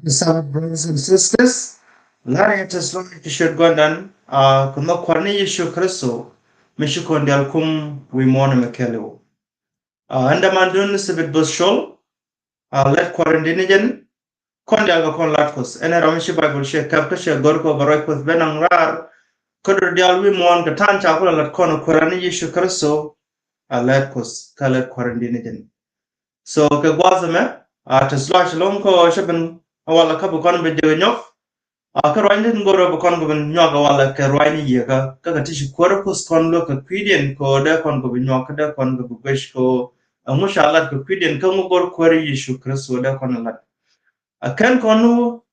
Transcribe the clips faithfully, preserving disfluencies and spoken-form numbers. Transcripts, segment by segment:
Beloved brothers and sisters, lari ɛ tɛth lɔc kɛ ciöt Gua̱ndan, a kɛ nhɔk Kuäär ni Yecu Kritho mi ci kɔn diaal kum wi̱i̱ muɔ̱ɔ̱n ɛmɛ kɛɛliw. A ɛn dämandun Sibit Both Col, a lät kuäär in di̱t ni jɛn, kɔn diaal kɛ kɔn lat Kuoth. Ɛn ɛ ram mi ci Baibol ciɛ kɛp kä ciɛ gör kɛ ɣöö bɛ ruac Kuoth ben naŋ raar kä dɔ̱r diaal wi̱i̱ muɔ̱ɔ̱n kɛ ta̱a̱n ca kulɛ lat kɔn kuäär ni Yecu Kritho, a lät Kuoth kä lät kuäär in di̱t ni jɛn. So kɛ gua̱a̱th ɛmɛ, a tɛth lɔc ɛlɔ̱ŋ kɛ ɣöö cä ben a walɛ kä bi kɔn ben jek ɛ nyɔk. A kä ruacni tin go̱o̱rä bi kɔn kɛ bi nyuak ɛ walɛ kɛ ruacni yieekä kä kɛ ti ci kuäärä Kuoth kɔn luäk kɛ kui̱diɛn kɛ ɣöö dee kɔn kɛ bi nyuak kä dee kɔn kɛ bi guec kɛ ɣöö ɛŋu ca lat kɛ kui̱diɛn kä ŋu go̱r kuäärä Yecu Kritho dee kɔn ɛ lat. A kɛn kɔn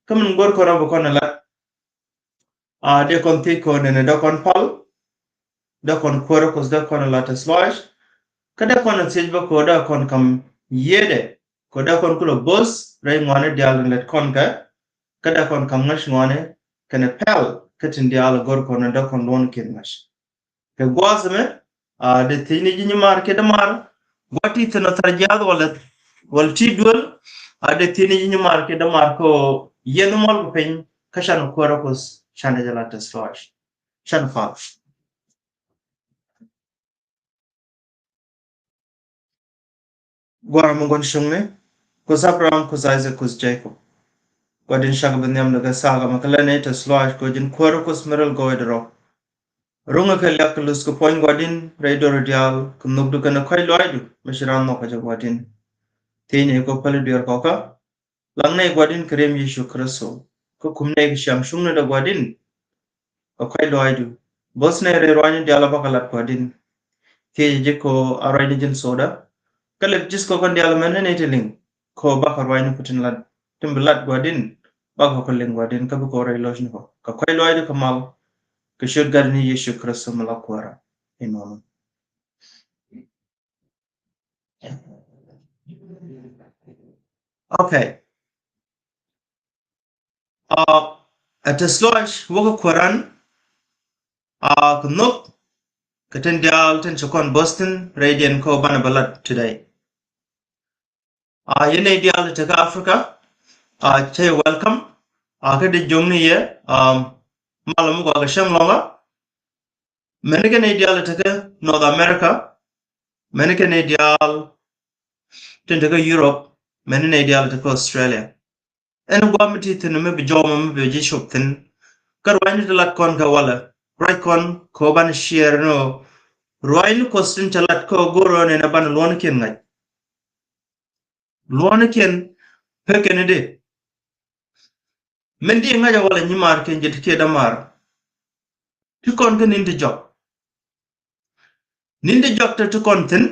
kä min go̱r kɔn ɛ bi kɔn ɛ lat. A dee kɔn thiec kɔn ɛn ɛ dee kɔn pal, dee kɔn kuäärä Kuoth dee kɔn ɛ lat tɛth lɔc, kä dee kɔn ɛ thiec bä kɛ ɣöö dee kɔn kam yiëëdɛ kɛ ɣöö dee kɔn kulɛ bo̱th rɛy ŋɔaani diaal tin lät kɔn kɛ, kä dee kɔn kam ŋäc ŋɔaani kɛnɛ pɛl kä tin diaal ɛ go̱r kɔn ɛ dee kɔn luɔ̱nikiɛn ŋa̱c. Kɛ gua̱a̱th ɛmɛ, a dee thiecni ji̱ nyimaar kiɛ dämaar, gua̱a̱th ti thi̱n ɔ thar jiaath walɛ, walɛ ti duel, a dee thiecni ji̱ nyimaar kiɛ dämaar kɛ ɣöö yɛn muɔl kɛ piny kä canɛ kuäärä Kuoth canɛ jɛ lat tɛth lɔc. Canɛ pal. Gua̱a̱r mi gua̱n cuŋni, Kuoth Abraham, Kuoth Isaac, Kuoth Jacob. Gua̱di̱n cakɛ bi nhiamdɛ kɛ thaak ɛmɛ kɛ lɛn ɛ tɛth lɔaac kɛ ɣöö ji̱n kuäärä Kuoth mi rɛl gɔɔydɛ rɔ. Ruŋɛ kɛ liak kɛ luth kɛ puɔ̱ny Gua̱di̱n rɛy döör diaal kɛ nhökdu kɛnɛ kɔ̱a̱c lɔaacdu mi ci raan nhɔk kɛ jɛ Gua̱di̱n. Thiecnɛ kɛ päli dueer kɔkä. Laŋ nɛy Gua̱di̱n kɛ riɛm Yecu Kritho. Kä kum nɛy kɛ ciaŋ cuŋnidɛ Gua̱di̱n kɛ kɔ̱a̱c lɔaacdu. Bo̱th nɛy rɛy ruaacni diaal a bakɛ lat Gua̱di̱n. Thiecɛ ji̱ kɛ ɣöö a ruacni ji̱n thokdä. Kä lɛp ji̱th kɔkä diaal mɛn ni nɛy ti liŋ kɛ ɣöö bakɛ ruaacni ku tin lat, tin bi lat Gua̱di̱n, bakɛ kɔ liŋ Gua̱di̱n kä bikɛ ɣöö rɛy lɔcni kɔ kɛ kɔ̱a̱c lɔaacdu kɛ mal kɛ ciöt Gatdɛ ni Yecu Kritho mi la Kuäärä. Inɔnɔ. Okay. A, ɛ tɛth lɔc wäkɛ kuääran, a, kɛ nhök kɛ tin diaal tin ci kɔn bo̱th thi̱n rɛydiɛn kɛ ɣöö banɛ bä lat today. A, yɛn nɛy diaal ti te kä Africa, a, cä yɛ welcome. A, kä dee jiökni yɛ, a, malɛ mi gɔaa kɛ cäŋ lɔ̱ŋä. Mɛni kɛ nɛy diaal ti te kä North America, mɛni kɛ nɛy diaal tin te kä Europe, mɛni nɛy diaal ti te kä Australia. Ɛn gua̱a̱th mi ti thi̱n mi bi jɔw mɔ mi bi ji̱ cop thi̱n. Kä ruaacni ti lat kɔn kɛ walɛ ruac kɔn kɛ ɣöö banɛ share ni ɣöö ruaacni Kuɔth tin cɛ lat kɛ ɣöö go̱o̱r ɣöö nɛnɛ banɛ luɔ̱nikiɛn ŋa̱c. Luɔ̱nikiɛn pekɛ ni di. Min di ŋa̱cä walɛ nyimaar kɛn jɛ ti kiɛ dämaar. Ti kɔn kä ni̱n ti jɔk. Ni̱n ti jɔk te ti kɔn thi̱n.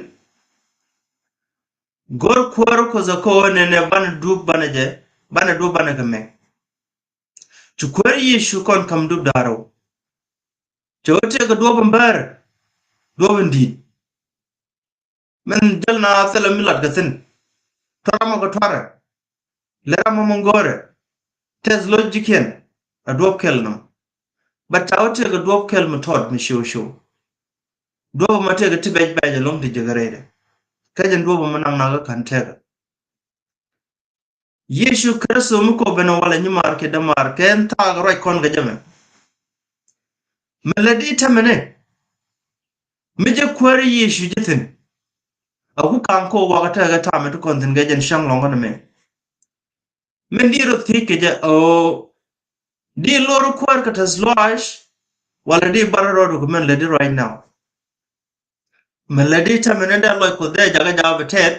Go̱r kuäär Kuɔth ɛ kɛ ɣöö nɛnɛ banɛ dup banɛ jɛ, banɛ dup banɛ kɛ mɛk. Ci kuäär Yecu kɔn ka̱m dup da̱ŋ rɛw. Cɛ wä tëëkɛ duɔ̱ɔ̱p in bäär, duɔ̱ɔ̱p in di̱i̱t. Min jäl na thilɛ mi lat kɛ thi̱n. Tuar amɔ kɛ tuarɛ. Lɛ ram amɔ go̱o̱rɛ. Tɛth lo̱c ji̱kiɛn a duɔ̱ɔ̱p kɛl nɔm. Bɛ ta̱a̱ wä tëëkɛ duɔ̱ɔ̱p kɛl mi tɔt mi ciw ciw. Duɔ̱ɔ̱p amɔ tëëkɛ ti bɛc bɛc ɛlɔ̱ŋ ti jiäk rɛydɛ. Kä jɛn duɔ̱ɔ̱p amɔ naŋ nakä ka̱n tëëkɛ. Yecu Kritho mi kɔ ben ɛ walɛ nyimaar kiɛ dämaar kɛ ɛn thaak ruac kɔn kɛ jɛ mɛ. Mɛ lɛ di tɛmɛ ni mi jɛ kuäär Yecu jɛ thi̱n. A ku ka̱n kɔ wakä tɛkɛ ta̱a̱ mɛ ti kɔn thi̱n kɛ jɛn cäŋ lɔ̱ŋ kɔn mɛ. Min di rɔ thiec kɛ jɛ ɣöö di lor kuäär kɛ tɛth lɔaac walɛ di bar rɔɔd kɛ min lɛ di right now. Mɛ lɛ di tɛmɛ ni dee lɔc Kuɔth dee jakä jakä bɛ tɛth.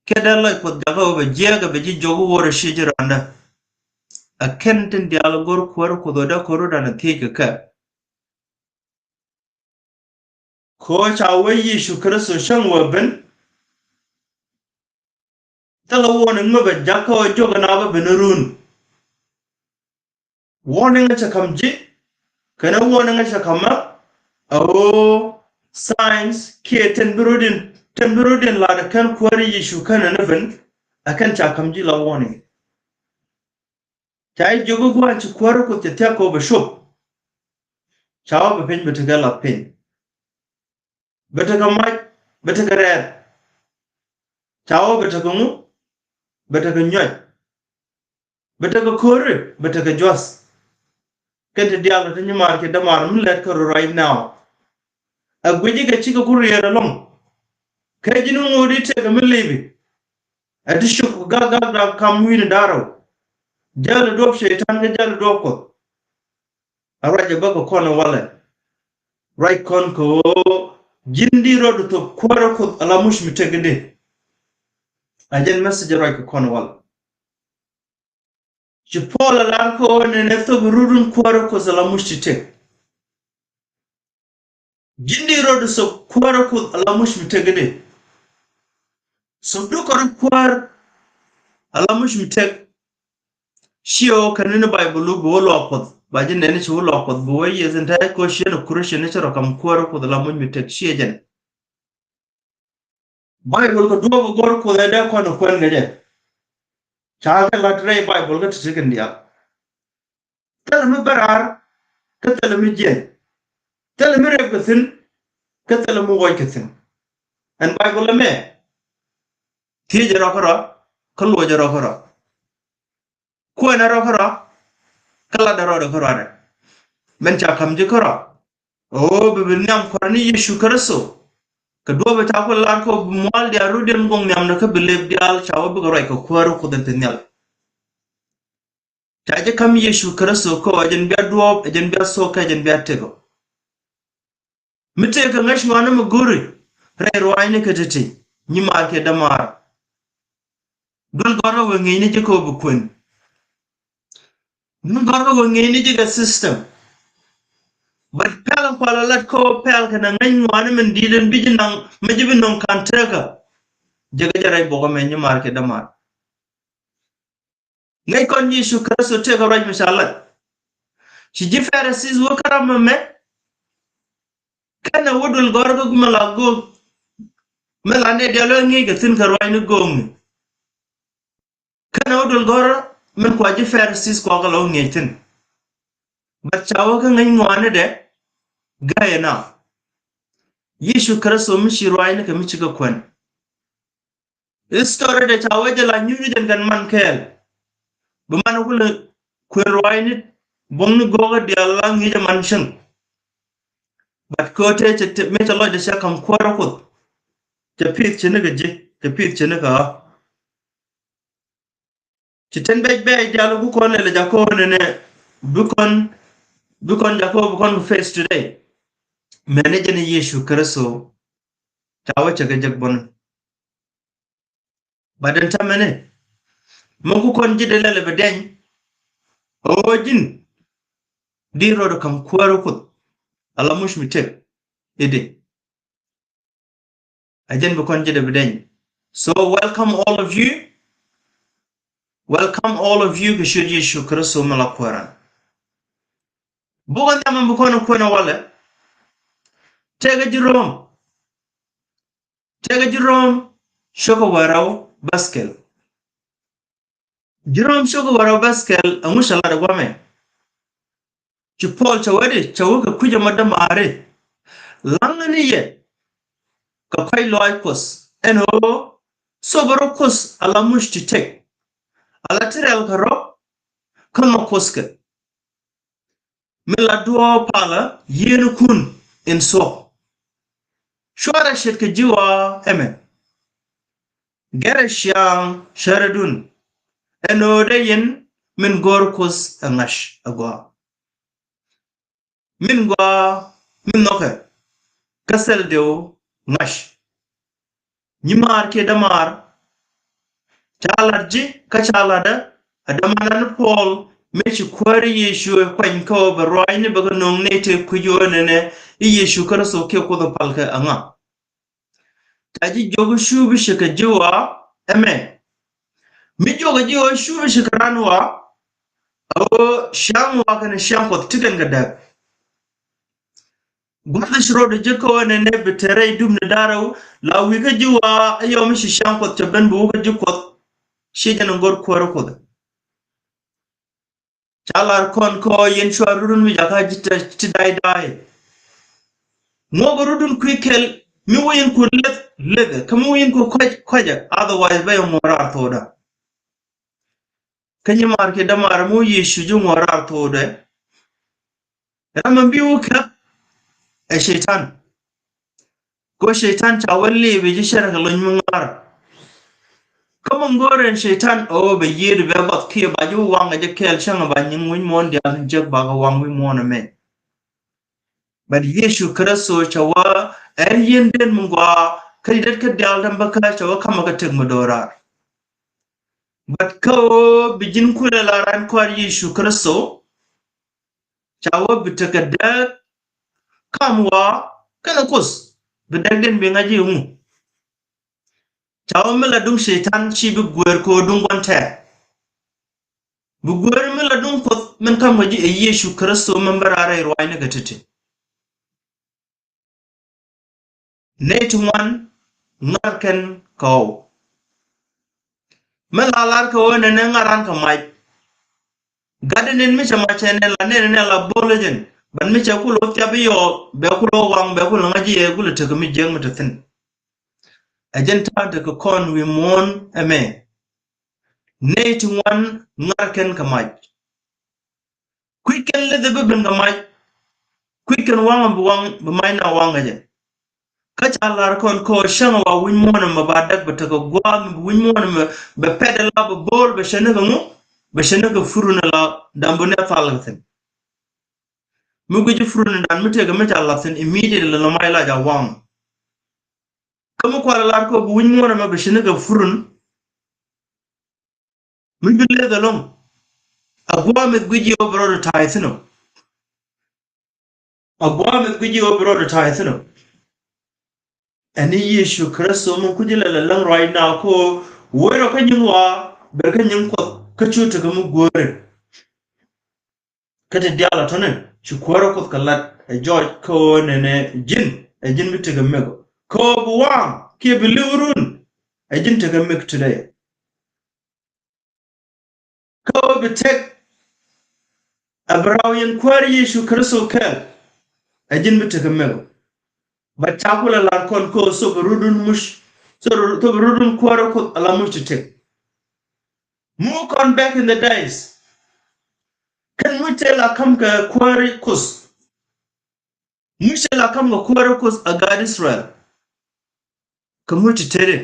Kɛ dee lɔc Kuɔth jakä bɛ jiɛɛk bɛ ji̱ jiök wä rɔ ci ji̱ randä. Ɛ kɛn tin diaal go̱r kuäär Kuɔth ɔ dee ko̱r rɔ dan thiec kɛ kɛ. Ko̱ ca wee Yecu Kritho cäŋ wä ben. Thilɛ warning mi bɛ jakä ɔ jiök ɛn a bä ben run. Warning ɛ cɛ ka̱m ji̱ kɛnɛ warning ɛ cɛ ka̱m ɛ ɣöö signs kiɛ tin bi rɔ̱diɛn, tin bi rɔ̱diɛn lat ɛ kɛn kuäär Yecu kɛn ɛn ɛ ben. Ɛ kɛn ca ka̱m ji̱ la warning. Ca jiök i̱ gua̱a̱n ci kuäär Kuɔth cɛ thia̱k kɛ ɣöö bɛ cop. Ca wä bɛ piny bɛ tekɛ lath piny. Bɛ tekɛ mac, bɛ tekɛ rɛɛth. Ca wä bɛ tekɛ ŋu? Bɛ tekɛ nyuac. Bɛ tekɛ ko̱ri, bɛ tekɛ juath. Kɛn ti diaal ti nyimaar kiɛ dämaar mi lɛt kɛ rɔ right now. Ɛ guici kɛ cikɛ ku riɛɛr ɛlɔ̱ŋ. Kɛ ji̱n ŋo̱o̱ri tëëkɛ mi lipi. Ɛ ti cuk gak gak dak kam wi̱i̱ni da̱rɛw. Jäl duɔ̱p cɛy-tan kɛ jäl duɔ̱p Kuɔth. A ruacɛ bä kɛ kɔn ɛ walɛ. Ruac kɔn kɛ ɣöö ji̱n di rɔɔdu thop kuäärä Kuoth ala muc mi tëk i̱di. A jɛn message ruac kɛ kɔn ɛ walɛ. Ci Puɔl a lar kɛ ɣöö nɛnɛ thop rurun kuäärä Kuoth ala muc ti tëk. Ji̱n di rɔɔdu thop kuäärä Kuoth ala muc mi tëk i̱di. Thop du kɔn kuäär ala muc mi tëk. Ciɛ ɣöö kɛn ni Baibol wä bi wä luaak Kuɔth ba ji̱ nɛn ci wä luaak Kuɔth bi wä yieth in tɛ̈c kɛ ɣöö ciɛ ni Christian ni ci rɔ kam kuäärä Kuoth ala muc mi tëk ciɛ jɛn. Baibol kɛ duɔ̱ɔ̱p ɛ go̱r Kuoth ɛ dee kɔn ɛ kuɛn kɛ jɛ. Ca kɛ la̱t rɛy Baibol kä ti̱ti̱ kɛn diaal. Thilɛ mi bä raar kä thilɛ mi jiɛn. Thilɛ mi rep kɛ thi̱n kä thilɛ mi wuɔc kɛ thi̱n. Ɛn Baibol ɛmɛ thiecɛ rɔ kärɔa kä luɔcɛ rɔ kärɔa. Kuɛnɛ rɔ kärɔa kä latdɛ rɔɔdɛ kärɔadɛ. Mɛn ca ka̱m ji̱ kärɔa ɣöö bi bi nhiam Kua̱r ni Yecu Kritho. Kɛ duɔ̱ɔ̱p ɛ ca ku lar kɛ ɣöö bi mua̱a̱l diaal rɔ̱diɛn guɔ̱ŋ nhiamdɛ kä bi lëëp diaal ca wä bikɛ ruac kɛ kuäärä Kuoth in te nhial. Ca ji̱ ka̱m Yecu Kritho kɛ ɣöö ɛ jɛn bia duɔ̱ɔ̱p, ɛ jɛn bia thok, kä ɛ jɛn bia tëkɔ. Mi tëëkɛ ŋäc ŋɔaani mi go̱ri rɛy ruaacni kɛ ti̱ti̱ nyimaar kiɛ dämaar. Duel gɔ̱rkä wee ŋi̱eecni ji̱ kɛ ɣöö bi kuën. Duel gɔ̱rkä wee ŋi̱eecni ji̱ kɛ system. But pɛl in kual a lat kɛ ɣöö pɛl kɛnɛ ŋäc ŋɔaani min di̱i̱t in bi ji̱ naŋ mi ji̱ bi nöŋ ka̱n tekä. Jɛ kɛ jɛ rɛy buɔkä mɛ nyimaar kiɛ dämaar. Ŋäc kɔn Yecu Kritho tëëkɛ ruac mi ca lac. Ci ji̱ Pharisees wä kä ram ɛmɛ. Kɛnɛ wä duel gɔ̱rkä mi la go̱o̱k. Mi la nɛy diaal wä ŋi̱eec kɛ thi̱n kɛ ruaacni go̱o̱kni. Kɛnɛ wä duel gɔ̱rkä min kua ji̱ Pharisees kua kɛ la wä ŋi̱eec thi̱n. But ca wä kä ŋäc ŋɔaanidɛ ga̱yɛ na. Yecu Kritho mi ci ruaacni kɛ mi ci kɛ kuɛn. History dɛ ca wee jɛ la nyuuth jɛn kɛn man kɛɛl. Bi man kulɛ kuën ruaacni buɔ̱ŋni go̱o̱kä diaal la ŋi̱i̱cɛ man cieŋ. But köötɛ cɛ mëë cɛ lɔcdɛ cɛ ka̱m kuäärä Kuoth. Cɛ pi̱th cɛ ni kɛ ji̱, cɛ pi̱th cɛ ni kɛ ɣä. Ci ten bɛc bɛc diaal ku kɔn lɛl jakä nɛnɛ bi kɔn, bi kɔn jakä bi kɔn ku face today. Mɛni jɛn Yecu Kritho ca wä cɛ kɛ jek bɔni. But ɛn täämɛ ni mi ku kɔn ji̱ dee lɛl bɛ dɛny. Ɣöö ji̱n di rɔɔdɛ ka̱m kuäärä Kuoth ala muc mi tëk i̱di. A jɛn bi kɔn ji̱ dee bi dɛny. So welcome all of you. Welcome all of you kɛ ciöt Yecu Kritho mi la kuääran. Bukɛ nhiam ɛn bi kɔn kuën ɛ walɛ. Tëëkɛ ji̱ Rom. Tëëkɛ ji̱ Rom cio̱kä wäl rɛw bäth kɛl. Ji̱ Rom cio̱kä wäl rɛw bäth kɛl ɛŋu cɛ lat ɛ guamɛ. Ci Puɔl cɛ wee di cɛ wee kɛ kui̱c ɛmɔ dämaari. La̱ŋni yɛ kɛ kɔ̱c lɔaac Kuɔth ɛn ɣöö thopɛ rɔ Kuoth ala muc ti tëk. Ala ti rɛl kɛ rɔ kä nhɔk Kuoth kɛ. Mi la duɔ̱ɔ̱p palä yieenikun in thuɔ̱k. Cuarɛ ce̱tkɛ ji̱ ɣɔaa ɛmɛ. Gɛrɛ ciaŋ cärädun ɛn ɣöö dee yɛn min go̱o̱r Kuoth ɛ ŋa̱c ɛ gɔaa. Min gɔaa min nhɔkɛ kä thil diw ŋa̱c. Nyimaar kiɛ dämaar ca lat ji̱ kä ca latdä ɛ dämandan Puɔl mëë ci kuääri Yecu ɛ kuany kä ɣöö bɛ ruaacni bɛ kɛ nöŋ nɛy tëë kui̱c ɣöö nɛnɛ i̱ Yecu Kritho kiɛ Kuoth ɛ palkɛ aŋa. Ca ji̱ jiök i̱ cupi ci kɛ ji̱ ɣɔaa ɛmɛ. Mi jiökɛ ji̱ ɣöö cupi ci kɛ raan ɣɔaa. A ɣöö ciaŋ ɣɔaa kɛnɛ ciaŋ Kuɔth ti kɛn kɛ dääk. Gua̱th ci rɔɔdɛ ji̱ kä ɣöö nɛnɛ bi te rɛy dup ni da̱ŋ rɛw la wi̱i̱ kä ji̱ ɣɔaa ɛ yɔm ci ciaŋ Kuɔth cɛ ben bi wä kä ji̱ Kuɔth. Ci jɛn in go̱r kuäärä Kuɔth. Ca lar kɔn kä ɣöö yɛn cua rurun mi jakä ji̱ ti day day. Ŋuɔ̱k rudun kui̱ kɛl mi wä yɛn ku leth leth kä mi wä yɛn ku kɔc kɔcɛ, otherwise bɛ yɛ ŋuɔ̱k raar thokdä. Kä nyimaar kiɛ dämaar, mi wä Yecu ji̱ ŋuɔ̱t raar thokdɛ, ram mi bi wä käp ɛ Cɛy-tan. Kɛ ɣöö Cɛy-tan ca wä lip i̱ ji̱ cär kɛ lony mi ŋa̱r. Kä mi go̱o̱r ɛn Cɛy-tan ɛ ɣöö bɛ yiëëd, bɛ gɔth kiɛ ba ji̱ wä waŋ kɛ jɛ kɛɛl, cäŋ ba nyiŋ wi̱c muɔ̱ɔ̱n diaal tin jek bakɛ waŋ wi̱c muɔ̱ɔ̱n ɛmɛ. But Yecu Kritho cɛ wä ɛn yieen den mi gɔaa kä i̱ det kä diaal tɛm bä kä cɛ wä ka̱mä kä tëk mi do̱raar. But kä ɣöö bi ji̱n kulɛ la raan Kuäär Yecu Kritho, ca wä bi tekɛ dääk kam ɣɔaa kɛnɛ Kuoth, bi dääkdiɛn bi ŋa̱c i̱ ŋu. Ca wä mi la duŋ Cɛy-tan /ci bi guëër kɛ ɣöö duŋ gua̱n tɛ̈r. Bi guëër mi la duŋ Kuoth min ka̱m kɛ ji̱ ɛ Yecu Kritho min bä raan rɛy ruaacni kɛ ti̱ti̱. Nɛy ti ŋuan ŋa̱r kɛn kɛ ɣɔw. Mi la lar kɛ ɣöö nɛnɛ ŋa̱r raan kɛ mac. Gat in mi cɛ mac cɛ nɛn la nɛn nɛn la bo̱o̱l jɛn. But mi cɛ kulɛ wä thiap i̱ yɔɔ, bɛ kulɛ wä waŋ, bɛ kulɛ ŋa̱c i̱ yɛ kulɛ tekɛ mi jiäk mi te thi̱n. Ɛ jɛn ta̱a̱ tekɛ kɔn wi̱i̱ muɔ̱ɔ̱n ɛmɛ. Nɛy ti ŋuan ŋa̱r kɛn kɛ mac. Kui̱c kɛn leth bi ben kɛ mac. Kui̱c kɛn waŋ bi waŋ, bi mac na waŋ kɛ jɛ. Kä ca lar kɔn kɛ ɣöö cäŋ wa wi̱c muɔ̱ɔ̱n ɛmɛ ba däk, bɛ tekɛ gua̱a̱th mi bi wi̱c muɔ̱ɔ̱n ɛmɛ bɛ pɛt ala, bɛ bo̱o̱l, bɛ cɛ ni kɛ ŋu, bɛ cɛ ni kɛ furun ala, da̱ŋ bi ni a thal kɛ thi̱n. Mi guic furun dan mi tëëkɛ mi ca lath thi̱n, immediately la mac la ja waŋ. Kä mi kualɛ lar kɛ ɣöö bi wi̱c muɔ̱ɔ̱n ɛmɛ bɛ cɛ ni kɛ furun, mi bi leth ɛlɔ̱ŋ, a gua̱a̱th mi guic i̱ ɣöö bi rɔɔdɛ ta̱a̱ thi̱n ɔ. A gua̱a̱th mi guic i̱ ɣöö bi rɔɔdɛ ta̱a̱ thi̱n ɔ. Ɛn i̱ Yecu Kritho mi kui̱c ilɛ lɛ läŋ ruac na kɛ ɣöö wee rɔ kä nyiŋ ɣɔaa, ber kä nyiŋ Kuɔth, kä cu tekɛ mi guääri. Kä ti diaal a tɔ̱ni, ci Kuäärä Kuoth kɛ lat ɛ jɔc kɛ ɣöö nɛnɛ ji̱n, ɛ ji̱n bi tekɛ mɛk ɔ. Kɛ ɣöö bi waŋ kiɛ bi li̱w run, ɛ ji̱n tekɛ mɛk today. Kä ɣöö bi tëk ɛ bi raw yɛn Kuäär Yecu Kritho kɛɛl, ɛ ji̱n bi tekɛ mɛk ɔ. But ca kulɛ lar kɔn kɛ ɣöö thop rudun muc, thop, thop rudun Kuäärä Kuoth ala muc ti tëk. Mu kɔn back in the days, kɛn muc tëë la ka̱m kɛ Kuäärä Kuoth. Muc tëë la ka̱m kɛ Kuäärä Kuoth a gaat Israel. Kɛ muc ti tëëdi.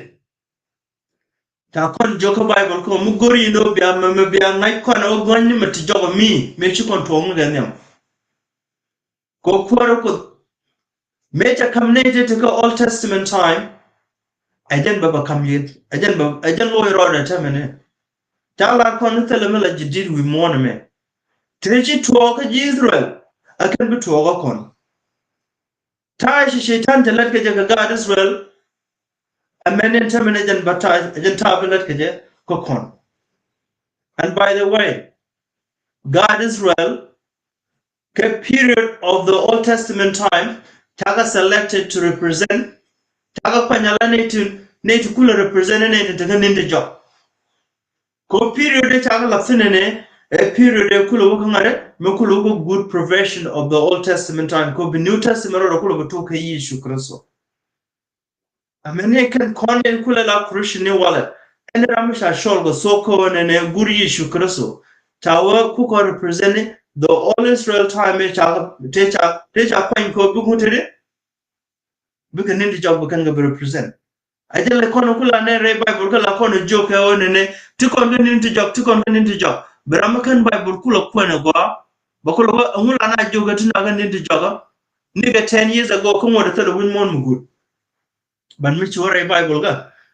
Ca kɔn jiök kä Bible kɛ ɣöö mi go̱r yɛn ɣöö bia mɛ, mɛ bia ŋa̱c kɔn ɛ ɣöö gua̱nyni mɛ ti jɔk ɛ mi, mëë ci kɔn tuɔɔk ni kɛ nhiam. Kɛ ɣöö Kuäärä Kuoth mëë cɛ ka̱m nɛy ti te kä Old Testament time, ɛ jɛn bɛ bɛ ka̱m yeth, ɛ jɛn bɛ, ɛ jɛn lo̱c rɔɔdɛ täämɛ ni. Ca lar kɔn ni thilɛ mi la ji̱ di̱t wi̱i̱ muɔ̱ɔ̱n ɛmɛ. Tëë ci tuɔɔk kä ji̱ Israel, a kɛn bi tuɔɔk kä kɔn. Ta̱a̱ ci Cɛy-tan te lät kɛ jɛ kɛ gaat Israel, ɛ mɛn in täämɛ ni jɛn bä ta̱a̱, jɛn ta̱a̱ bi lät kɛ jɛ kä kɔn. And by the way, gaat Israel, kɛ period of the Old Testament time, cakɛ selected to represent, cakɛ kuany ala nɛy ti, nɛy ti kulɛ represent nɛy ti te kä ni̱n ti jɔk. Kɛ ɣöö period ëë cakɛ la̱th thi̱n ɛnɛ, ɛ period ëë kulɛ wä kä ŋa̱t ɛ, mi kulɛ wä kä good profession of the Old Testament time, kɛ ɣöö bi New Testament rɔɔdɛ kulɛ bi tuɔɔk kɛ Yecu Kritho. Amäni kɛn kɔn in kulɛ la Christian ni walɛ. Ɛn ram mi ca cɔl kɛ thok kä ɣöö nɛnɛ gur Yecu Kritho. Ca wee ku kɔn represent ni the old Israel time, ëë ca, tëë ca, tëë ca kuany kɛ ɣöö bi ŋut tëëdi. Bikɛ ni̱n ti jɔk bi kɛn kɛ bi represent. A jɛ lɛ kɔn ku la nɛ rɛy Bible kä la kɔn jiök kɛ ɣöö nɛnɛ ti kɔn kä ni̱n ti jɔk, ti kɔn kä ni̱n ti jɔk. Bi ram mi kɛn Bible ku la kuɛn ɛ gɔaa. Bɛ ku la wä ɛŋu la na jiök kɛ ti na kä ni̱n ti jɔk kä. Ni kɛ ten years ago kä ŋuɔ̱t ɛ thilɛ wi̱ny muɔ̱ɔ̱n mi guut. But mi ci wä rɛy Bible kä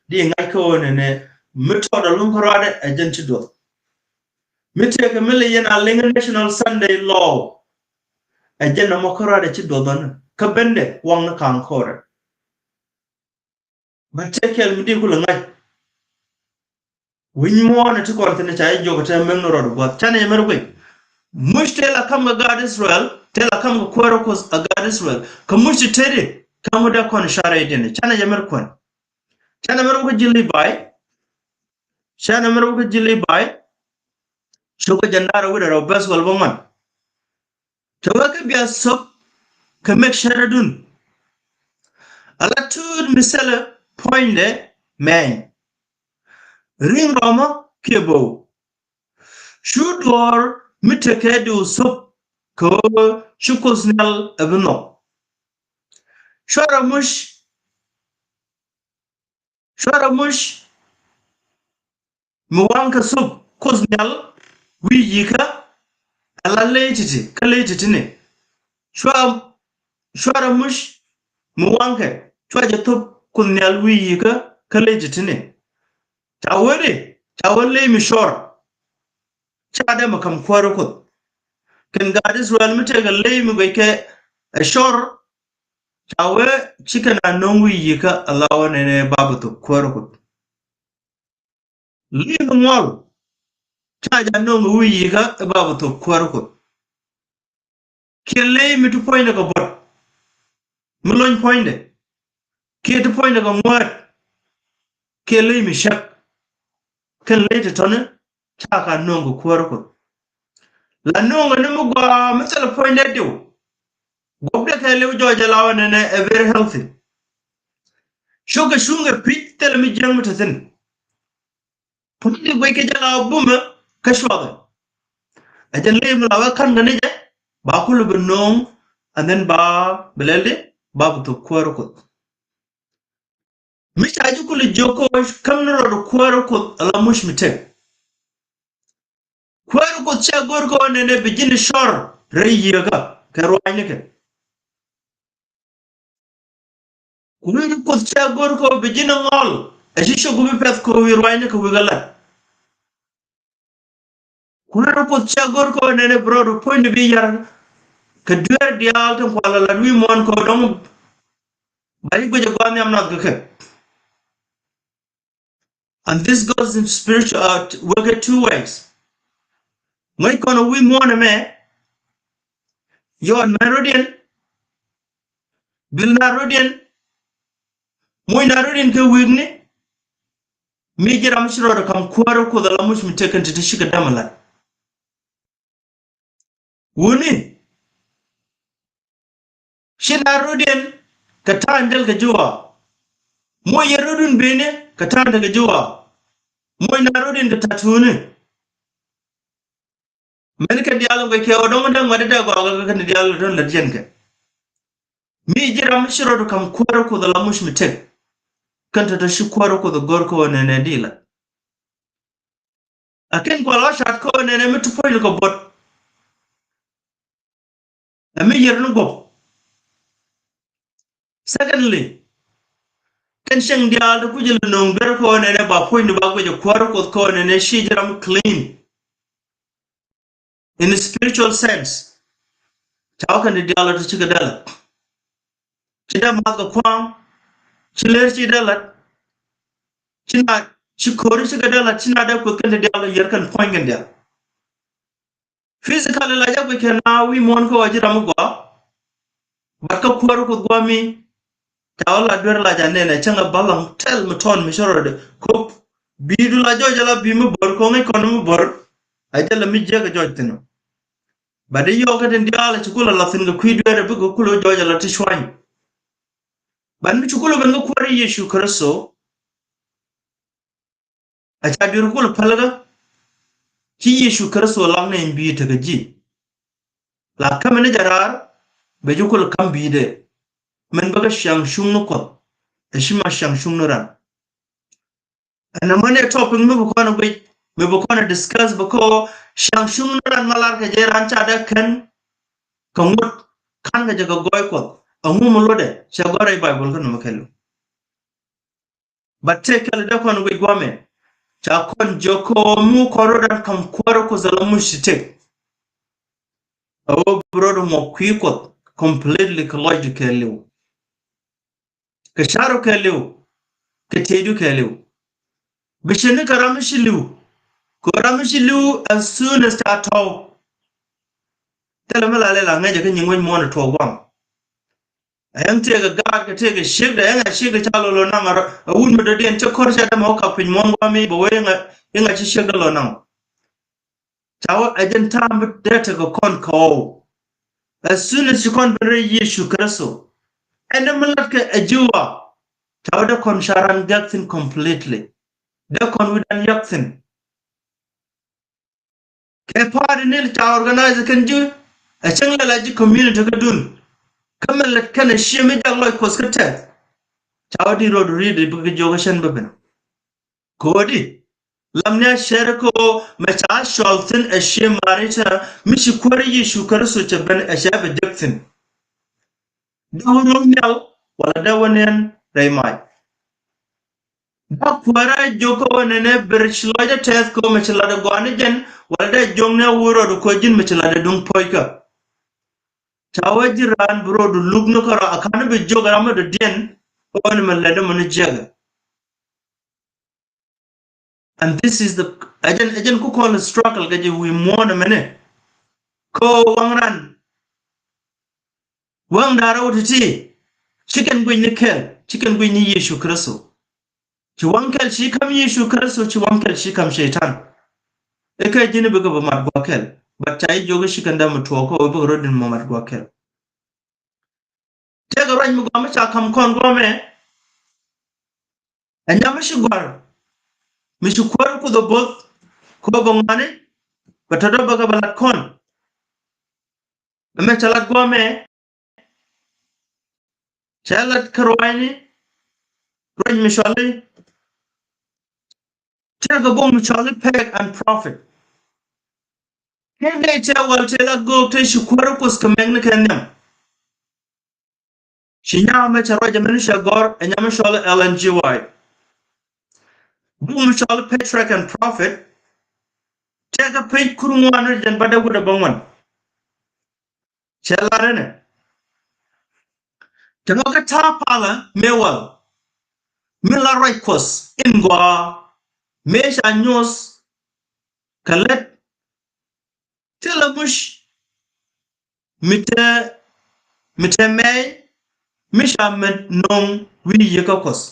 di ŋa̱c kä ɣöö nɛnɛ mi tɔɔt ɛlɔ̱ŋ kä ruaadɛ ɛ jɛn ci duɔth. Mi tëëkɛ mi lɛ yɛn a liŋ National Sunday Law. Ɛ jɛn nɔmɔ kä ruaadɛ ci duɔth ɔn kä bendɛ waŋni ka̱a̱ŋ kɔrɛ. But tëë kɛl mi di kulɛ ŋa̱c. Wi̱ny muɔ̱ɔ̱n ti kɔn thi̱n ca jɛ jiök tëë mɛk ni rɔɔd gua̱th. Canɛ jɛ mɛr guic. Muc tëë la ka̱m kɛ gaat Israel, tëë la ka̱m kɛ Kuäärä Kuoth a gaat Israel. Kɛ muc ti tëëdi, ka̱m wä dee kɔn carɛ idiɛn. Canɛ jɛ mɛr kuɛn. Canɛ mɛr wä kä ji̱ Levi. Canɛ mɛr wä kä ji̱ Levi. Cukɛ jɛn da̱rɛ wi̱cdɛ rɛw bɛth wäl bä ŋuan. Te wee kä bia thop kɛ mɛk cärädun. Ala tuut mi thilɛ puɔ̱nydɛ mɛny. Ri̱ŋ rɔmɔ kiɛ bo̱w. Cu duɔ̱ɔ̱r mi tekɛ diw thop kɛ ɣöö ci Kuoth Nhial ɛ bi nhɔk. Cuarɛ muc, cuarɛ muc mi waŋkɛ thop Kuoth Nhial wi̱i̱ yi̱kä ala ley ti̱ti̱ kä ley ti̱ti̱ni. Cua, cuarɛ muc mi waŋkɛ cua jɛ thop Kuoth Nhial wi̱i̱ yi̱kä kä ley ti̱ti̱ni. Ca wee di, ca wee ley mi cɔr. Ca dee mi ka̱m kuäärä Kuoth. Kɛn gaat Israel mi tekɛ ley mi guickɛ ɛ cɔr. Ca wee ci kɛn a no̱o̱ŋ wi̱i̱ yi̱kä ala wä nɛnɛ ba bi thop kuäärä Kuoth. Ley mi ŋuɔl ca jɛ a no̱o̱ŋ wi̱i̱ yi̱kä ɛ ba bi thop kuäärä Kuoth. Kiɛ ley mi ti puɔ̱nydɛ kɛ buɔt mi lony puɔ̱nydɛ, kiɛ ti puɔ̱nydɛ kɛ ŋuäät, kiɛ ley mi cäk. Kɛn ley ti tɔ̱ni ca ka no̱o̱ŋ kɛ kuäärä Kuoth. La no̱o̱ŋ kɛ ni mi gɔaa mi thilɛ puɔ̱nydɛ diw. Guɔ̱pdɛ kɛɛliw jɔɔc ala wä nɛnɛ ɛ very healthy. Cukɛ cuŋkɛ pi̱c thilɛ mi jiäŋ mi te thi̱n. Puɔ̱nydi guic kɛ jɛ la bumɛ kä cuɔthɛ. Ɛ jɛn ley mi la wee ka̱n kɛ ni jɛ ba kulɛ bi no̱o̱ŋ, and then ba bi lɛl di ba bi thop kuäärä Kuoth. Mi ca ji̱ kulɛ jiök kä ɣöö käm ni rɔɔdu kuäärä Kuoth ala muc mi tek. Kuäärä Kuoth cɛ go̱r kä ɣöö nɛnɛ bi ji̱n cɔr rɛy yieekä kɛ ruaacnikɛ. Kuäärä Kuoth cɛ go̱r kä ɣöö bi ji̱n ŋɔl ɛ ci cok wi̱i̱ pɛ̈th kä wi̱i̱ ruaacnikɛ wi̱i̱ kɛ lat. Kuäärä Kuoth cɛ go̱r kä ɣöö nɛnɛ bi rɔɔdu puɔ̱nydu bi yar kɛ dueer diaal tin kual lat wi̱i̱ muɔ̱ɔ̱n kä ɣöö dɔ̱ŋ ba ji̱ guic ɛ gɔaa nhiam nath kɛ kɛ. And this goes in spiritual, uh, work two ways. Ŋäc kɔn wi̱i̱ muɔ̱ɔ̱n ɛmɛ, yɔɔt mɛn rɔ̱diɛn, bil na rɔ̱diɛn, muc na rɔ̱diɛn kɛ wi̱i̱kni. Mi ji̱ ram ci rɔɔdɛ ka̱m kuäärä Kuoth ala muc mi tekɛn ti ti cikɛ däm alat. Wuni ci na rɔ̱diɛn kɛ ta̱a̱ in dɛl kɛ ji̱ waa. Muɔc yɛ rɔ̱dun beni kɛ ta̱a̱ in dɛl kɛ ji̱ waa. Muɔc na rɔ̱diɛn kɛ ta̱a̱ tuuni. Mɛn kɛ diaal in guic kɛ ɣöö dɔ̱ŋ in dee ŋuɛ̈t in dee gɔaa kɛ kɛn diaal in dee lät yɛn kɛ. Mi ji̱ ram mi ci rɔɔdu ka̱m kuäärä Kuoth ala muc mi tek. Kɛn tɔ̱tɔ̱ ci kuäärä Kuoth go̱r kä ɣöö nɛnɛ di lat. A kɛn kual ɣä cat kä ɣöö nɛnɛ mi ti puɔ̱nydu kɛ buɔt. Ɛ mi yier ni guɔ̱p. Secondly, kɛn cieŋ diaal ti kucä lɛ no̱o̱ŋ duer kä ɣöö nɛnɛ ba puɔ̱nydu ba guic ɛ kuäärä Kuoth kä ɣöö nɛnɛ ci ji̱ ram clean. In a spiritual sense, ca wä kɛn ti diaal ti cikɛ dee lat. Ci dee math kɛ kua̱a̱ŋ, ci leer ci dee lat. Ci na ci ko̱ri cikɛ dee lat, ci na dee kueth kɛn ti diaal yier kɛn puɔ̱ny kɛn diaal. Physically la jɛ guic kɛ na wi̱i̱ muɔ̱ɔ̱n kä ɣöö ji̱ ram mi gɔaa. But kä kuäärä Kuoth gua̱a̱mi, ca wä la duer la jɛ nɛnɛ cäŋ a balaŋ tɛl mi tɔn mi cä rɔɔdɛ kop. Bi̱i̱du la jɔɔc ala bi̱i̱ mi bo̱r kɔŋ i̱ kɔn mi bo̱r. A jɛ la mi jiäk a jɔɔc thi̱n. But i̱ yɔɔk kä tin diaal a ci kulɛ la thi̱n kɛ kui̱ dueerɛ bikɛ kulɛ jɔɔc ala ti cuany. But mi ci kulɛ ben kä kuäärä Yecu Kritho. A ca duer kulɛ päl kä ci Yecu Kritho lak ni in bi̱i̱ tekɛ ji̱. La kämɛ ni jɛ raar bɛ ji̱ kulɛ ka̱m bi̱i̱dɛ. Mɛn bä kä ciaŋ cuŋ ni Kuɔth ɛ ci ma ciaŋ cuŋ ni ran. Ɛn ɛmɔ ni topic mi bi kɔn ɛ guic mi bi kɔn ɛ discuss bɛ kä ciaŋ cuŋ ni ran ma lar kɛ jɛ ran ca dee kɛn kɛ ŋut ka̱n kɛ jɛ kɛ gɔɔy Kuɔth. Ɛŋu mi lotdɛ cɛ gɔ̱r rɛy Baibol kä nɔmɔ kɛl. But tëë kɛl dee kɔn guic guamɛ ca kɔn jiök kä ɣöö mi kɔn rɔ̱dan ka̱m kuäärä Kuoth ala muc ti tëk. A ɣöö bi rɔ̱dan mɔ kui̱ Kuɔth completely kɛ lɔcdu kɛɛliw, kɛ ca̱ru kɛɛliw, kɛ tëëdu kɛɛliw. Bi cɛ ni kɛ ram mi ci li̱w, kɛ ram mi ci li̱w as soon as ca tɔ̱w. Thilɛ mi la lɛ la ŋäcɛ kä nyiŋ wec muɔ̱ɔ̱n ɛ tuɔɔk gua̱a̱m. Ɛ yɛn tëëkɛ gaat kɛ tëëkɛ ciekdɛ, ɛ yɛn a ciekdɛ ca lɔ lɔ naŋ a wut mi dɔ̱diɛn cä ko̱r ca dämɛ wä kap piny muɔ̱ɔ̱n gua̱a̱m i̱ bɛ wee iŋa, iŋa ci ciekdɛ lɔ naŋ. Ca wä ɛ jɛn ta̱a̱m bi dee tekɛ kɔn kɛ ɣɔw. As soon as ci kɔn ben rɛy Yecu Kritho, ɛn mi latkɛ ɛ ji̱ ɣɔaa. Ca wä dee kɔn ca ran gɛk thi̱n completely. Dee kɔn wi̱dan yak thi̱n. Ɛ party ni ca organize kɛn ji̱, ɛ cäŋ lɛ la ji̱ community kä dun. Kä mɛ lät kɛn ɛ cië mi jak lɔc Kuɔth kä tɛth. Ca wä di rɔɔdu ri̱t i̱ bikɛ jiök kä cän bä ben. Ko̱di lam ni a cɛr kä ɣöö mɛ ca cɔl thi̱n ɛ cië ma̱a̱ri̱tɛ mi ci Kuäär Yecu Kritho cɛ ben ɛ cɛ bɛ jek thi̱n. Dee wä ro̱ŋ nhial wala dee wä nɛn rɛy mac. Dee Kuäärä jiök kä wä nɛnɛ ber ci lɔcdä tɛth kä wä mɛ ci latdɛ gɔaa ni jɛn wala dee jiök ni a wä rɔɔdu kä ji̱n mɛ ci latdɛ duŋ puɔ̱ckä. Ca wä ji̱ raan bi rɔɔdu luk ni kärɔa a ka̱n bi jiök ram mi dɔ̱diɛn kä wä ni mɛ lɛt ni mɛ ni jiäkɛ. And this is the, ɛ jɛn, ɛ jɛn ku kɔn struggle kɛ jɛ wi̱i̱ muɔ̱ɔ̱n ɛmɛnɛ. Kä waŋ ran, waŋ da̱rä wä ti̱ti̱, ci kɛn guic ni kɛl, ci kɛn guic ni Yecu Kritho. Ci waŋ kɛl ci ka̱m Yecu Kritho, ci waŋ kɛl ci ka̱m Cɛytan. I̱ kɛ ji̱n bikɛ bɛ mat gua̱a̱th kɛl. But ca ji̱ jiök i̱ ci kɛn dämɛ tuɔɔk kä wä bikɛ rɔ̱diɛn mɔ mat gua̱a̱th kɛl. Tëëkɛ ruac mi gɔaa mi ca ka̱m kɔn gɔmɛ. Ɛ nyam mi ci gua̱r mi ci Kuäär Kuoth ɛ bo̱th kɛ ɣöö bɛ ŋɔaani bɛ tɔ̱tɔ̱ bɛ kɛ bɛ lat kɔn. Ɛmɛ cɛ lat gɔmɛ. Cɛ lat kä ruacni, ruac mi cɔali, tëëkɛ bok mi cɔali Faith and Profit. Kɛn dee tëë wal tëë la göök tëë ci Kuäär Kuoth kɛ mɛk ni kɛ nhiam. Ci nyam mɛ cɛ ruac ɛmɛn cɛ gɔ̱r ɛ nyam mi cɔali Ellen G. White. Bok mi cɔali Patriarch and Prophet. Tëëkɛ pec kur ŋuan ni jɛn bädɛ wut ɛ bä ŋuan. Cɛ lar ɛnɛ. Te ŋɔ kɛ ta̱a̱ palä mëë wal mi la ruac Kuɔth in gɔaa mëë ca nyuɔth kɛ lät. Thilɛ muc mi te, mi te mɛy mi ca met nöŋ wi̱i̱ yiëë kä Kuɔth.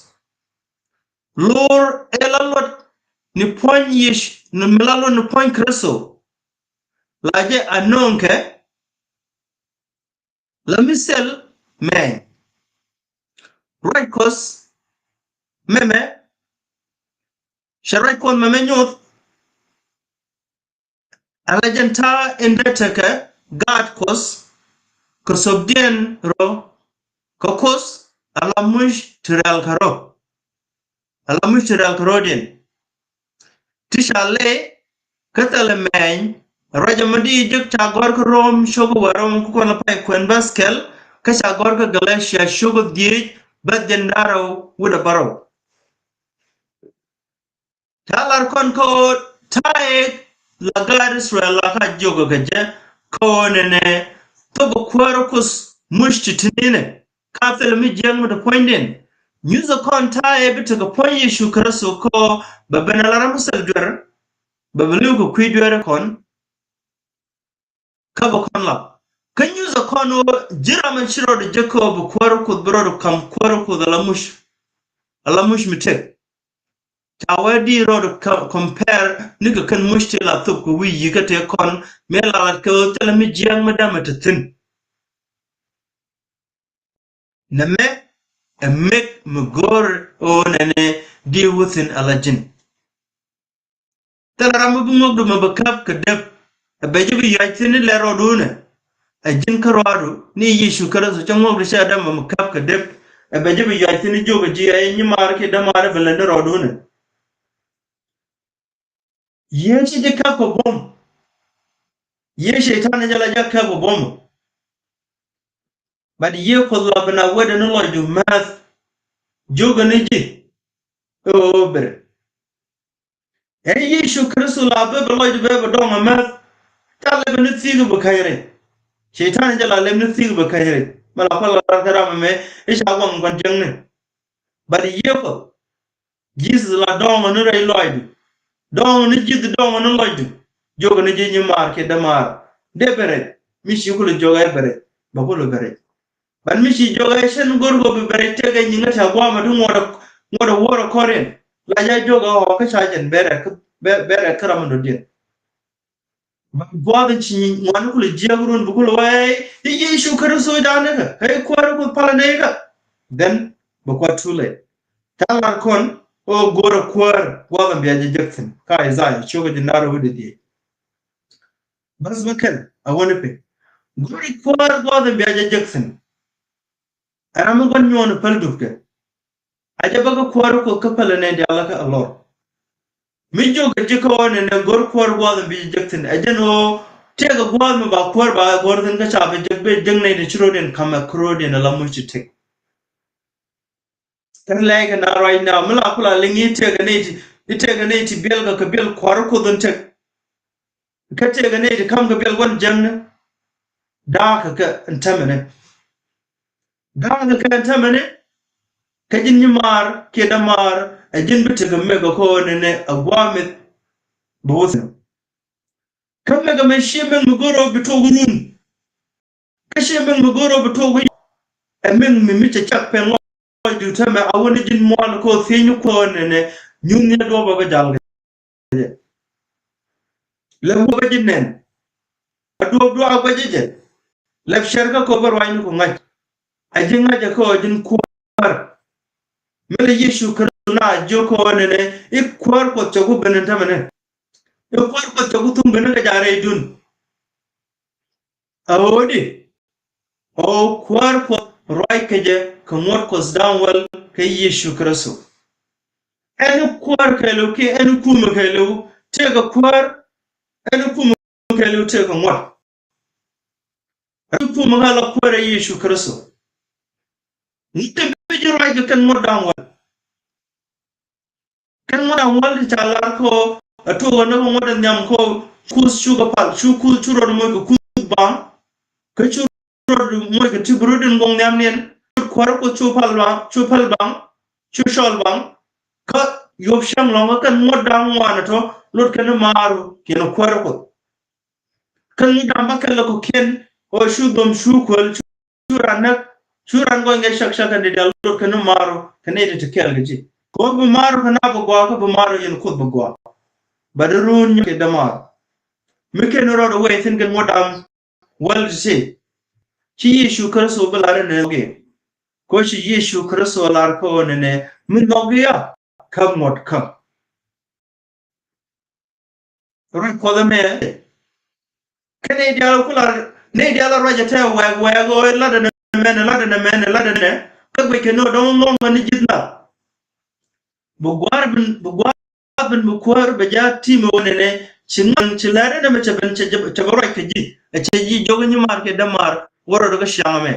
Lor ëë la luɔt ni puɔ̱ny Yecu, ni mi la luɔt ni puɔ̱ny Kritho. La jɛ a nöŋ kɛ la mi thil mɛy. Ruac Kuɔth mɛmɛ, cɛ ruac Kuɔth mɛmɛ nyuth. Ala jɛn ta̱a̱ in dee tekɛ gaat Kuɔth kɛ thöpdiɛn rɔ, kɛ Kuoth ala muc ti rɛl kɛ rɔ. Ala muc ti rɛl kɛ rɔɔdiɛn. Ti ca lɛ kä thilɛ mɛny, ruac ɛmɔ di jek ca gɔ̱r kä Rom cok wä Rom kä kɔn la pay kuɛn bäth kɛl, kä ca gɔ̱r kä Galatia cok dhieec bäth jɛn da̱rɛw wut ɛ bärɔw. Ta̱a̱ lar kɔn kä ɣöö ta̱a̱ ëë la gaat Israel la ka jiök kɛ jɛ kä ɣöö nɛnɛ thop ɛ Kuäär Kuoth muc ti ti̱ni̱nɛ ka thilɛ mi jiäk mi te puɔ̱nydiɛn. Nyuthɛ kɔn ta̱a̱ ëë bi tekɛ puɔ̱ny Yecu Kritho kä ɣöö bɛ ben ala ram mi thil duer, bɛ bɛ li̱w kɛ kui̱ dueeri kɔn. Kä bɛ kɔn lap. Kä nyuthɛ kɔn ɣöö ji̱n ram in ci rɔɔdɛ jek kä ɣöö bi Kuäär Kuoth bi rɔɔdɛ ka̱m Kuäär Kuoth ala muc, ala muc mi tëk. Ca wee di rɔɔdɛ compare ni kɛ kɛn muc tëë la thop kɛ wi̱i̱ yi̱kä tëë kɔn mëë la lat kɛ ɣöö thilɛ mi jiääk mi dämɛ te thi̱n. Nɛmɛ ɛ mek mi go̱o̱r ɣöö nɛnɛ di wä thi̱n ala ji̱n. Thilɛ ram mi bi ŋuɔ̱kdu mɛ bɛ käp kɛ dep. Ɛ bɛ ji̱ bi yuac thi̱n ni lɛr rɔɔdunɛ. Ɛ ji̱n kä rɔɔdu ni Yecu Kritho cä ŋuɔ̱kdu cɛ dämɛ mɛ käp kɛ dep. Ɛ bɛ ji̱ bi yuac thi̱n ni jiök ɛ ji̱ ɛ nyimaar kiɛ dämaar ɛ bɛ lät ni rɔɔdunɛ. Yiëë ci ji̱ käp kɛ buɔ̱m. Yiëë Cɛytan jɛ la jɛ käp kɛ buɔ̱m. But yiëë Kuoth la bi na wetdɛ ni lɔcdu määth. Jiökɛ ni ji̱ ɛ ɣöö ber. Ɛn Yecu Kritho la bee bɛ lɔcdu bee bɛ dɔ̱ŋ ɛ määth. Ca lɛpɛ ni thi̱i̱k bi käc rɛc. Cɛytan jɛ la lɛp ni thi̱i̱k bi käc rɛc. Mɛ la kual la lar kä ram ɛmɛ i̱ ca waŋ gua̱n jiäkni. But yiëë Kuoth. Jesus la dɔ̱ŋ ni rɛy lɔcdu. Dɔ̱ŋ ni ji̱th dɔ̱ŋ ni lɔcdu. Jiökɛ ni ji̱ nyimaar kiɛ dämaar. Dee bɛ rɛc. Mi ci kulɛ jiök ɛ bɛ rɛc. Bɛ kulɛ bɛ rɛc. But mi ci jiök ɛ cɛn go̱r go̱ bi bɛ rɛc tëëkɛ nyiŋä tɛ̈ gua̱a̱mɛ ti ŋuɔ̱t ɛ, ŋuɔ̱t ɛ wuɔ̱r ɛ kɔriɛn. La jɛ jiök ɛ ɣɔɔ kä ca jɛn bɛ rɛc kä, bɛ, bɛ rɛc kä ram mi dɔ̱diɛn. Ba gua̱a̱th in ci ŋuani kulɛ jiäk run bi kulɛ wee i̱ Yecu Kritho ja̱a̱n ni kɛ kɛ i̱ Kuäär Kuoth palä ni kɛ. Then bɛ kua̱r too late. Ca lar kɔn ɣöö go̱o̱rɛ Kuäär gua̱a̱th in bia jɛ jek thi̱n kä Isaiah ciökɛ ji̱ nar wi̱cdɛ dhieec. Bäth bä kɛl a wäni pek. Go̱ri kuäär gua̱a̱th in bia jɛ jek thi̱n. Ɛ ram mi gua̱n nyuɔ̱ɔ̱n päl dupkɛ. A jɛ bä kä kuäär Kuoth kä pälɛ nɛy diaal kä a lɔr. Mi jiök kɛ ji̱ kä ɣöö nɛnɛ go̱r kuäär gua̱a̱th in bi jɛ jek thi̱n. Ɛ jɛn ɣöö tëëkɛ gua̱a̱th mi ba kuäär ba go̱r thi̱n kä ca bi jek, bi jek nɛy ti ci ro̱o̱diɛn ka̱m ɛ kä ro̱o̱diɛn ala muc ti tëk. Kä lɛy kɛ na right now mi la kula liŋ i̱ tëëkɛ nɛy ti, i̱ tëëkɛ nɛy ti biɛl kɛ kɛ biɛl kuäär Kuoth in tëk. Kä tëëkɛ nɛy ti ka̱m kɛ biɛl gua̱n jiäkni. Da̱a̱kɛ kɛ ɛn täämɛ ni. Da̱a̱kɛ kɛ ɛn täämɛ ni. Kä ji̱n nyimaar kiɛ dämaar ɛ ji̱n bi tekɛ mekɛ kä ɣöö nɛnɛ a gua̱a̱ mith bi wuth ni. Kä mekɛ mɛ ciɛ mɛk mi go̱r ɣöö bi tok run. Kä ciɛ mɛk mi go̱r ɣöö bi tok i̱ ɛ mɛk mi mi cɛ cak pɛn lɔcdu täämɛ a wäni ji̱n mual kä thiec ni kuäär nɛnɛ nyuth ni a duɔ̱ɔ̱p ɛ bä jal kɛ jɛ. Lɛp wä bä ji̱ nɛn. A duɔ̱ɔ̱p duaak bä ji̱ jɛ. Lɛp cɛr kä kɔ bä ruacni ku ŋa̱c. A ji̱ ŋa̱c ɛ kä ɣöö ji̱n kuäär. Mi lɛ Yecu Kritho na jiök kä ɣöö nɛnɛ i̱ kuäär Kuɔth cɛ ku ben ɛn täämɛ ni. I̱ kuäär Kuɔth cɛ ku thuŋ ben kä ja̱ rɛydun. A ɣöö di ɣöö kuäär Kuɔth ruac kɛ jɛ kɛ ŋuɔ̱t Kuɔth da̱ŋ wäl kɛ Yecu Kritho. Ɛn kuäär kɛɛliw kiɛ ɛn kumɛ kɛɛliw tëëkɛ kuäär. Ɛn kumɛ kɛɛliw tëëkɛ ŋuɔ̱t. Ɛn kumɛ kä la kuäär ɛ Yecu Kritho. Ŋuɔ̱t ti bi ji̱ ruac kɛ kɛn ŋuɔ̱t da̱ŋ wäl. Kɛn ŋuɔ̱t da̱ŋ wäl ti ca lar kä ɛ tuɔɔk ɛ ni kä ŋuɔ̱t ɛ nhiam kä Kuoth cukɛ pal, cu Kuoth cu rɔɔd moc kɛ Kuoth baŋ. Kä cu rɔɔd moc kɛ ti bi rɔɔd in gɔŋ nhiam niɛn. Kuäär Kuoth cu pal baŋ, cu pal baŋ, cu cɔl baŋ. Kä yop cäŋ lɔ̱ŋ kä kɛn ŋuɔ̱t da̱ŋ ŋuan ɛ tɔ lot kɛn maaru kiɛn kuäär Kuoth. Kä ŋuɔ̱t da̱ŋ bä kɛl kɛ kɔ̱kiɛn ɣöö cu dhom cu kuäl cu cu ran näk, cu ran gɔny kɛ cak cak kɛn diaal lot kɛn maaru kɛn nɛy ti ti kɛɛl kɛ ji̱. Kɛ ɣöö bi maaru kɛn a bi gɔaa kä bi maaru yɛn Kuoth bi gɔaa. Bä di run nyɔk kɛ dämaar. Mi kɛn rɔɔd wee thi̱n kɛn ŋuɔ̱t da̱ŋ wäl ti ti. Ci Yecu Kritho bi lar inɛ gɛ. Kɛ ɣöö ci Yecu Kritho lar kä ɣöö nɛnɛ mi nhɔk i̱ a käp ŋuɔ̱t käp. Ruac Kuɔth ɛmɛ. Kä nɛy diaal ku la, nɛy diaal la ruac ɛ tɛ wɛɛk wɛɛk ɣöö latdɛ nɛ mɛnɛ, latdɛ nɛ mɛnɛ, latdɛ nɛ. Kä guic kɛ ni ɣöö dɔ̱ŋ ŋɔ̱ŋ ɛ ni ji̱th na. Bi gua̱a̱r bin, bi gua̱a̱r bin bi kuäär bɛ jaa ti̱i̱m ɛ ɣöö nɛnɛ ci ŋa̱n ci lɛr ɛn ɛmɛ cɛ ben cɛ, cɛ bä ruac kɛ ji̱. Ɛ cɛ ji̱ jiök i̱ nyimaar kiɛ dämaar wä rɔɔdɛ kä ciaŋ ɛmɛ.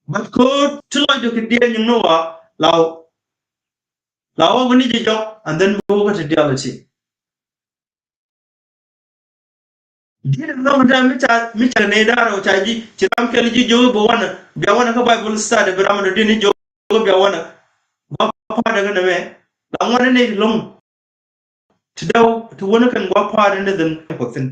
But kɛ ɣöö ti lɔcdɛ kɛ diɛɛl nyin ni ɣɔaa la wä. La wä ni jɛ jɔk, and then bi wä kä ti diaal ti. Di̱t ɛn nhɔk tɛ mi ca, mi ca nɛy da̱rɛ wä ca ji̱, ci ram kɛl ji̱ jiök bi wanɛ, bia wanɛ kä Bible study, bi ram dɔ di̱t ni jiök bia wanɛ. Gua pa̱a̱t ɛ kɛ nɛmɛ. La ŋuan ni nɛy ti lo̱ŋ. Ti dee, ti wäni kɛn gua̱a̱th pa̱a̱t ni dhin kɛ Kuoth thi̱n.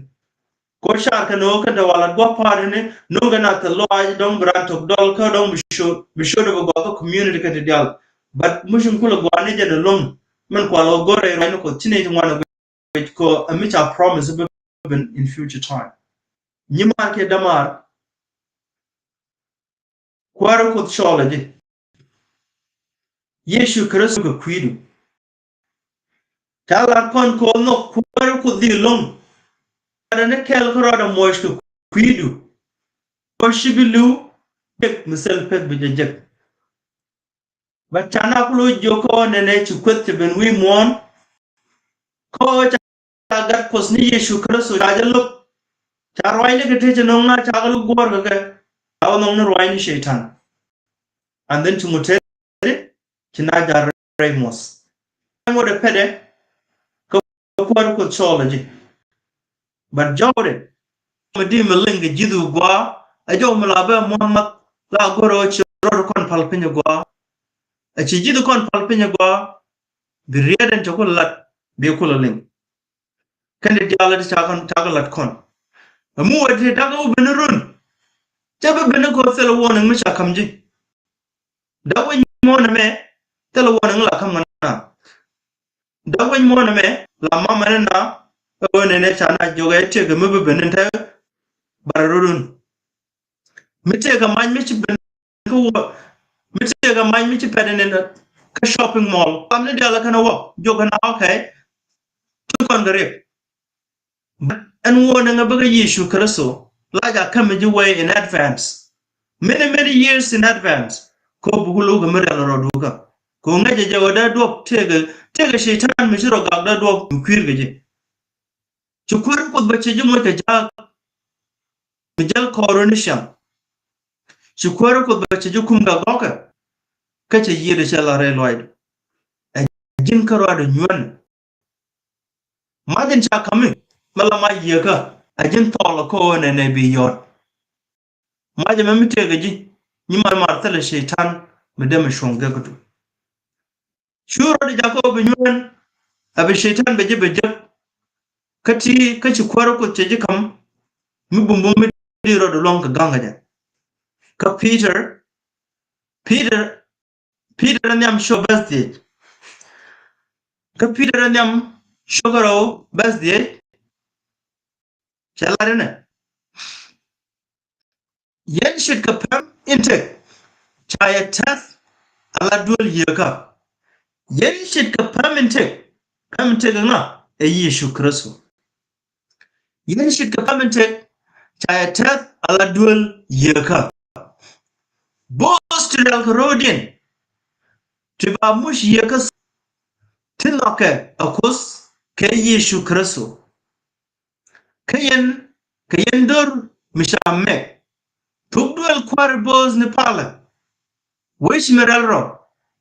Kɛ ɣöö car kɛn ɣöö kɛn te wal lat gua̱a̱th pa̱a̱t ni, no̱o̱ŋ kɛn a thil lɔaac dɔ̱ŋ bi raan tök dɔl kä dɔ̱ŋ bi ciöt, bi ciöt ɛ bi gɔaa kä community kɛn ti diaal. But mi ci kulɛ gɔaa ni jɛn ɛlɔ̱ŋ. Min kual ɣöö go̱rɛ ruac ni Kuɔth ci nɛy ti ŋuan ɛ guic kɛ ɣöö ɛ mi ca promise bi ben in future time. Nyimaar kiɛ dämaar. Kuäär Kuoth cɔɔl ɛ ji̱. Yecu Kritho kɛ kui̱du. Ca lat kɔn kɛ ɣöö nhɔk Kuäär Kuoth dhil lo̱ŋ. Lat ni kɛl kärɔɔdɛ muɔc kɛ kui̱du. Kɛ ɣöö ci bi li̱w jek mi thil pek bi jɛ jek. Bä ca na ku lo̱c jiök kä ɣöö nɛnɛ ci kueth cɛ ben wi̱i̱ muɔ̱ɔ̱n. Kä ɣöö ca gat Kuɔth ni Yecu Kritho ca jɛ lo̱k. Ca ruacni kɛ tëë cɛ no̱o̱ŋ na ca kɛ lo̱k guɔ̱ɔ̱r kɛ kɛ. Ca kɛ nhɔk ni ruacni Cɛytan. And then ci ŋut tëëri ci na ja̱ rɛy muɔ̱th. Ɛn ŋot ɛ pɛtɛ kä Kuäär Kuoth cɔɔl ɛ ji̱. But jɔwdɛ mi di mi liŋ kɛ ji̱th wi gua̱a̱ ɛ jɔw mi la bɛ muɔ̱th math la go̱r ɛ ci rɔɔd kɔn pal piny ɛ gua̱a̱. Ɛ ci ji̱th kɔn pal piny ɛ gua̱a̱. Bi riet ɛn cɛ ku lat bi ku la liŋ. Kɛn di diaal ti ca kɔn, ca kɛ lat kɔn. Ɛmu wä ti dakä wä ben run. Cɛ bi ben kɔ thil warning mi ca kam ji̱. Dak wec muɔ̱ɔ̱n ɛmɛ thil warning la kam ŋa na. Dak wec muɔ̱ɔ̱n ɛmɛ la mam ɛn na. Ɛ wä nɛnɛ ca na jɔk ɛ tiek mi bi ben in te. Bara run. Mi tëëkɛ mac mi ci ben kä wä, mi tëëkɛ mac mi ci pɛt ni kä shopping mall. Kam ni diaal kɛn wä jiök kɛn, okay. Ti kɔn kɛ riɛk. But ɛn ŋuɔ̱ɔ̱n ɛŋɛ bikɛ Yecu Kritho la ca kämɛ ji̱ way in advance. Many, many years in advance. Kɛ ɣöö buk lo̱kɛ mi rial rɔ dukä. Kɛ ɣöö ŋäcɛ jɛ ɣöö dee duɔ̱p tëëkɛ, tëëkɛ Cɛytan mi ci rɔ gak dee duɔ̱p mi kui̱r kɛ ji̱. Ci kuäär Kuoth bɛ cɛ ji̱ moc kɛ jaak mi jäl kɔɔr ni ciaŋ. Ci kuäär Kuoth bɛ cɛ ji̱ kum kɛ gɔ̱kɛ. Kä cɛ yiëëdɛ cɛ la rɛy luaydɛ. Ɛ ji̱n kä ruaadɛ nyuɛn. Mac in ca ka̱mi mi la mac yieekä, ɛ ji̱n thɔɔl kä ɣöö nɛnɛ bi yɔ̱ɔ̱t. Mac ɛmɛ mi tëëkɛ ji̱, nyi mar mar thilɛ Cɛytan mi dee mi cuɔ̱ŋ gek kä tu. Cu rɔɔdɛ jakä ɣöö bi nyuɛn, ɛ bi Cɛytan bɛ ji̱ bɛ jek. Kä ti kä ci kuäär Kuoth cɛ ji̱ ka̱m mi bumbum mi di rɔɔdɛ luɔ̱ŋ kɛ ga̱ŋ kɛ jɛ. Kä Peter, Peter Peter in nhiam cio̱k bɛth dhiec. Kä Peter in nhiam cio̱k kärɔw bɛth dhiec. Cɛ lat inɛ. Yɛn ce̱tkɛ päm in tëk ca yɛ tɛth ala duel yieekä. Yɛn ce̱tkɛ päm in tëk, päm in tëk ŋa? Ɛ Yecu Kritho. Yɛn ce̱tkɛ päm in tëk ca yɛ tɛth ala duel yieekä. Bo̱o̱th ti rial kɛ ro̱o̱diɛn ti ba muc yieekä ti nhɔakɛ ɛ Kuoth kɛ Yecu Kritho. Kä yɛn, kɛ yɛn do̱r mi ca mɛk thuk duel kuäär bo̱o̱th ni palä. Wec mi rial rɔ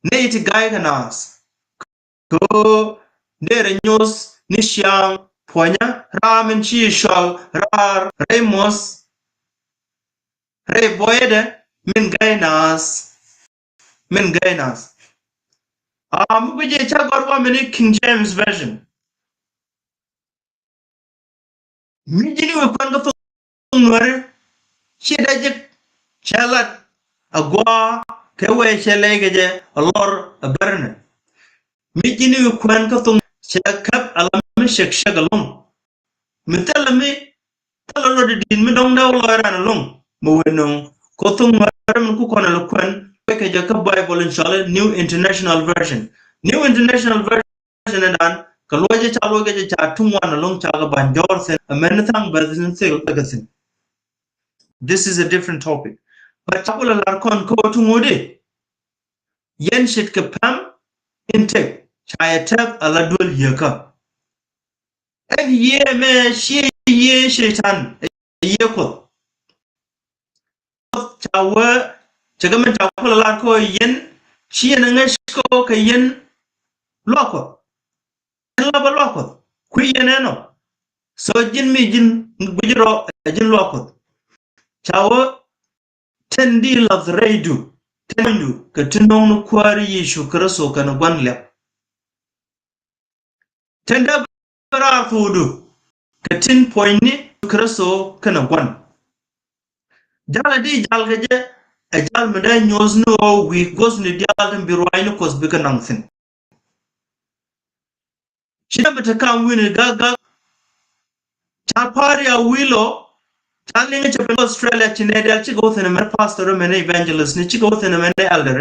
nɛy ti ga̱ykɛ naath. Kɛ ɣöö derɛ nyoth ni ciaŋ puɔ̱nyä ram in ci cɔal raar rɛy muɔ̱th rɛy buɔyädɛ min gäy naath. Min gäy naath. A mi guic jɛ ca gɔ̱r wa mini King James Version. Mi ji̱n wi̱i̱ kuɛn kä thuŋ Nuäri ciɛ dee jek cɛ lat a gua̱a̱ kɛ wee cɛ lɛy kɛ jɛ a lɔr a bärnɛ. Mi ji̱n wi̱i̱ kuɛn kä thuŋ cɛ käp a la mi cek cek a loŋ. Mi thilɛ mi thilɛ lɔt di di̱i̱t mi dɔ̱ŋ dee wä lɔc ran a loŋ mi wee no̱o̱ŋ. Kä thuŋ Nuäri min ku kɔn a lɛ kuɛn wee kɛ jɛ kä Bible in cɔal i̱ New International Version. New International Version. Version in dan kɛ luɔcɛ ca luɔcɛ jɛ ca tuŋ wan ɛlɔ̱ŋ ca kɛ ba̱ny jɔɔr thi̱n. Ɛmɛn ni thaŋ bɛth ni thil kɛ thi̱n. This is a different topic. But ca kulɛ lar kɔn kä tuŋ wudi. Yɛn ce̱tkɛ päm in tëk ca yɛ tɛth ala duel yieekä. Ɛn yiëë mɛ ciɛ yiëë Cɛytan, ɛ yiëë Kuoth. Ca wee, cɛ kɛ min ca kulɛ lar kɛ ɣöö yɛn ci yɛn ŋäc kɛ ɣöö kɛ yɛn luaak Kuɔth. Yɛn lapä luaak Kuɔth kui̱ yɛn ɛnɔ. So ji̱n mi ji̱n guic rɔ ɛ ji̱n luaak Kuɔth. Ca wee tin di lath rɛydu tin du kɛ ti nɔŋni Kuäär Yecu Kritho kɛnɛ gua̱n liak. Tin dee bä raar thuudu kɛ tin puɔ̱nyni Kritho kɛnɛ gua̱n. Jalɛ di jal kɛ jɛ ɛ jal mi dee nyoth ni ɣöö wi̱i̱ guɔ̱thni diaal tin bi ruaacni Kuɔth bikɛ naŋ thi̱n. Ci dee bi te kam wi̱ni gak gak. Ca pa̱a̱r ya wi̱i̱ lɔ ca liŋ cɛ ben Australia ci nɛ diaal cikɛ wä thi̱n ɛmɛn pastor ɛmɛn evangelist ni cikɛ wä thi̱n ɛmɛn elder.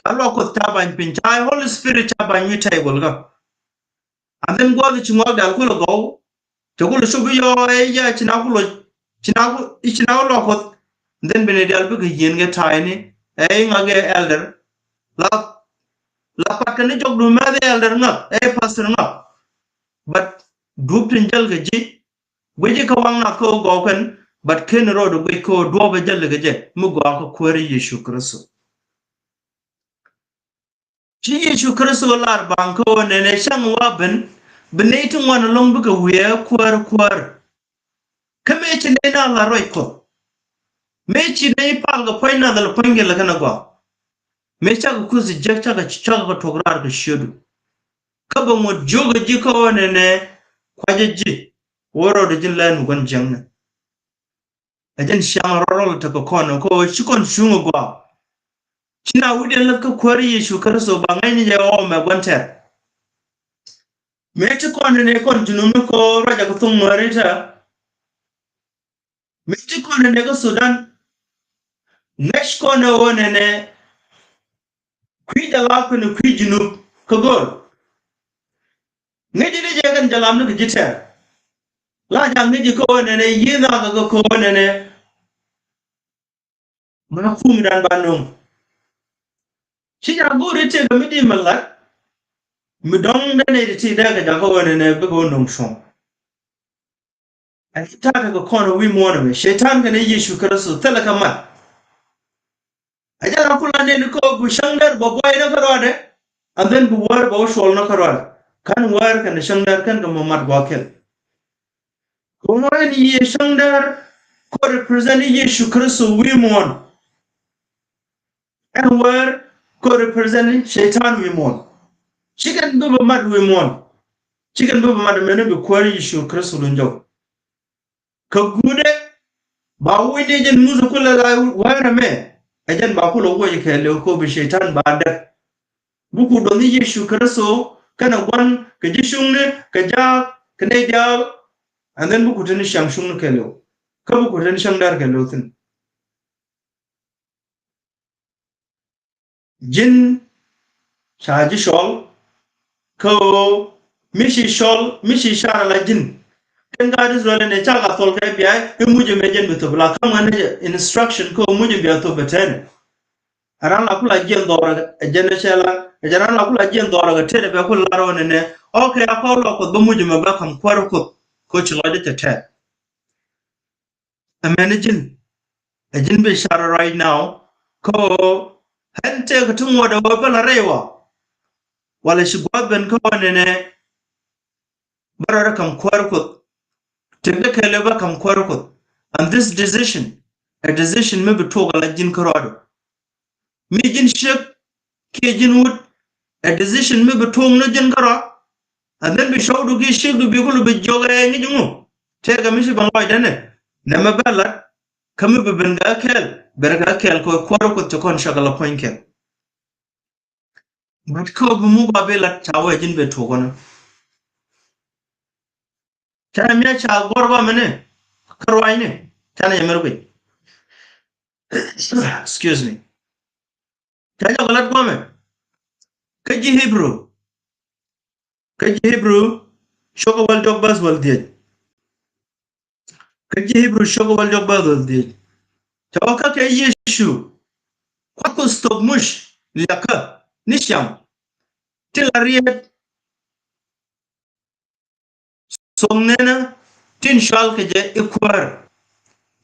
Ca luaak Kuɔth ca bany piny ca Holy Spirit ca bany wi̱i̱ table kä. And then gua̱th ci ŋuak dal kulɛ gɔw cɛ kulɛ cop i̱ yɔɔ ɛ yɛ ci na kulɛ ci na ku ci na ku luaak Kuɔth. And then bini dial bikɛ yieen kɛ ta̱a̱ ini ɛ i̱ ŋak ɛ elder. La la pat kɛ ni jɔk du mɛth ɛ elder ŋak ɛ pastor ŋak. But dup tin jäl kɛ ji̱ guic i̱ kä waŋ nak kä gɔw kɛn. But ken rɔɔd guic kä duɔp ɛ jäl kɛ jɛ mi gɔaa kä Kuäär Yecu Kritho. Ci Yecu Kritho lar baŋ kä ɣöö nɛnɛ cäŋ wa ben bi nɛy ti ŋuan ɛlɔ̱ŋ bikɛ wiee kuäär kuäär. Kä mëë ci nɛy na la ruac Kuɔth. Mëë ci nɛy pal kɛ puɔ̱ny nath ala puɔ̱ny kɛ lɛ kɛn a gɔaa. Mëë cakɛ kuth jiäk cakɛ cakɛ kɛ tuɔk raar kɛ ciötdu. Kä bɛ ŋuɔ̱t jiök ɛ ji̱ kä ɣöö nɛnɛ kuacä ji̱. Wä rɔɔdɛ ji̱n lɛn mi gua̱n jiäkni. Ɛ jɛn ciaŋ rɔl rɔl tekɛ kɔn ɛ kɔ ci kɔn cuŋ ɛ gɔaa. Ci na wi̱cdɛ lät kä Kuäär Yecu Kritho ba ŋäcni jɛ ɣɔw mɛ gua̱n tɛr. Mëë ci kɔn nɛnɛ kɔn junubni kɔ ruacɛ kɛ thoŋ Nuääri tɛ. Mëë ci kɔn nɛnɛ kä Sudan. Ŋäc kɔn ɛ ɣöö nɛnɛ kui̱ jɛ lap kɛnɛ kui̱ junub kä go̱o̱l. Ŋäcni jɛ kɛn jɛ lapni kɛ ji̱ tɛr. La jaŋ ni ji̱ ko̱o̱nɛ nɛ, yi̱ nhɔakɛ kɛ ko̱o̱nɛ nɛ. Ma kum dan ba no̱ŋ. Ci jaŋ go̱o̱ri tëëkɛ mi di mi lat. Mi dɔ̱ŋ dee nɛ ti ti dee kɛ jaŋ ko̱o̱nɛ nɛ bikɛ wä no̱ŋ cuɔ̱ŋ. Ɛ ta̱a̱ kɛ kɔn wi̱i̱ muɔ̱ɔ̱n ɛmɛ. Cɛy-tan kɛnɛ Yecu Kritho thilɛ kɛ mat. Ɛ jɛn a kula nɛn kɛ bi cäŋdär bɛ buay ni kärɔadɛ. And then bi wäär bɛ wä cuɔl ni kärɔadɛ. Kän wäär kɛnɛ cäŋdär kän kɛ mɔ mat gua̱a̱th kɛl. Kɛ ɣöö ɛn yiëë cäŋdär kɛ represent ni Yecu Kritho wi̱i̱ muɔ̱ɔ̱n. Ɛn wäär kɛ represent ni cɛy-tan wi̱i̱ muɔ̱ɔ̱n. Cikɛn bi bɛ mat wi̱i̱ muɔ̱ɔ̱n. Cikɛn bi bɛ mat mɛn bi Kuäär Yecu Kritho luny jɔk. Kɛ guudɛ ba wi̱i̱ ni jɛn muth kulɛ la wäär ɛmɛ. Ɛ jɛn ba kulɛ wuɔc kɛɛliw kɛ bi cɛy-tan ba däk. Bukɛ duɔth ni Yecu Kritho kɛnɛ gua̱n kɛ ji̱ cuŋni kɛ jaak kɛ nɛy diaal. And then bukɛ te ni cäŋ cuŋni kɛɛliw. Kä bukɛ te ni cäŋdär kɛɛliw thi̱n. Ji̱n ca ji̱ cɔl kä ɣöö mi ci cɔl mi ci car ala ji̱n. Kɛn gaat Israel ni cakɛ thol kɛ bia i̱ muc ɛmɛ jɛn bi thop la ka̱m ɣän ni jɛ instruction kä ɣöö muc ɛmɛ bia thop bɛ tɛn. Ɛ ran la kula jiɛn dhɔrɛ ɛ jɛn ɛ cɛ la ɛ jɛn ran la kula jiɛn dhɔrɛ kɛ tɛn ɛ bɛ kula lar ɣän ni nɛ. Okay, a kɔn lɔ Kuoth bä muc ɛmɛ bä ka̱m kuäär Kuoth kä ci lɔcdä cɛ tɛn. Amäni ji̱n. Ɛ ji̱n bi car right now. Kä ɣöö ɣän tëëkɛ ti ŋuɔ̱t ɛ ɣöö bä la rɛy wä. Walɛ ci gua̱a̱th ben kä ɣöö nɛnɛ. Bä rɔɔdɛ ka̱m kuäär Kuoth. Tëkdä kɛɛliw bä ka̱m kuäär Kuoth. And this decision, a decision mi bi tuɔɔk ala ji̱n kärɔɔdu. Mi ji̱n ciek kiɛ ji̱n wut, a decision mi bi tuɔɔk ni ji̱n kärɔa. And then bi cɔwdu kiɛ ciekdu bi kulu bi jiɔk ɛ ŋi̱c ŋu. Tëëkɛ mi ci ben lɔcdä nɛ. Nɛmɛ bä lat, kä mi bi ben kɛ kɛɛl, ben kɛ kɛɛl kɛ kuäär Kuoth ci kɔn cak ala puɔ̱ny kɛɛl. But kä bi muk a bi lat ca wee ji̱n bi tuɔɔk kɔn. Canɛ mia̱ ca gɔr ba mini kä ruacni canɛ yɛ mɛr guic. Excuse me. Ca jɔk lat guamɛ kä ji̱ Hebrew. Kä ji̱ Hebrew cukɛ wäl diɔk bäth wäl dhiec. Kä ji̱ Hebrew cukɛ wäl diɔk bäth wäl dhiec. Ca wä kä kɛ Yecu kuath Kuoth thok muc liakä ni ciaŋ ti la riet. Thok nɛnɛ tin cual kɛ jɛ i̱ kuäär.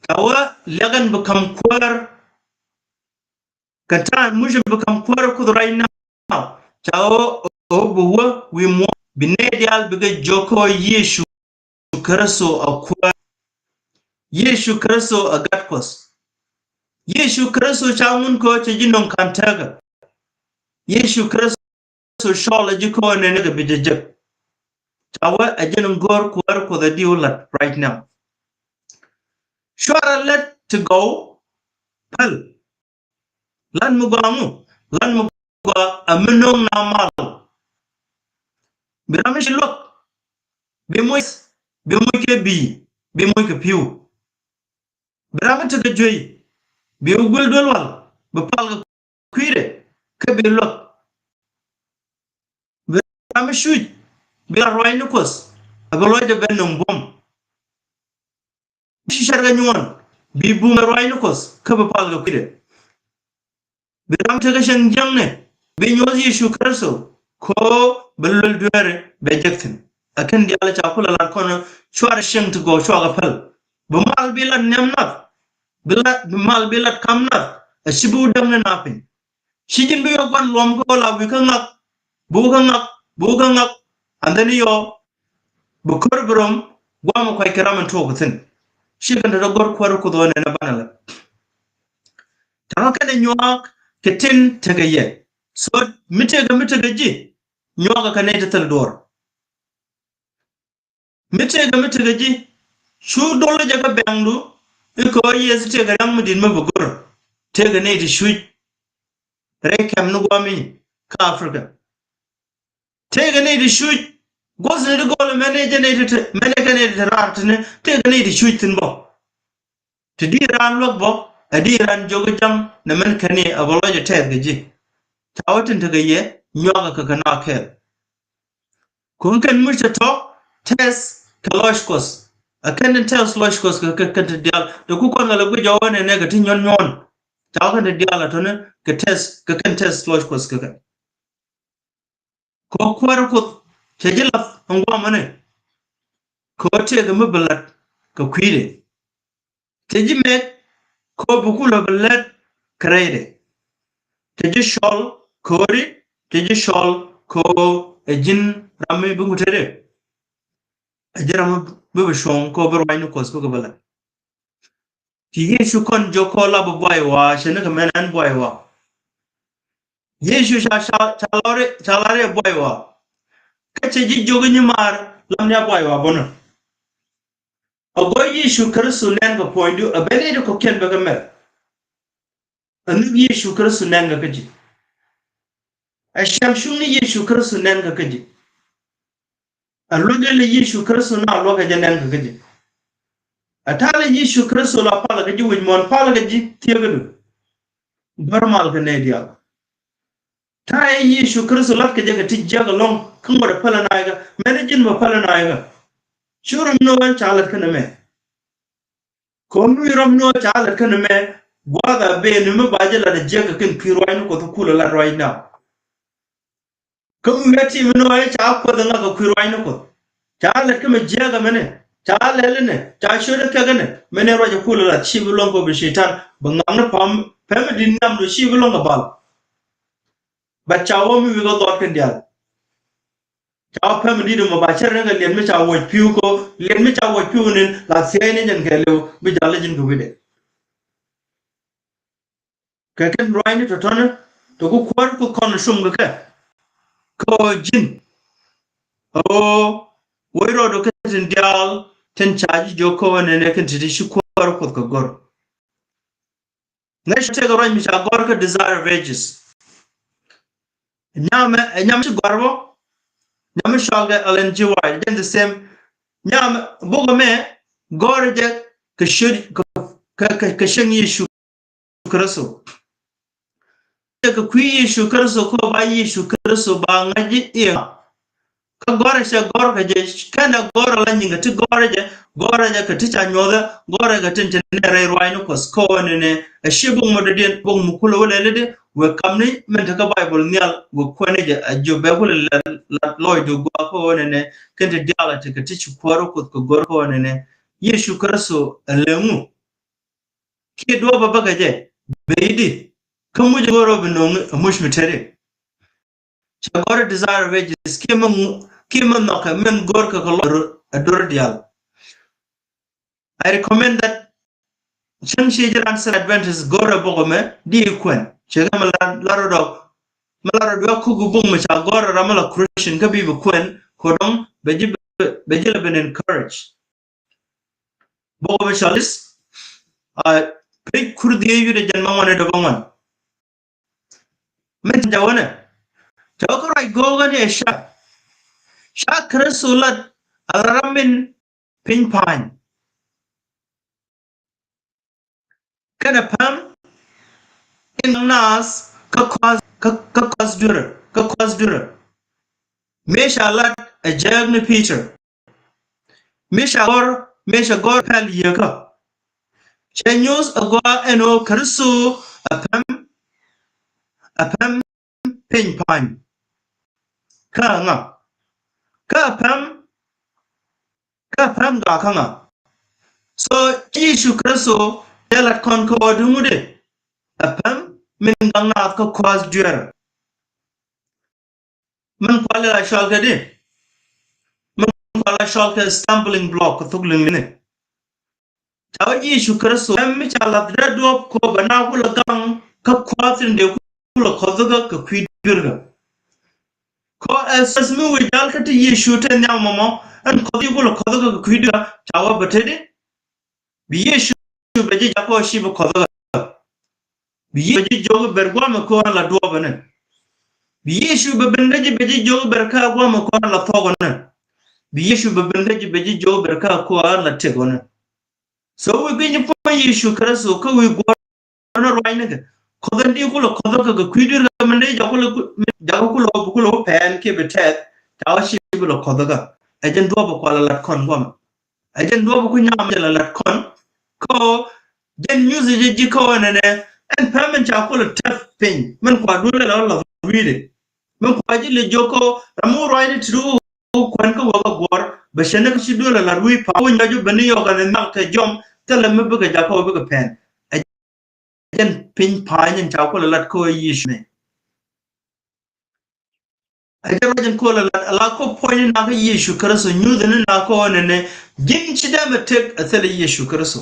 Ca wä liakɛn bi ka̱m kuäär. Kɛ ta̱a̱ muc bi ka̱m kuäär Kuoth right now. Ca wä ɣöö bi wä wi̱i̱ muɔ̱ɔ̱n bi nɛy diaal bikɛ jiök kä Yecu Kritho a kuäär. Yecu Kritho a gat Kuɔth. Yecu Kritho ca ŋun kä cɛ ji̱ nöŋ ka̱n tɛkɛ. Yecu Kritho cɔl a ji̱ kä nɛnɛ kɛ bi jɛ jek. Ca wä a ji̱n go̱o̱r kuäär Kuɔth a diw lat right now. Cuarɛ lät ti gɔw päl. Lat mi gɔaa ŋu, lat mi gɔaa a mi no̱o̱ŋ na mal. Bi ram mi ci luäk bi moc, bi moc kɛ bi̱i̱, bi moc kɛ pi̱w. Bi ram mi tekɛ juey bi wä guil duel wal bi pal kɛ kui̱dɛ kä bi luäk. Bi ram mi cuc bi la ruac ni Kuɔth a bi lɔcdɛ ben nöŋ buɔ̱m. Ci cɛr kɛ nyuɔn bi bum ruac ni Kuɔth kä bi pal kɛ kui̱dɛ. Bi ram tekɛ cieŋ jiäkni bi nyuɔth Yecu Kritho ko bi luel dueeri bɛ jek thi̱n. A kɛn diaal ca kulɛ lar kɔn cuarɛ cieŋ ti gɔw cuakɛ päl. Bi mal bi lat nhiam nath, bi lat, bi mal bi lat kam nath, a ci bi wä däŋ ni na piny. Ci ji̱n bi yɔk gua̱n luɔm kä la wi̱i̱ kä ŋak, bi wä kä ŋak, bi wä kä ŋak. And then yɔ bi kör bi röm guam kuac kɛ ram in tuɔɔk thi̱n. Ci kɛn te dee gɔr kuäär Kuoth ɣöö nɛnɛ banɛ lät. Ta̱a̱ kɛnɛ nyuaak kɛ tin tekɛ yɛ. So mi tekɛ, mi tekɛ ji̱ nyuaak kɛ nɛy ti thil duɔ̱ɔ̱r. Mi tëëkɛ, mi tëëkɛ ji̱ cu dolä jɛ kä bɛŋdu i̱ kɛ ɣöö Yecu tëëkɛ ria̱ŋ mi di̱t mi bi go̱r. Tëëkɛ nɛy ti cuc rɛy kɛm ni gua̱a̱mi kä Africa. Tëëkɛ nɛy ti cuc guɔ̱thni ti gɔl mɛn ɛ jɛ nɛy ti te mɛn ɛ kɛ nɛy ti te raar tini tëëkɛ nɛy ti cuc thi̱n bä. Ti di raan luäk bä ɛ di raan jiök i̱ ja̱ŋ nɛ mɛn kɛn i̱ ɛ bä lɔc ɛ tɛth kɛ ji̱. Ca wä tin tekɛ yɛ nyuakɛ kɛ kɛ na kɛɛl. Kuŋ kɛn muc tɛ tɔ̱ tɛth kɛ lɔc Kuɔth. Ɛ kɛn tin tɛth lɔc Kuɔth kɛ kɛ kɛn ti diaal. Ti ku kɔn kɛ lɛ guic ɔ wä nɛnɛ kɛ ti nyuɔn nyuɔn. Ca wä kɛn ti diaal ɛ tɔni kɛ tɛth kɛ kɛn tɛth lɔc Kuɔth kɛ kɛ. Kɛ ɣöö kuäär Kuoth cɛ ji̱ lath ɛn guamɛni. Kɛ ɣöö tëëkɛ mi bi la̱t kɛ kui̱dɛ. Cɛ ji̱ mɛk kɛ ɣöö bi kulɛ bi lät kɛ rɛydɛ. Cɛ ji̱ cɔl kɛ ɣöö di, cɛ ji̱ cɔl kɛ ɣöö ɛ ji̱n ram mi bi ŋutädɛ. Ɛ ji̱n ram mi bi cuɔ̱ŋ kɛ ɣöö bi ruaacni Kuɔth bikɛ bi la̱t. Ci Yecu kɔn jiök kɛ ɣöö la bi buay ɣɔaa, cɛ ni kɛ mɛn ɛn buay ɣɔaa. Yecu ca, ca, ca lɔri, ca lɔri ɛ buay ɣɔaa. Kä cɛ ji̱ jiök i̱ nyimaar, lam ni a buay ɣɔaa bä nɔ. Ɛ gɔaa Yecu Kritho nɛn kɛ puɔ̱nydu, ɛ ben i̱ ti kɔ̱kiɛn bɛ kɛ mɛr. Ɛ nhök Yecu Kritho nɛn kɛ kä ji̱. Ɛ cäŋ cuŋni Yecu Kritho nɛn kɛ kä ji̱. Ɛ luäk ilɛ Yecu Kritho na luäk kɛ jɛ nɛn kɛ kä ji̱. Ɛ ta̱a̱ lɛ Yecu Kritho la palä kɛ ji̱ wi̱c muɔ̱ɔ̱n, palä kɛ ji̱ thieekädu. Bär mal kɛ nɛy diaal. Ta̱a̱ ɛ Yecu Kritho la̱t kɛ jɛ kɛ ti jiäk ɛlɔ̱ŋ, kä ŋuɔ̱t ɛ pälä naath kä, mɛn ɛ ji̱n bä pälä naath kä. Cu ram ni ɣöö ca la̱t kɛn ɛmɛ. Kɛ ɣöö mi ram ni ɣöö ca la̱t kɛn ɛmɛ, gua̱a̱th a ben ni mi ba jɛ la̱t ɛ jiäk kɛ kɛn kui̱ ruaacni Kuɔth kulɛ la̱t right now. Kä mi wi̱i̱ a ti mi ni ɣöö ca Kuoth ɛ ŋa̱k kɛ kui̱ ruaacni Kuɔth. Ca la̱t kä mi jiäk ɛmɛni, ca lɛl inɛ, ca ciöt ikɛk inɛ, mɛn ɛ ruac ɛ kulɛ la̱t, ci bi luäŋ kɛ bi Cɛytan, bi ŋakni pam, pɛm in di̱t nhiamdu ci bi luäŋ kɛ bal. But ca wä mi wi̱i̱ kɛ dhɔɔt kɛn diaal. Ca wä pɛm in di̱t ɛmɔ ba cär ni kɛ liɛt mi ca wuɔc pi̱w kɛ, liɛt mi ca wuɔc pi̱w ni la thiɛɛcni jɛn kɛɛliw bi jal ji̱n kɛ wi̱cdɛ. Kɛ kɛn ruaacni tɔ̱tɔ̱ni, tɔ ku kuäär ku kɔn cum kɛ kɛ. Kɛ ɣöö ji̱n. Ɣöö wec rɔɔdu kɛ tin diaal tin ca ji̱ jiök kɛ ɣöö nɛnɛ kɛn ti̱ti̱ ci kuäär Kuoth kɛ gör. Ŋäc tëëkɛ ruac mi ca gɔ̱r kä Desire of Ages. Nyam ɛ, nyam ci gɔ̱r bä. Nyam mi cɔal kɛ Ellen G. White. Jɛn the same. Nyam buk ɛmɛ gɔ̱r jɛ kɛ ciöt kɛ, kɛ, kɛ, kɛ cieŋ Yecu Kritho. Jɛ kɛ kui̱ Yecu Kritho kɛ ba Yecu Kritho ba ŋa̱c ji̱ i̱ ŋa. Kä gɔ̱rä cɛ gɔ̱r kɛ jɛ, kɛnɛ gɔ̱rä la nyiŋ kɛ ti gɔ̱rä jɛ, gɔ̱rä jɛ kɛ ti ca nyuɔ̱thä, gɔ̱rä kɛ tin te nɛ rɛy ruaacni Kuɔth kɛ ɣöö nɛnɛ, ɛ ci bok mɔ dɔ̱diɛn, bok mɔ kulɛ wä lɛl i̱di, wek kamni min te kä Baibol nhial, wek kuɛni jɛ, ɛ jiök bɛ kulɛ lɛl, la lɔcdu gɔaa kɛ ɣöö nɛnɛ, kɛn ti diaal a tekɛ ti ci kuäärä Kuoth kɛ gɔ̱r kɛ ɣöö nɛnɛ, Yecu Kritho ɛ leŋu. Kiɛ duɔ̱ɔ̱p a bäkɛ jɛ, bɛ i̱di, kä muc go̱o̱r ɔ bi no̱o̱ŋ ɛ muc mi teri. Cɛ gɔ̱r i̱ Desire of Ages kiɛ mɛ ŋu-, kiɛ mɛ nhɔkɛ min go̱o̱r kɛ kɛ lɔc ɛ do̱r diaal. I recommend that cäŋ ci ji̱ ran Seventh Adventist go̱o̱r ɛ bok ɛmɛ di kuɛn. Cɛ kɛ mɛ lar, lar ɔ dɔk. Mɛ lar ɔ dɔk kuk bok mɛ ca gɔ̱r ɛ ram mɛ la Christian kä bi bi kuɛn. Kɛ dɔŋ bɛ ji̱, bɛ ji̱ lɛ ben encourage. Bok of Chalice, a, page kur dhieec wi̱cdɛ jɛn ma ŋuan i̱ dɔ̱p ŋuan. Min ca wänɛ. Ca wä kä ruac go̱o̱k ni ɛ ca. Ca Kritho lat a la ram min piny pa̱ny. Kɛnɛ päm in naath kä kɔath, kä, kä kɔath duer, kä kɔath duer. Mëë ca lat ɛ jääk ni Peter. Mi ca gɔ̱r, mi ca gɔ̱r pɛl yieekä. Cɛ nyuuth ɛ gɔaa ɛn ɣöö Kritho ɛ päm, ɛ päm piny pa̱ny. Kä ŋa? Kä ɛ päm, kä ɛ päm gaa kä ŋa? So Yecu Kritho cɛ lat kɔn kä ɣöö di ŋut i̱ ɛ päm min gaŋ naath kä kɔath duer. Min kual la cɔal kɛ di? Min kual la cɔal kɛ stumbling block kɛ thuk liŋ liŋ. Ca wä Yecu Kritho ɛm mi ca lath dee duɔp kɔ bɛ na kulɛ gaŋ kä kuath in dee kulɛ kɔth kä kɛ kui̱ duer kä. Kɔ ɛs ɛs mi wi̱i̱ jal kä ti Yecu te nhiam mɔmɔ ɛn kɔth i̱ kulɛ kɔth kä kɛ kui̱ duer kä ca wä bɛ te di. Bi Yecu bɛ ji̱ jakä ɔ ci bi kɔth kä. Bi Yecu bɛ ji̱ jiök i̱ ber guamɛ kɔn la duɔpɛ ni. Bi Yecu bɛ ben kä ji̱ bɛ ji̱ jiök i̱ ber kä guamɛ kɔn la thuɔk ɔ ni. Bi Yecu bɛ ben kä ji̱ bɛ ji̱ jiök i̱ ber kä kɔn la tëk ɔ ni. So wi̱i̱ gui̱ny puɔ̱ny Yecu Kritho kä wi̱i̱ guɔ̱r ni ruac ni kɛ. Kɔth in di kulɛ kɔth kä kɛ kui̱ duer kä min di jakä kulɛ, jakä kulɛ wä bi kulɛ wä pɛn kiɛ bi tɛth. Ca wä ci bi lɛ kɔth kä. Ɛ jɛn duɔpɛ kual la lat kɔn guamɛ. Ɛ jɛn duɔ̱ɔ̱p ku nyam jɛ la lat kɔn. Kä jɛn nyuth jɛ ji̱ kä ɣöö nɛnɛ ɛn pɛm min ca kulɛ tɛth piny min kua duel la la wi̱i̱dɛ. Min kua ji̱ lɛ jiök kä ram mi wä ruacni ti duɔ̱ɔ̱p kuɛn kä wä kä guɔ̱r bɛ cɛ ni kä ci duel la lat wi̱i̱ pa̱a̱m wä nyɔc wä ben ni yɔk ɛn nhiak kɛ jɔm thilɛ mi bikɛ jakä wä bikɛ pɛn. Ɛ jɛn piny pa̱a̱ny in ca kulɛ lat kä ɣöö Yecu ni. Ɛ jɛn ruac in kulɛ lat ala kä puɔ̱ny ni na kä Yecu Kritho nyuth ni na kä ɣöö nɛnɛ ji̱n ci dee mɛ tek ɛ thilɛ Yecu Kritho.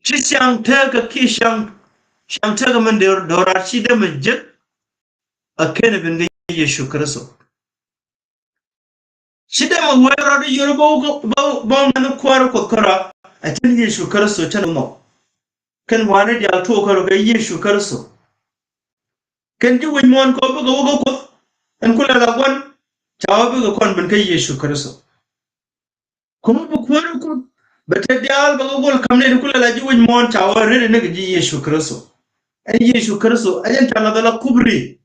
Ci ciaŋ tekä ki ciaŋ ciaŋ tekä min dee do̱raar ci dee mɛ jek ɛ kenɛ ben kä Yecu Kritho. Ci dee mɛ wee rɔɔd i̱ yio̱r bä bä bä ŋäni kuäär Kuoth kärɔa ɛ cän Yecu Kritho cän mɔ. Kɛn wa̱a̱ni diaal tuɔɔk kärɔa kɛ Yecu Kritho. Kɛn ji̱ wi̱c muɔ̱ɔ̱n kɔ bikɛ wä kä Kuoth ɛn kulɛ la gua̱n ca wä bikɛ kɔn ben kä Yecu Kritho. Kä mi bi kuäär Kuoth bɛ te diaal bɛ kɛ gol ka̱m ni ti kulɛ la ji̱ wi̱c muɔ̱ɔ̱n ca wä ret ni kɛ ji̱ Yecu Kritho. Ɛn Yecu Kritho ɛ jɛn ca lath ala kubri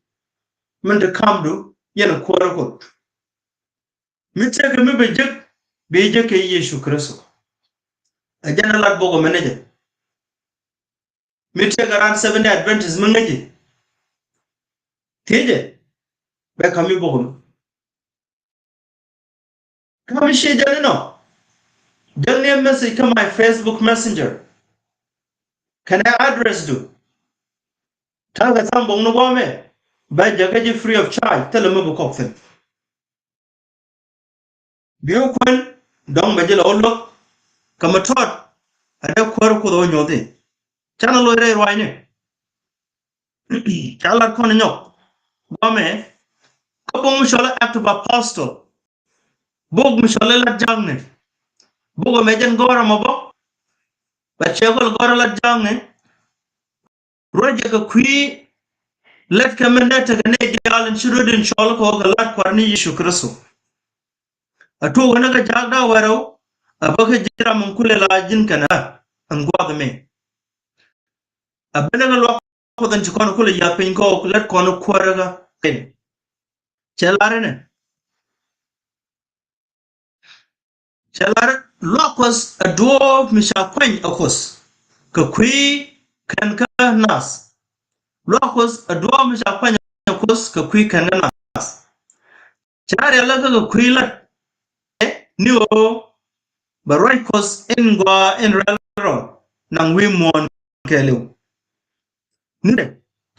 min ti ka̱mdu yɛn kuäär Kuoth. Mi tekɛ mi bɛ jek bi jek kɛ Yecu Kritho. Ɛ jɛn a lat bok ɛmɛ ni jɛ. Mi tekɛ ran Seventh Day Adventist mi ŋäci thiecɛ bɛ ka̱m mi bok ɛmɛ. Ka̱m mi ciɛ jɛn inɔ jäkni ɛ message kä my Facebook Messenger. Kɛnɛ address du ta̱a̱ kɛ tham bok ni guamɛ bɛ jäkä ji̱ free of charge thilɛ mi bi kɔk thi̱n. Bi wä kuɛn dɔ̱ŋ bɛ ji̱ la wä luäk kɛ mi tɔt. Ɛ dee kuäär Kuoth wä nyuɔthi. Canɛ loc rɛy ruacni. Ca lat kɔn nyɔk guamɛ kä bok mi cɔl Act of Apostle. Bok mi cɔl ilat jakni. Bok ɛmɛ jɛn gɔ̱rä mɔ bä bɛ cɛ gɔl gɔ̱rä lat jakni. Ruacɛ kɛ kui̱ lät kɛ min dee tekɛ nɛy diaal in ci rot in cɔl kɛ ɣöö kɛ la̱t Kua̱r ni Yecu Kritho. A tuɔɔk ni kɛ jaak da̱a̱ wärɛw a bä kä ji̱ ram in kulɛ la ji̱n kɛn ɛ ɛn gua̱a̱th mi. A ben ni kɛ luak Kuoth in ci kɔn kulɛ yath piny kä ɣöö lät kɔn kuäärä kä kɛn. Cɛ lar inɛ. Cɛ lar luaak Kuɔth ɛ duɔ̱ɔ̱p mi ca kuany ɛ Kuoth kɛ kui̱ kɛn kä naath. Luaak Kuɔth ɛ duɔ̱ɔ̱p mi ca kuany ɛ Kuoth kɛ kui̱ kɛn kä naath. Ca riɛl kä kɛ kui̱ lat ɛ ni ɣöö bɛ ruac Kuɔth in gɔaa in rɛl rɔ naŋ wi̱i̱ muɔ̱ɔ̱n kɛɛliw. Ni dɛ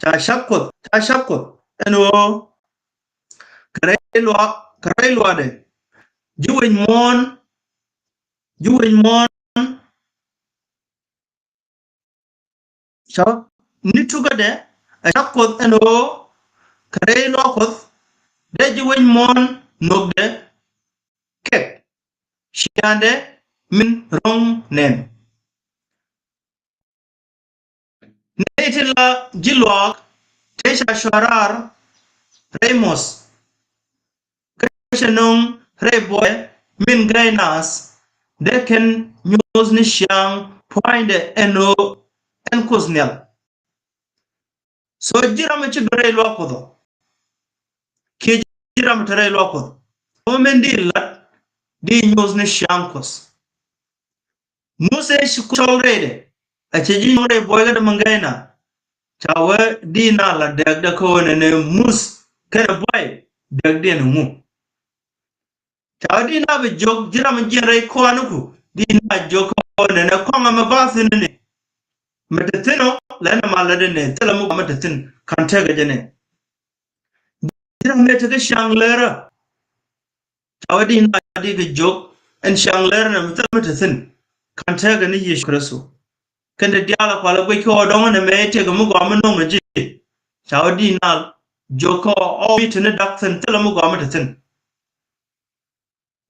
ca cak Kuoth ca cak Kuoth ɛn ɣöö kɛ rɛy luaak kɛ rɛy luaakdɛ ji̱ wec muɔ̱ɔ̱n ji̱ wec muɔ̱ɔ̱n. Ca ni tukädɛ a cak Kuoth ɛn ɣöö kɛ rɛy luaak Kuɔth dee ji̱ wec muɔ̱ɔ̱n nhökdɛ kɛk ciaaŋdɛ min ro̱ŋ nɛn. Nɛy tin la ji̱ luaak te ca cua̱ raar rɛy muɔ̱th kä cɛ nöŋ rɛy buɔyɛ min gäy naath dee kɛn nyuɔ̱th ni ciaŋ pua̱nydɛ ɛn ɣöö ɛn Kuoth nhial. So ji̱ ram mi ci gör rɛy luaak Kuɔth ɔ kiɛ ji̱ ram mi te rɛy luaak Kuɔth ɔ min di lat di nyuɔ̱th ni ciaŋ Kuɔth. Muthɛ ci cɔl rɛydɛ a cɛ ji̱ nyuɔ̱th rɛy buɔykädɛ mi gäy naath. Ca wee di na la dɛɛkdɛ kä ɣöö nɛnɛ muth kɛnɛ buay dɛɛkdiɛn ŋu. Ca wee di na bi jiök ji̱ ram jiɛn rɛy kɔaaniku di na jiök kä ɣöö nɛnɛ kɔaŋ ɛmɛ ba thi̱n ni. Mɛ te thi̱n ɔ lɛ nɛ ma lätdɛ nɛ thilɛ mi gɔaa mɛ te thi̱n ka̱n tekɛ jɛ nɛ. Ji̱ ram mëë tekɛ ciaŋ lärä. Ca wee di na di kɛ jiök ɛn ciaŋ lärä nɛ mi thilɛ mi te thi̱n ka̱n tekɛ ni Yecu Kritho. Kɛn te diaal a kualɛ guic kä ɣöö dɔ̱ŋ ɛn ɛmɛ tekɛ mi gɔaa mi no̱ŋ ɛ ji̱. Ca wee di na jiök kä ɣöö ɔ mi te ni dak thi̱n thilɛ mi gɔaa mi te thi̱n.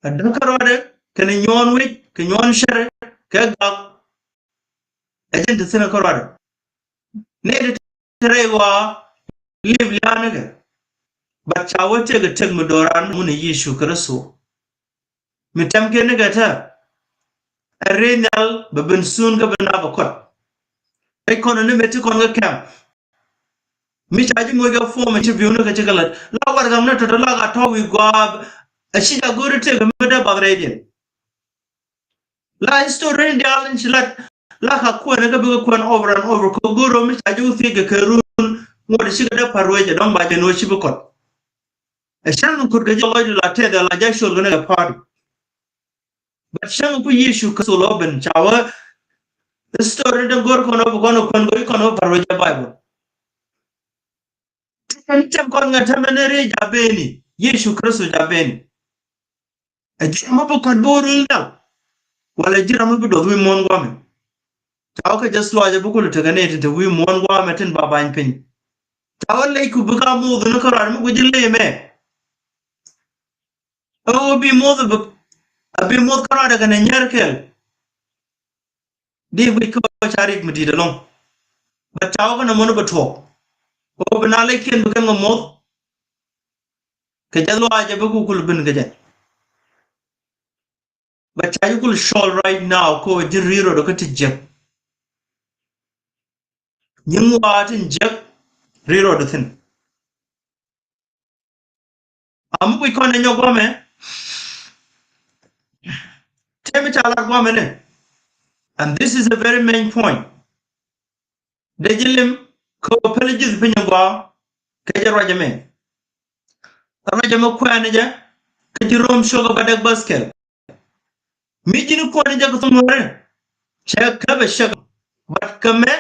A däk kä ruaadɛ kɛnɛ nyuɔ̱ɔ̱n wi̱c kɛ nyuɔ̱ɔ̱n cɛrɛ kɛ gak. Ɛ jɛn te thi̱n kä ruaadɛ. Nɛy ti te rɛy ɣɔaa li̱ep lia̱a̱ nikɛ. But ca wee tëk ɛ tëk mi do̱ran ŋun ɛ Yecu Kritho. Mi tɛm kiɛ nikɛ te ɛ rɛy nhial bɛ ben thuun kä ben a bɛ kɔt. Rɛy kɔn ni mi ti kɔn kä kɛm. Mi ca ji̱ moc kɛ form ci biu ni kɛ ci kɛ lät la warɛgak ni tɔ̱tɔ̱ la ka tɔ̱ wi̱i̱ gɔaa. A ci ca go̱o̱ri tëëk mi dee bath rɛydiɛn. La history ni diaal in ci lat la ka kuɛn kä bikɛ kuɛn over and over kɛ go̱o̱r mi ca ji̱ wä thiec kɛ kɛ run ŋuɔ̱t cikɛ dee pa̱r wecɛ dɔ̱ŋ ba jɛ ni wä ci bi kɔt. Ɛ cäŋ kut kɛ jɛ lɔcdu la tɛth ɛ la jɛ col kɛ ni kɛ party. But cäŋ ku Yecu Kritho lɔ ben ca wä history ni den go̱o̱r kɔn wä bi kɔn wä kuɛn go̱o̱r kɔn wä pa̱r wecɛ Bible. Tɛm tɛm kɔn ŋɛ tɛmɛ ni ri ja beni Yecu Kritho ja beni. Ɛ ji̱ ram mi bi kɔn bi wä rul dal. Wala ji̱ ram mi bi duɔth wi̱i̱ muɔ̱ɔ̱n guamɛ. Ca wä kɛ jɛ thuaacɛ bi kul tekɛ ni tin te wi̱i̱ muɔ̱ɔ̱n guamɛ tin ba bany piny. Ca wä lec ku bi ka muth ni kärɔa mi guic ji̱ ley mɛ. Ɛ wä bi muth bi a bi muth kärɔa kɛ ni nyɛr kɛl. Di guic kä ca rik mi di̱i̱t ɛlɔ̱ŋ. Bɛ ca wä kä nɔmɔ ni bɛ tuɔɔk. Kɛ wä bi na lec kiɛn bi kɛn kɛ moth. Kɛ jɛ luaacɛ bi ku kul bin kɛ jɛ. Bɛ ca ji̱ kul cɔl right now kɛ wä ji̱ ri̱i̱t rɔɔdɛ kä ti jiäk. Nyiŋ waa tin jiäk ri̱i̱t rɔɔdɛ thi̱n. Amu kui̱ kɔn ɛ nyɔk guamɛ. Temi ca lar guamɛ ni. And this is a very main point. Dee ji̱ lim kä wä päli ji̱th piny ɛ gua̱a̱ kɛ jɛ ruacɛ mɛ. Ruacɛ mɛ kuɛɛni jɛ kä ji̱ Rom cukɛ bädäk bäthkɛl. Mi ji̱n kuɔni jɛ kɛ thum weri cɛ käp ɛ cäk. But kɛ mɛ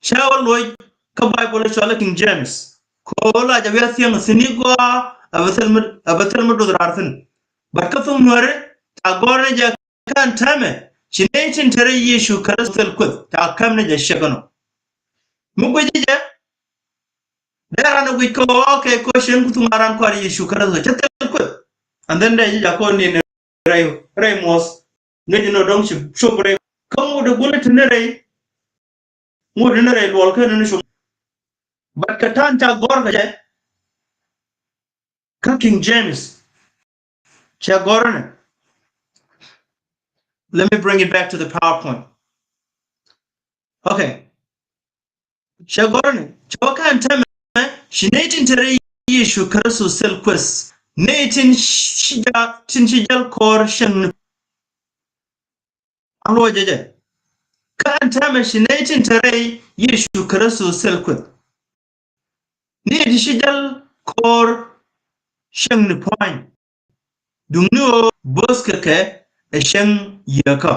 cɛ wä luɔc kä Bible cɔalɛ King James. Kɛ wä la jɛ wi̱i̱ a thiäŋ thi̱n i̱ gɔaa a bɛ thil mi, a bɛ thil mi duth raar thi̱n. But kä thum weri ca gɔ̱r ni jɛ kɛn täämɛ ci nɛy tin te rɛy Yecu Kritho thil kueth ca käp ni jɛ cäk ɛnɔ. Mi guic jɛ dee ran a guic kɛ wä okay kɛ wä cien ku thuŋ a ran kɔaar Yecu Kritho cɛ thil kueth. And then dee ji̱ jakä ni rɛy rɛy muɔth ŋäc ni dɔ̱ŋ ci cop rɛy kä ŋut i̱ guni ti ni rɛy ŋut ni rɛy luɔl kä ni ni cop. But kɛ ta̱a̱n ca gɔ̱r kɛ jɛ kä King James cɛ gɔ̱r ni. Let me bring it back to the PowerPoint. Okay. Cɛ gɔ̱r ni cɛ wä kɛn tɛmɛ ci nɛy tin te rɛy Yecu Kritho thil kueth nɛy tin ci jal, tin ci jal kɔɔr cieŋni. An luɔ jɛ jɛ kɛn tɛmɛ ci nɛy tin te rɛy Yecu Kritho thil kueth nɛy tin ci jal kɔɔr cieŋni puɔ̱ny. Duŋni ɣöö bo̱th kɛ kɛ ɛ cäŋ yieekä.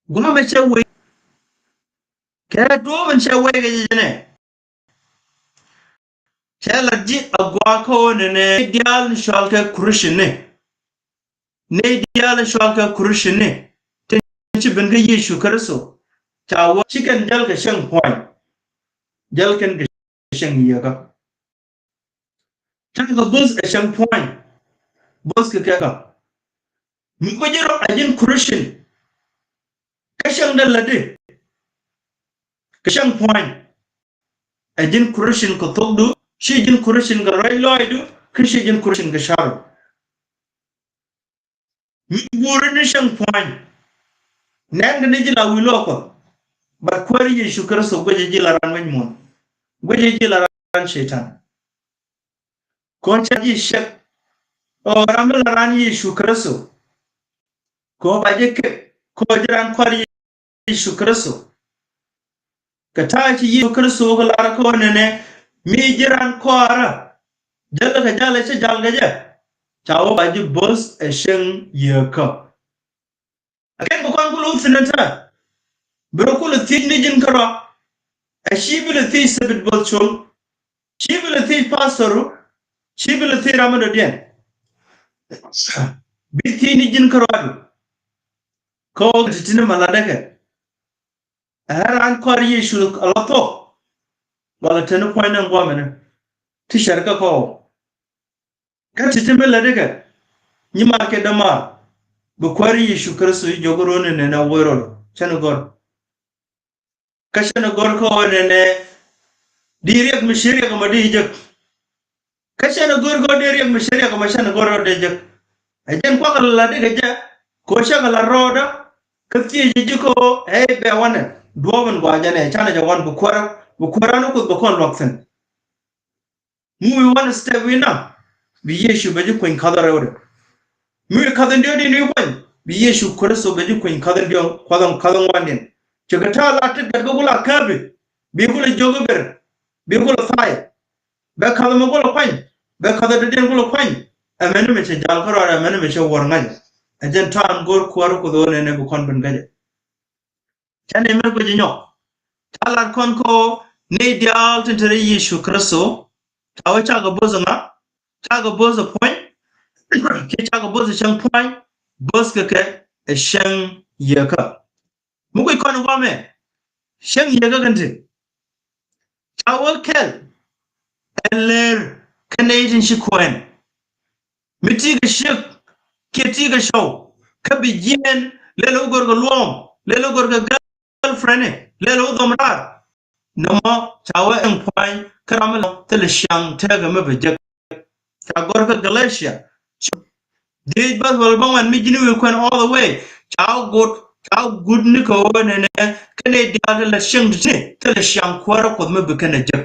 Gua̱a̱mɛ cɛ wee kɛ duɔ̱ɔ̱p in cɛ wee kɛ jɛ jɛ nɛ. Cɛ la ji̱ a gua̱a̱ kä ɣöö nɛnɛ diaal ni cɔal kɛ Christian ni. Nɛy diaal in cɔal kɛ Christian ni tin ci ben kä Yecu Kritho ca wä ci kɛn jäl kɛ cäŋ puɔ̱ny. Jäl kɛn kɛ cäŋ yieekä. Cäŋ kɛ bo̱th ɛ cäŋ puɔ̱ny. Bo̱th kɛ kɛ kä mi kɔ ji̱ rɔ a ji̱n Christian. Kä cäŋ dee lätdi kɛ cäŋ puɔ̱ny. Ɛ ji̱n Christian kɛ thokdu ci ji̱n Christian kɛ ruac lɔaacdu kä ci ji̱n Christian kɛ ca̱ru. Mi guuri ni cäŋ pua̱ny nɛn kɛ ni ji̱ la wi̱i̱ luɔk Kuɔth. But Kuäär Yecu Kritho guicɛ ji̱ la ran wec muɔ̱n guicɛ ji̱ la ran Cɛytan. Kɔn ca ji̱ cɛk ɔ ram mi la ran Yecu Kritho. Kɔn ba ji̱ kek kɔn ji̱ ran Kuäär Yecu Kritho. Kɛ ta̱a̱ ci Yecu Kritho kɛ lar kɛ ɣöö nɛnɛ mi ji̱ ran kɔaarä jälɛ kɛ jälɛ cä jal kɛ jɛ. Ca wä ba ji̱ bo̱th ɛ cieŋ yieekä. Ɛ kɛn kɛ kɔn kulɛ wä thi̱n ɛ tɛ̈ bi rɔ kulɛ thiec ni ji̱n kärɔa. Ɛ ci bi lɛ thiec thebit bo̱th col. Ci bi lɛ thiec pastoru. Ci bi lɛ thiec ram mi dɔ̱diɛn. Bi thiec ni ji̱n kärɔadu. Kä ɣöö kɛ ti̱ti̱ni ma latdä kɛ. Ɛ ran kɔaar Yecu a la thok. Wala teni puɔ̱ny ni ŋuamɛni ti cär kä kɔw. Kä ti̱ti̱ mi lätdi kɛ nyimaar kɛ dämaar bi Kuäär Yecu Kritho ji̱ jiök ro̱o̱ni nɛnɛ wee rɔl cäni gɔ̱r. Kä cäni gɔ̱r kä ɣöö nɛnɛ di riɛk mi ci riɛk ɛmɔ di jek. Kä cɛn ɛ go̱o̱r kɛ ɣöö dee riɛk mi cɛ riɛk ɛmɔ cɛn ɛ go̱o̱r kɛ ɣöö dee jek. Ɛ jɛn kuak ɛ la latdi kɛ jɛ kɛ ɣöö cakɛ la rɔɔdä. Kä thiecɛ ji̱ kɛ ɣöö ɛ bɛ wanɛ duɔ̱ɔ̱p in gua̱a̱ jɛn ɛ canɛ jɛ wan bi kuäärä bi kuäärä ni Kuoth bɛ kɔn luak thi̱n. Mi wi̱i̱ wanɛ step wi̱i̱ na Bi Yecu bɛ ji̱ kueny ka̱th rɛwdɛ. Mi wi̱i̱ ka̱th in diɔ̱k diɛn wi̱i̱ kuany, bi Yecu Kritho bɛ ji̱ kueny ka̱th in diɔ̱k, ka̱th in, ka̱th in ŋuandiɛn. Cɛ kɛ ta̱a̱ la tit gat kä gula kääpi, bi gula jiök i̱ ber, bi gula tha̱a̱c. Bɛ ka̱th ɛmɛ gula kuany, bɛ ka̱th in dɔ̱diɛn gula kuany. Ɛmɛn mi cɛ jal kärɔa, ɛmɛn mi cɛ wuɔ̱r ŋa̱c. Ɛ jɛn ta̱a̱ in go̱o̱r Kuäär Kuoth ɣöö nɛnɛ bi kɔn ben kä jɛ. Canɛ mɛ guic nyɔk. Ca lat kɔn kä nɛy diaal tin te rɛy Yecu Kritho. Ca wee cakɛ bo̱th ŋa? Cakɛ bo̱th puɔ̱ny. Kiɛ cakɛ bo̱th cäŋ puɔ̱ny. Bo̱th kɛ kɛ ɛ cäŋ yieekä. Mi guic kɔn guamɛ. Cäŋ yieekä kɛn ti. Ca wee kɛl. Ɛ lër kä nɛy tin ci kuɛn. Mi ti kɛ ciek kiɛ ti kɛ cɔw kä bi jiɛn lɛl wä gör kɛ luɔm, lɛl wä gör kɛ girlfriend, lɛl wä dhɔm raar. Nɔmɔ ca wee ɛŋ pua̱ny kä ram mi lɔ thilɛ ciaŋ tekɛ mi bɛ jek. Ca gör kä Galatia. Diec bäth wäl bäŋuan mi ji̱n wi̱i̱ kuɛn all the way. Ca wä gut, ca wä gut ni kɛ wä nɛnɛ kɛ nɛy diaal thilɛ cieŋ ti ti thilɛ ciaŋ Kuäärä Kuoth mi bi kɛn ɛ jek.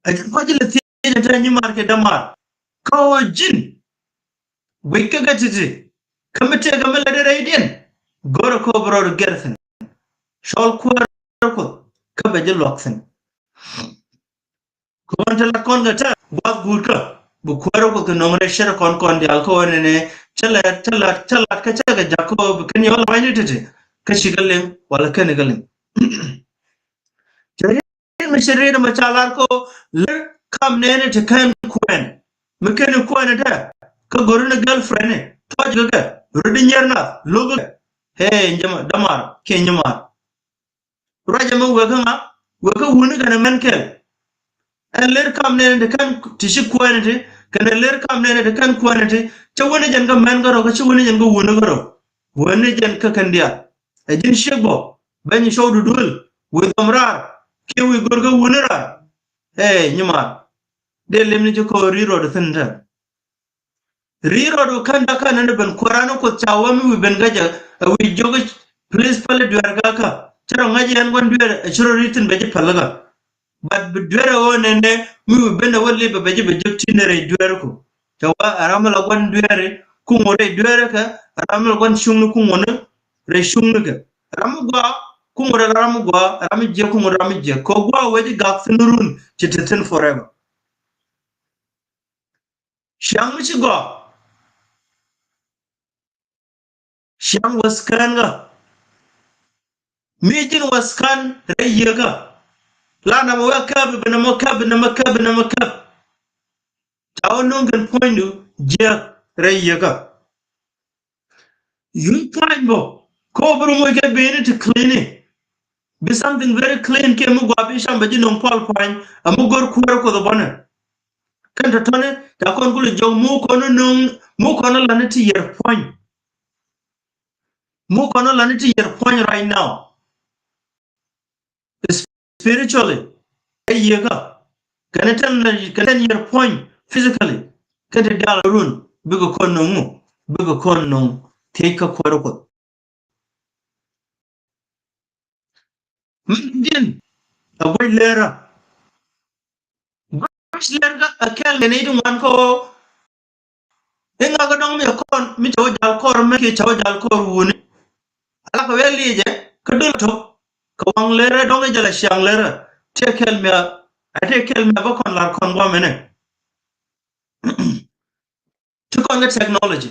Ɛ jɛn kɔc lɛ thiec ɛ te nyimaar kɛ dämaar. Kä ɣöö ji̱n guic kä kɛ ti̱ti̱ kä mi tëëkɛ mi lätdɛ rɛydiɛn. Go̱rɛ kä bi rɔɔd gɛr thi̱n. Cɔl Kuäär Kuoth kä bɛ ji̱ luak thi̱n. Kɔn te lat kɔn kɛ tɛr gua̱th guutkä bi Kuäär Kuoth kɛ nɔŋ rɛy cär kɔn kɔn diaal kä ɣöö nɛnɛ cä lät, cä lät, cä lät kä cä kɛ ja̱k kä ɣöö bi kɛn yɔl ruaacni ti̱ti̱ kä cikɛ liŋ wala kɛn kɛ liŋ. Cɛ riet mi cɛ riet mi ca lar ko lär kam nɛɛni ti kɛn kuɛn. Mi kɛn kuɛn dɛ kä go̱ri ni girlfriend ni tɔc kɛ kɛ rut di nyier nath lo̱k kɛ. Hey, njɛmɛ dämaar kiɛ nyimaar. Ruacɛ mi wek kä ŋa? Wek kä wuni kɛnɛ mɛn kɛl. Ɛn lär kam nɛɛni ti kɛn ti ci kuɛn ti kɛnɛ lär kam nɛɛni ti kɛn kuɛn ti. Cä wuni jɛn kä mɛn kärɔ kä cä wuni jɛn kä wuni kärɔ. Wuni jɛn kä kɛn diaal. Ɛ ji̱n ciek bɔ ben cɔw duduël wi̱i̱ dhɔm raar kiɛ wi̱i̱ gör kä wuni raar. Ɛ nyimaar. Dee lim ni ci kɔɔr ri̱i̱r rɔɔd thi̱n tɛn. Ri̱i̱r rɔɔd kän da̱k kän ni ben kuäär an Kuoth ca wä mi wi̱i̱ ben kä jɛ ɛ wi̱i̱ jiök i̱ please päl i̱ dueer kä kä. Cä rɔ ŋa̱c yɛn gua̱n dueer ɛ ci rɔ ri̱i̱r thi̱n bɛ ji̱ päl kä. But bi dueerɛ ɣöö nɛnɛ mi wi̱i̱ ben ɛ wä lip ɛ bɛ ji̱ bɛ jiök ti̱n rɛy dueerku. Cɛ wä ɛ ram mi la gua̱n dueeri kuŋ wä rɛy dueeri kɛ ɛ ram mi la gua̱n cuŋni kuŋ wä ni rɛy cuŋni kɛ. Ɛ ram mi gɔaa kuŋ wä rɛy ram mi gɔaa ɛ ram mi jiɛk kuŋ wä ram mi jiɛk kɛ gɔaa wee ji̱ gak thi̱n run ci te thi̱n forever. Ciaŋ mi ci gɔaa. Ciaŋ wäth kään kä. Mi ji̱n wäth kään rɛy yieekä. La nɛmɛ wee käp, bi nɛmɛ käp, bi nɛmɛ käp, bi nɛmɛ käp. Ca wä nuŋ kɛn puɔ̱nydu jiääk rɛy yieekä. Yuc puɔ̱ny bä. Kä bi ru moc kɛ beni ti clean i̱. Bi something very clean kiɛ mi gua̱a̱p i̱ cam bɛ ji̱ nuŋ pual puɔ̱ny. Ɛ mi gör kuäär Kuoth ɛ bɔnɛ. Kɛn tɔ̱tɔ̱ni ca kɔn kulɛ jɔk mu kɔn nuŋ mu kɔn lani ti yɛr puɔ̱ny. Mu kɔn lani ti yɛr puɔ̱ny right now. Spiritually ɛ yieekä kɛn tɛn kɛn tɛn yɛr puɔ̱ny physically. Kɛn ti diaal run bikɛ kɔn nuŋ mu bikɛ kɔn nuŋ thiec kä kuäär Kuoth. Min diɛn a gua̱c lɛɛrä. Gua̱c lɛɛrä a kɛl kɛ nɛy ti ŋuan kä ɣöö i̱ ŋakä dɔ̱ŋ mi a kɔn mi cɛ wä jal kɔr mɛ kiɛ cɛ wä jal kɔr wuni. Ala kɛ wee liecɛ kä dul tok kɛ waŋ lɛɛrä dɔ̱ŋ i̱ jɛ la ciaŋ lɛɛrä. Tëë kɛl mi a tëë kɛl mi a bä kɔn lar kɔn guamɛ nɛ. Ti kɔn kɛ technology.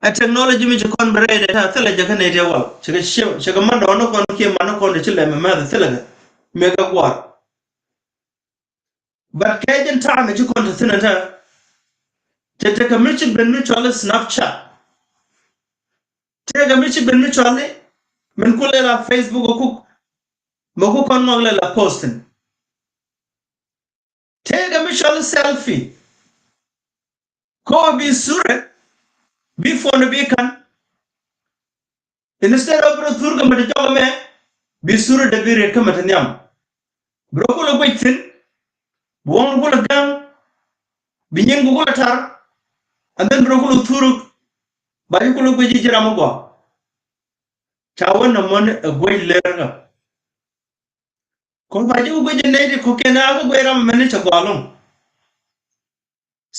Ɛ technology mi ci kɔn bi rɛydɛ ta thilɛ jɛ kä nɛy ti wal. Cikɛ ciɛ cikɛ man dɔɔni kɔn kiɛ man kɔn ti ci lɛmɛ mɛth thilɛ kɛ mëë kɛ guar. But kɛ jɛn ta̱a̱ mi ci kɔn ti thinɛ ta. Cɛ tekɛ mi ci ben mi cɔali Snapchat. Tekɛ mi ci ben mi cɔali min ku lɛ la Facebook ku mɛ ku kɔn ŋɔk lɛ la posting. Tëëkɛ mi cɔl selfie. Kɔ bi surɛ bi phone bi kan. Instead of bi rɔ thur kɛ mɛ ti jɔk mɛ bi surɛ dee bi ret kɛ mɛ ti nhiam. Bi rɔ kulɛ guic thin bi wɔŋ kulɛ gaŋ bi nyin ku kulɛ tar. And then bi rɔ kulɛ thuruk ba yi kulɛ guic ji̱ ji̱ ram mi gɔaa. Ca wä nɔmɔ ni ɛ guic lɛr kä. Kɔn pa ji̱ wä guic jɛ nɛy ti kɔ̱kiɛn a kä guic ram mɛn ni cɛ gɔaa loŋ.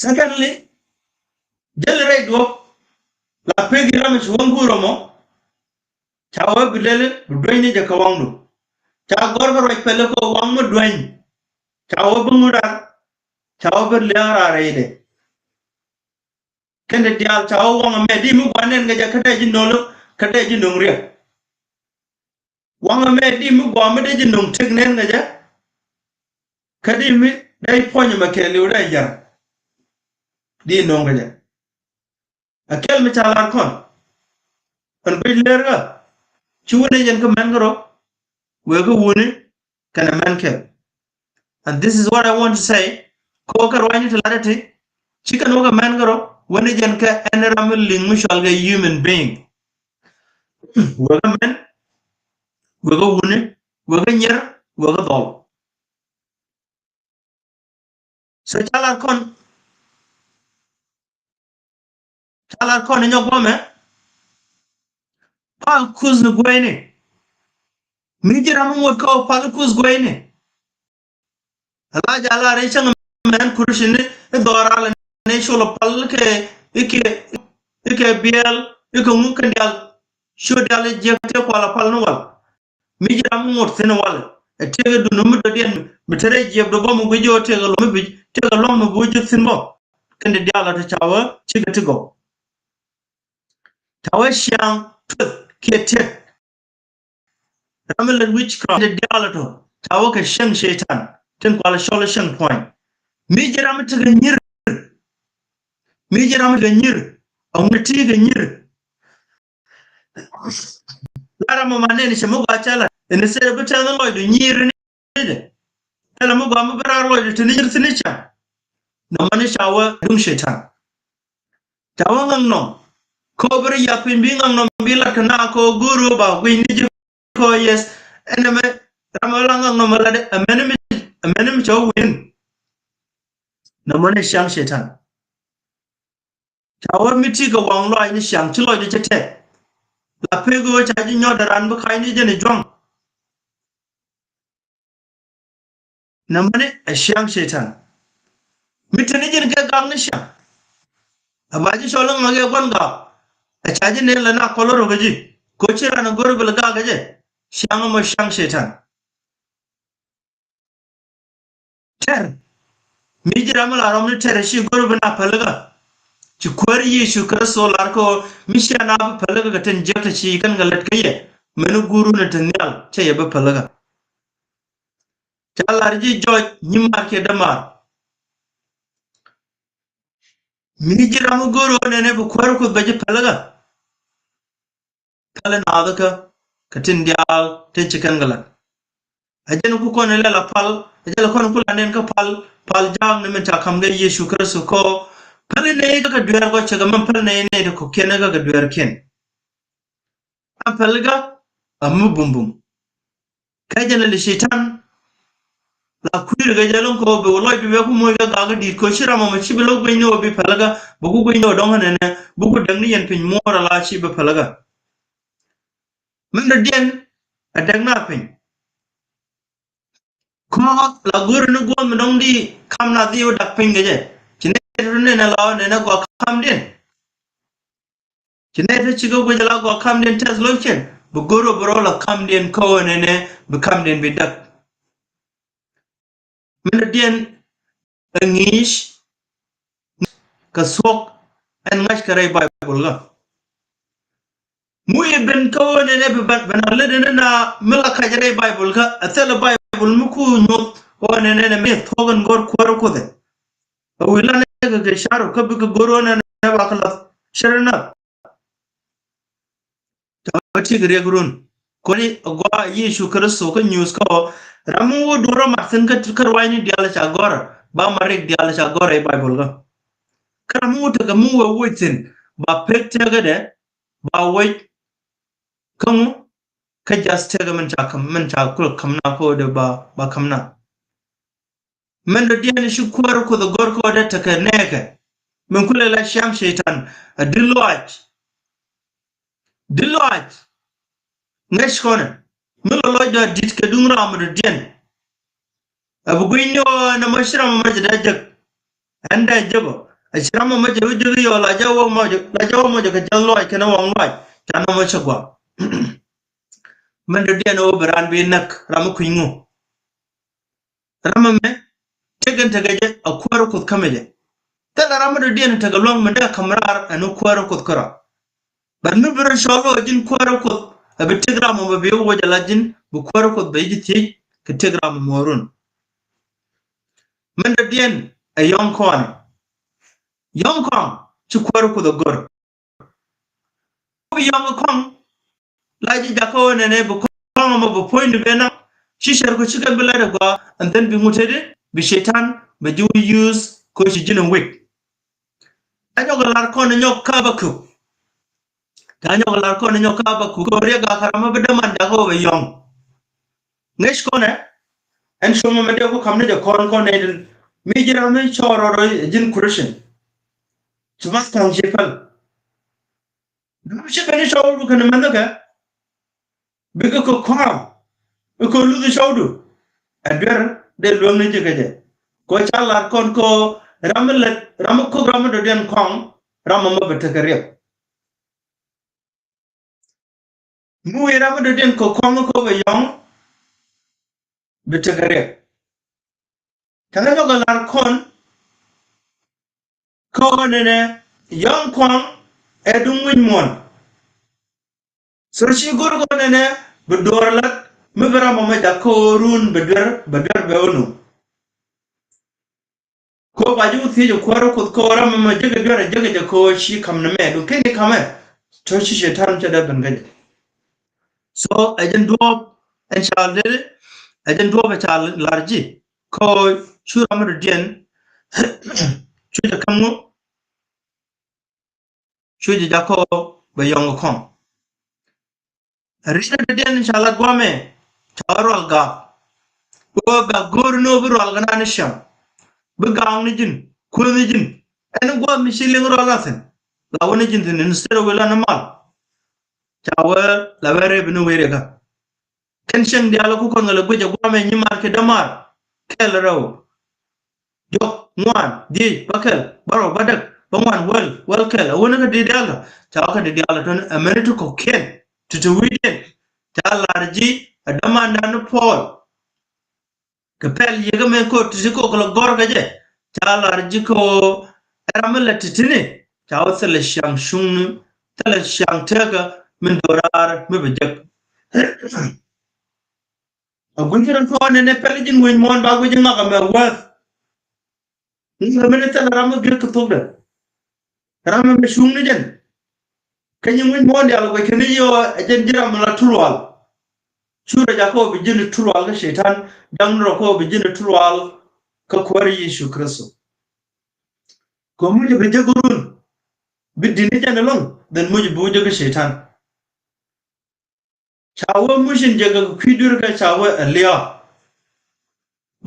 Secondly, jäl rɛy duɔ̱p la pek i̱ ram ci wäŋ guur ɔmɔ. Ca wä bi lɛl bi duäny ni jɛ kɛ waŋdu. Ca gɔr kɛ ruac pɛl kɛ waŋ mi duäny. Ca wä bi ŋut rar. Ca wä bi lia̱a̱ rar rɛydɛ. Kɛn ti diaal ca wä waŋ ɛmɛ di mi gua̱n nɛn kɛ jɛ kä dee ji̱ no̱l kä dee ji̱ no̱ŋ riɛk. Waŋ ɛmɛ di mi gɔaa mi dee ji̱ no̱ŋ tëk nɛn kɛ jɛ. Kä di mi dee puɔ̱ny ɛmɛ kɛɛliw dee yär. Di no̱ŋ kɛ jɛ. Ɛ kɛl mi ca lar kɔn. Ɛn guic lër kä. Ci wun ɛ jɛn kä mɛn kä rɔ. Wëë kä wuni kɛnɛ mɛn kɛl. And this is what I want to say. Kɛ wä kɛ ruanyni ti lat ɛ ti. Ci kɛn wä kɛ mɛn kä rɔ. Wun ɛ jɛn kä ɛn ram mi liŋ mi cual kɛ human being. Wek kä mɛn, wek kä wuni, wek kä nyier, wek kä dhɔl. So ca lar kɔn, ca lar kɔn inyɔ guɔmɛ. Pal kuth ni gueyni. Mi ji̱ ram ŋot kä pal kuth gueyni. Ala jala rɛy cäŋ mɛn kurusini i̱ dhɔra lɛ ni col pal kɛ i̱ kɛ i̱ kɛ biɛl i̱ kɛ ŋu kɛn dial. Cu dial i̱ jiɛk tëë kual a pal ni wal. Mi ji̱ ram ŋot thi̱n wal ɛ tëëk i̱ dun mi dɔ̱diɛn mi te rɛy jiɛp dɔ bä mi guic ji̱ ɣä tëëk i̱ luɔm i̱ bi̱c tëëk i̱ luɔm mi bi wä ji̱ thi̱n bä. Kɛn di dial a ti ca wä cikɛ ti gɔw. Ca wä ciaŋ tueth kiɛ tiɛt. Ram mi lät witchcraft ti diaal tɔ ca wä kɛ cieŋ Cɛytan tin kual cɔl cieŋ puɔ̱ny. Mi ji̱ ram mi tekɛ nyir. Mi ji̱ ram mi tekɛ nyir. A ŋuɛ ti kɛ nyir. La ram ma nɛn cɛ mi gɔaa cɛ la in sɛ bi tɛth lɔcdu nyir ni. Thilɛ mi gɔaa mi bi raar lɔcdu te ni nyir thi̱n i̱ cäŋ. Nɔmɔ ni ca wä duŋ Cɛytan. Ca wä ŋaŋ nɔm. Kɛ wä bi ri yath piny bi ŋaŋ nɔm bi lat kɛ na kɛ wä go̱o̱r wä ba guic ni ji̱ kɛ wä yes. Ɛn ɛmɛ ram ɛ la ŋaŋ nɔm ɛ lat ɛ mɛn mi ɛ mɛn mi ca wä win. Nɔmɔ ni ciaŋ Cɛytan. Ca wä mi ti kɛ waŋ lɔac ni ciaŋ ci lɔcdɛ cɛ tɛk. La pek wä ca ji̱ nyɔt dɛ ran bi kac ni jɛn i̱ juaŋ. Nɛmɛni ɛ ciaŋ Cɛytan. Mi te ni ji̱n kɛ gak ni ciaŋ. Ɛ ba ji̱ cɔl iŋa kɛ gua̱n gak. Ɛ ca ji̱ nɛn lɛ na kɔl rɔ kɛ ji̱. Ko ci ran ɛ go̱r bi lɛ gak kɛ jɛ. Ciaŋ ɛmɔ ciaŋ Cɛytan. Tɛr. Mi ji̱ ram mi la rɔm ni tɛr ci go̱r bi na pälikä. Ci Kuäär Yecu Kritho lar kɛ ɣöö mi cia na bi pälikä kɛ tin jiäk te ci kɛn kɛ lät kä yɛ. Mɛn i̱ guur wun in te nhial cɛ yɛ bi pälikä. Ca lar ji̱ jɔc nyi mar kiɛ dämaar. Mi ji̱ ram mi go̱o̱r ɣöö nɛnɛ bi Kuäär Kuoth bɛ ji̱ pälikä. Päl in naath kä kɛ tin diaal tin ci kɛn kɛ la̱t. A jɛn ku kɔn in lɛl a pal a jɛn kɔn ku la nɛn kä pal pal jaak ni min ca ka̱m kɛ Yecu Kritho kɔ. Päl in nɛy kä kɛ dueer kɔ cɛ kɛ mɛn päl nɛy nɛy ti kɔ̱kiɛn kä kɛ dueerkiɛn. A päl kä a mi bumbum. Kä jɛn li Cɛytan la kui̱r kɛ jɛ lo̱ŋ kɛ wä bi wä lɔc bi wek ku moc kɛ gak kɛ di̱i̱t kɛ wä ci ram ɔmɔ ci bi lo̱k guic ni wä bi pälikä bi ku guic ni wä dɔ̱ŋ kɛ nɛnɛ bi ku däk ni yɛn piny muɔɔr ala ci bi pälikä. Min dɔ̱diɛn a däk na piny. Kɔ la go̱o̱ri ni guɔ̱ɔ̱m mi dɔ̱ŋ di kam na dhiw dak piny kɛ jɛ ci nɛ tu nɛnɛ la wä nɛnɛ gɔaa kamdiɛn. Ci nɛ te cikɛ guic ala gɔaa kamdiɛn tɛth lo̱ckiɛn bi go̱r ɔ bi rɔl a kamdiɛn kä ɣöö nɛnɛ bi kamdiɛn bi däk. Min dɔ̱diɛn ɛ ŋi̱i̱c kɛ thuɔ̱k ɛn ŋa̱c kɛ rɛy Baibol kä. Mu i̱ ben kä ɣöö nɛnɛ bi ben ben a lät ɛn ɛn a mi la kac rɛy Baibol kä ɛ thilɛ Baibol mi ku nyuɔth ɣöö nɛnɛ nɛ mi thuɔ̱k ɛn go̱r Kuäär Kuoth ɛ. Ɛ wi̱i̱ lan ɛ kɛ kɛ carɔ kä bikɛ go̱r ɣöö nɛnɛ ba kɛ lath cɛ rɛ nath. Tɔ bä ti kɛ riɛk run. Kɔni gɔaa Yecu Kritho kä nyuuth kä ɔ ram mi wä duɔ̱r ɔ mat thi̱n kä kä ruacni diaal ca gɔ̱rä ba ma rik diaal ca gɔ̱rä i̱ Baibol kä. Kä ram mi wä tekɛ mi wä woc thi̱n ba pek tekädɛ ba woc kä ŋu kä jath tekä min ca käm min ca kulɛ käm na kä wä dee ba ba käm na. Min dɔ̱diɛn ci Kuäär Kuoth ɛ gɔ̱r kɛ ɣöö dee tekɛ nɛɛkɛ. Min kulɛ la ciaŋ Cɛytan a di lɔaac. Di lɔaac. Ŋäc kɔnɛ mi lɔ lɔcdä a di̱t kɛ duŋ ram mi dɔ̱diɛn. Ɛ bi gui̱ny ni ɣöö ɛn ɛmɔ ci ram ɛmɔ jɛ dee jek. Ɛn dee jek ɔ. Ɛ ci ram ɛmɔ jɛ wä jek i̱ ɣöö la jɛ wä mɔ jɛ, la jɛ wä mɔ jɛ kɛ jɛl lɔac kɛnɛ waŋ lɔac. Ca nɔmɔ cɛ gɔaa. Min dɔ̱diɛn ɣöö bi raan bi näk ram mi kui̱ny ŋu. Ram ɛmɛ tëk in tekɛ jɛ a kuäärä Kuoth kämɛ jɛ. Thilɛ ram mi dɔ̱diɛn tekɛ luäŋ mi dee käm raar ɛn kuäärä Kuoth kärɔa. But mi bi rɔ cɔl ɣöö ji̱n kuäärä Kuoth ɛ bi tëk ram ɛmɔ bi wä jɛ la ji̱n bi kuäärä Kuoth bɛ ji̱ thiec kɛ tëk ram ɛmɔ run. Min dɔ̱diɛn ɛ yɔ̱ŋ kɔn. Yɔ̱ŋ kɔn ci kuäärä Kuoth ɛ gör. Bi yɔ̱ŋ kɔn la ji̱ jakä ɣöö nɛnɛ bi kɔn ɛmɔ bi puɔ̱nyni ben naŋ ci cär kɔ ci kɛn bi lat ɛ gɔaa and then bi ŋut tetdi bi Cɛytan bɛ ji̱ wä use kɔ ci ji̱n ɛ weak. Ɛ nyɔk ɛ lar kɔn ɛ nyɔk Habakuk. Ɛ nyɔk ɛ lar kɔn ɛ nyɔk Habakuk kɛ ɣöö riɛk gakä ram mi bi däman jakä ɣöö bɛ yɔ̱ŋ. Ŋäc kɔnɛ ɛn cuɔmɔ mɛ dee ku ka̱m ni jɛ kɔn kɔn nɛy tin mi ji̱ ram mi cɔɔr rɔ rɔ ji̱n Christian. Ci bath ka̱ŋ ci päl. Dee bi ci ben i̱ cɔwdu kɛnɛ mɛnhä kɛ bikɛ kɛ kɔaŋ i̱ kɛ luth i̱ cɔwdu. Ɛ duer dee luäŋni ji̱ kɛ jɛ kɛ ca lar kɔn kɛ ram mi lät ram mi kök ram mi dɔ̱diɛn kɔaŋ. Ram ɛmɔ bi tekɛ riɛk. Mi wi̱i̱ ram mi dɔ̱diɛn kɛ kɔaŋ kɛ bɛ yɔ̱ŋ bi tekɛ riɛk. Kɛnɛ nyɔk ɛ lar kɔn kɛ ɣöö nɛnɛ yɔ̱ŋ kɔaŋ ɛ duŋ wi̱c muɔ̱ɔ̱n. So ci go̱r kɛ ɣöö nɛnɛ bi duɔ̱ɔ̱r lat mi bi ram ɛmɔ jakä ɣöö run bɛ duer bɛ duer bɛ ɣöö nu. Kɛ ɣöö ba ji̱ wä thiec ɛ kuäärä Kuoth kɛ ɣöö ram ɛmɔ jekɛ duer ɛ jekɛ jɛ kɛ ɣöö ci ka̱m ni mɛ duŋ kɛn i̱ ka̱mɛ. Tɔ ci Cɛytan cɛ dee ben kä jɛ. So ɛ jɛn duɔ̱ɔ̱p ɛn ca lɛl ɛ jɛn duɔ̱ɔ̱p ɛ ca lar ji̱ kɛ ɣöö cu ram mi dɔ̱diɛn cu jɛ ka̱m ŋu. Cu jɛ jakä ɣöö bɛ yɔ̱ŋ kɔaŋ. Riet dɔ̱diɛn ca lat guamɛ ca wä rual gaak. Ɣöö bɛ go̱o̱r ni ɣöö bi rual kɛ naan ni ciaŋ bi gaak ni ji̱n kuäth ni ji̱n. Ɛn gua̱a̱th mi ci liŋ rual a thi̱n la wä ni ji̱n thi̱n instead of wi̱i̱ la ni mal. Ca wee la wee rep ni wee riɛkä. Kɛn cieŋ diaal ku kɔn kɛ lɛ guic ɛ guamɛ nyimaar kiɛ dämaar kɛl rɛw. Jɔk ŋuan dhiec bäkɛl bärɔw bädäk bäŋuan wäl wäl kɛl a wä ni kä di̱t diaal kä ca wä kä di̱t diaal kä tɔ̱ni ɛ mɛni ti kɔ̱kiɛn ti ti wi̱i̱diɛn. Ca lar ji̱ ɛ dämandan ni Puɔl. Kɛ pɛl yieekä mɛ ko̱ ti̱ti̱ ko̱ kɛ lɔ gɔ̱r kɛ jɛ ca lar ji̱ ko̱ ɛ ram mi lɛ ti̱ti̱ni ca wä thilɛ ciaŋ cuŋni thilɛ ciaŋ tekä min do̱raar mi bɛ jek. A gui̱c rɔ tuɔɔk nɛnɛ pɛl ji̱n wec muɔ̱ɔ̱n ba gui̱c ŋak ɛmɛ wäth. Ŋak ɛmɛ ni thilɛ ram mi gek kɛ thokdɛ. Ram ɛmɛ cuŋni jɛn. Kä nyin wi̱c muɔ̱ɔ̱n diaal guɛc kɛn i̱ yio̱o̱ ɛ jɛn ji̱ ram mi la turual. Cu rɔ jakä ɣöö bi ji̱n turual kä Cɛytan ja̱ŋ ni rɔ kä ɣöö bi ji̱n turual kä Kuäär Yecu Kritho. Kɛ muc bi jek run bi di̱t ni jɛn ɛlɔ̱ŋ then muc bi wä jek kä Cɛytan. Ca wee muc in jek kɛ kui̱ duer kɛ ca wee ɛ lia̱a̱.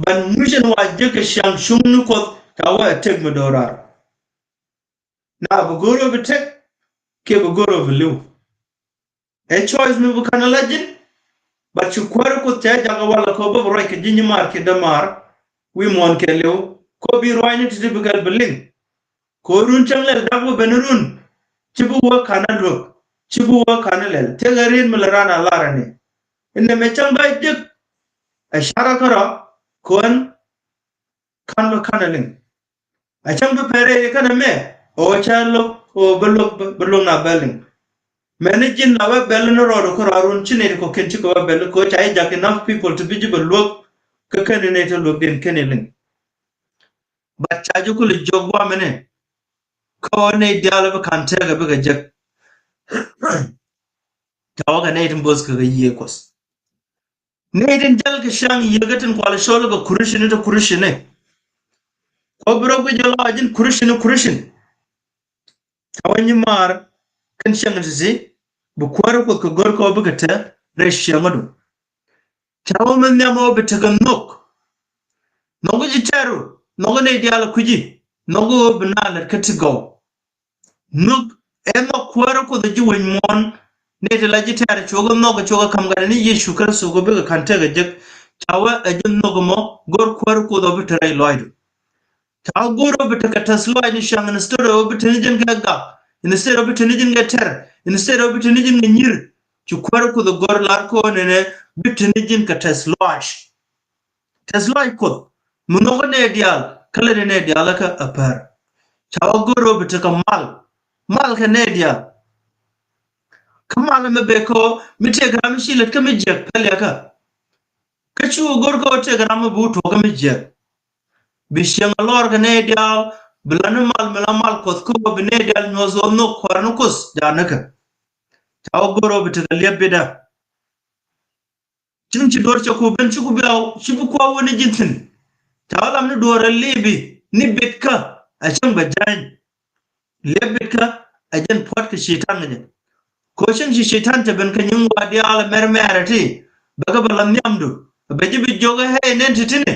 Ban muc in wa jek kɛ ciaŋ cuŋni Kuɔth ca wee ɛ tëk mi do̱raar. Na bi go̱o̱r ɣöö bi tëk kiɛ bi go̱o̱r ɣöö bi li̱w. Ɛ choice mi bi ka̱n ɛ la ji̱n. But ci Kuäär Kuoth cɛ jakä walɛ kɛ ɣöö bä bi ruac kɛ ji̱ nyimaar kiɛ dämaar wi̱i̱ muɔ̱ɔ̱n kɛɛliw kɛ ɣöö bi ruaacni ti̱ti̱ bi kɛl bi liŋ. Kɛ ɣöö run cäŋ lɛl dak wä ben run ci bi wä ka̱n a luäk ci bi wä ka̱n a lɛl tëëkɛ riet mi lɛ raan a lar ɛni. Inɛ mɛ cäŋ bä jek ɛ ca̱rä kärɔa kɛ ɣän ka̱n bä ka̱n a liŋ. A cäŋ bi pɛrɛ i̱ känɛ mɛ ɣöö cä lo̱k ɣöö bä lo̱k bä lo̱k na bä liŋ. Mɛni ji̱n la wä bɛl ni rɔɔd kärɔa run ci nɛy ti kɔ̱kiɛn cikɛ wä bɛl kɛ ɣöö ca ji̱ jak enough people ti bi ji̱ bä luäk. Kä kɛn ni nɛy ti luäk diɛn kɛn i̱ liŋ. But ca ji̱ kulɛ jiök guamɛni kä ɣöö nɛy diaal bi ka̱n tɛɛkɛ bikɛ jek. Ca wä kɛ nɛy tin bo̱th kɛ kɛ yiëë Kuɔth. Nɛy tin jäl kɛ ciaŋ yiëë kä tin kual cɔl kɛ Christian ni ti Christian ni. Kɔ bi rɔ guic jɛ lɔ a ji̱n Christian ni Christian. Ca wä nyimaar kɛn ciaŋ ti̱ti̱ bi Kuäär Kuoth kɛ gör kɔ bikɛ te rɛy ciaŋädu. Ca wä mi nhiam ɣöö bi tekɛ nhök. Nhök ji̱ tɛ̈ru nhök nɛy diaal kui̱ci nhök ɣöö bi naath lät kä ti gɔw. Nhök ɛ nhök Kuäär Kuoth ji̱ wec muɔ̱ɔ̱n. Nɛy ti la ji̱ tɛ̈r cuɔkɛ nhök cuɔkɛ ka̱m gatdɛ ni Yecu Kritho kɛ bikɛ ka̱n tekɛ jek. Ca wee ɛ ji̱ nhök ɛmɔ go̱r kuäär Kuoth ɔ bi te rɛy lɔaacdu. Ca wee go̱r ɔ bi tekɛ tɛth lɔaac ni ciaŋ, instead ɔ bi te ni ji̱n kɛ gak, instead ɔ bi te ni ji̱n kɛ tɛr, instead ɔ bi te ni ji̱n kɛ nyir. Ci kuäär Kuoth ɛ go̱r lar kɔn ɛnɛ bi te ni ji̱n kɛ tɛth lɔaac. Tɛth lɔaac Kuɔth mi nhɔkä nɛy diaal, kä lät nɛy diaal kä a pär. Ca wee go̱r ɔ bi tekɛ mal, mal kɛ nɛy diaal. Kä mal ɛmɛ bɛ kɔ mi tëëkɛ ram mi ci lät kä mi jiäk pɛl yɛ kä. Kä ci wä go̱r kä wä tëëkɛ ram mi bi wä tuɔɔk kä mi jiäk. Bi cieŋ a lɔr kɛ nɛy diaal, bi la ni mal mi la mal Kuɔth kä wä bi nɛy diaal nyuɔth wä nhök kuäär ni Kuoth ja̱a̱n ni kɛ. Ca wä go̱r wä bi tekɛ liɛp bitdä. Cieŋ ci duɔ̱ɔ̱r cɛ ku ben ci ku bi a ci bi kua wä ni ji̱n thi̱n. Ca wä lam ni duɔ̱ɔ̱r a lipi ni bitkä a cieŋ bɛ ja̱ny. Liɛp bitkä a jɛn puɔ̱t kɛ Cɛytan kɛ jɛ. Ko cieŋ ci Cɛytan cɛ ben kɛ nyiŋ wa diaal a mɛr mɛr a ti bɛ kɛ bɛ la nhiamdu. Bɛ ji̱ bi jiök ɛ hɛy nɛn ti tini.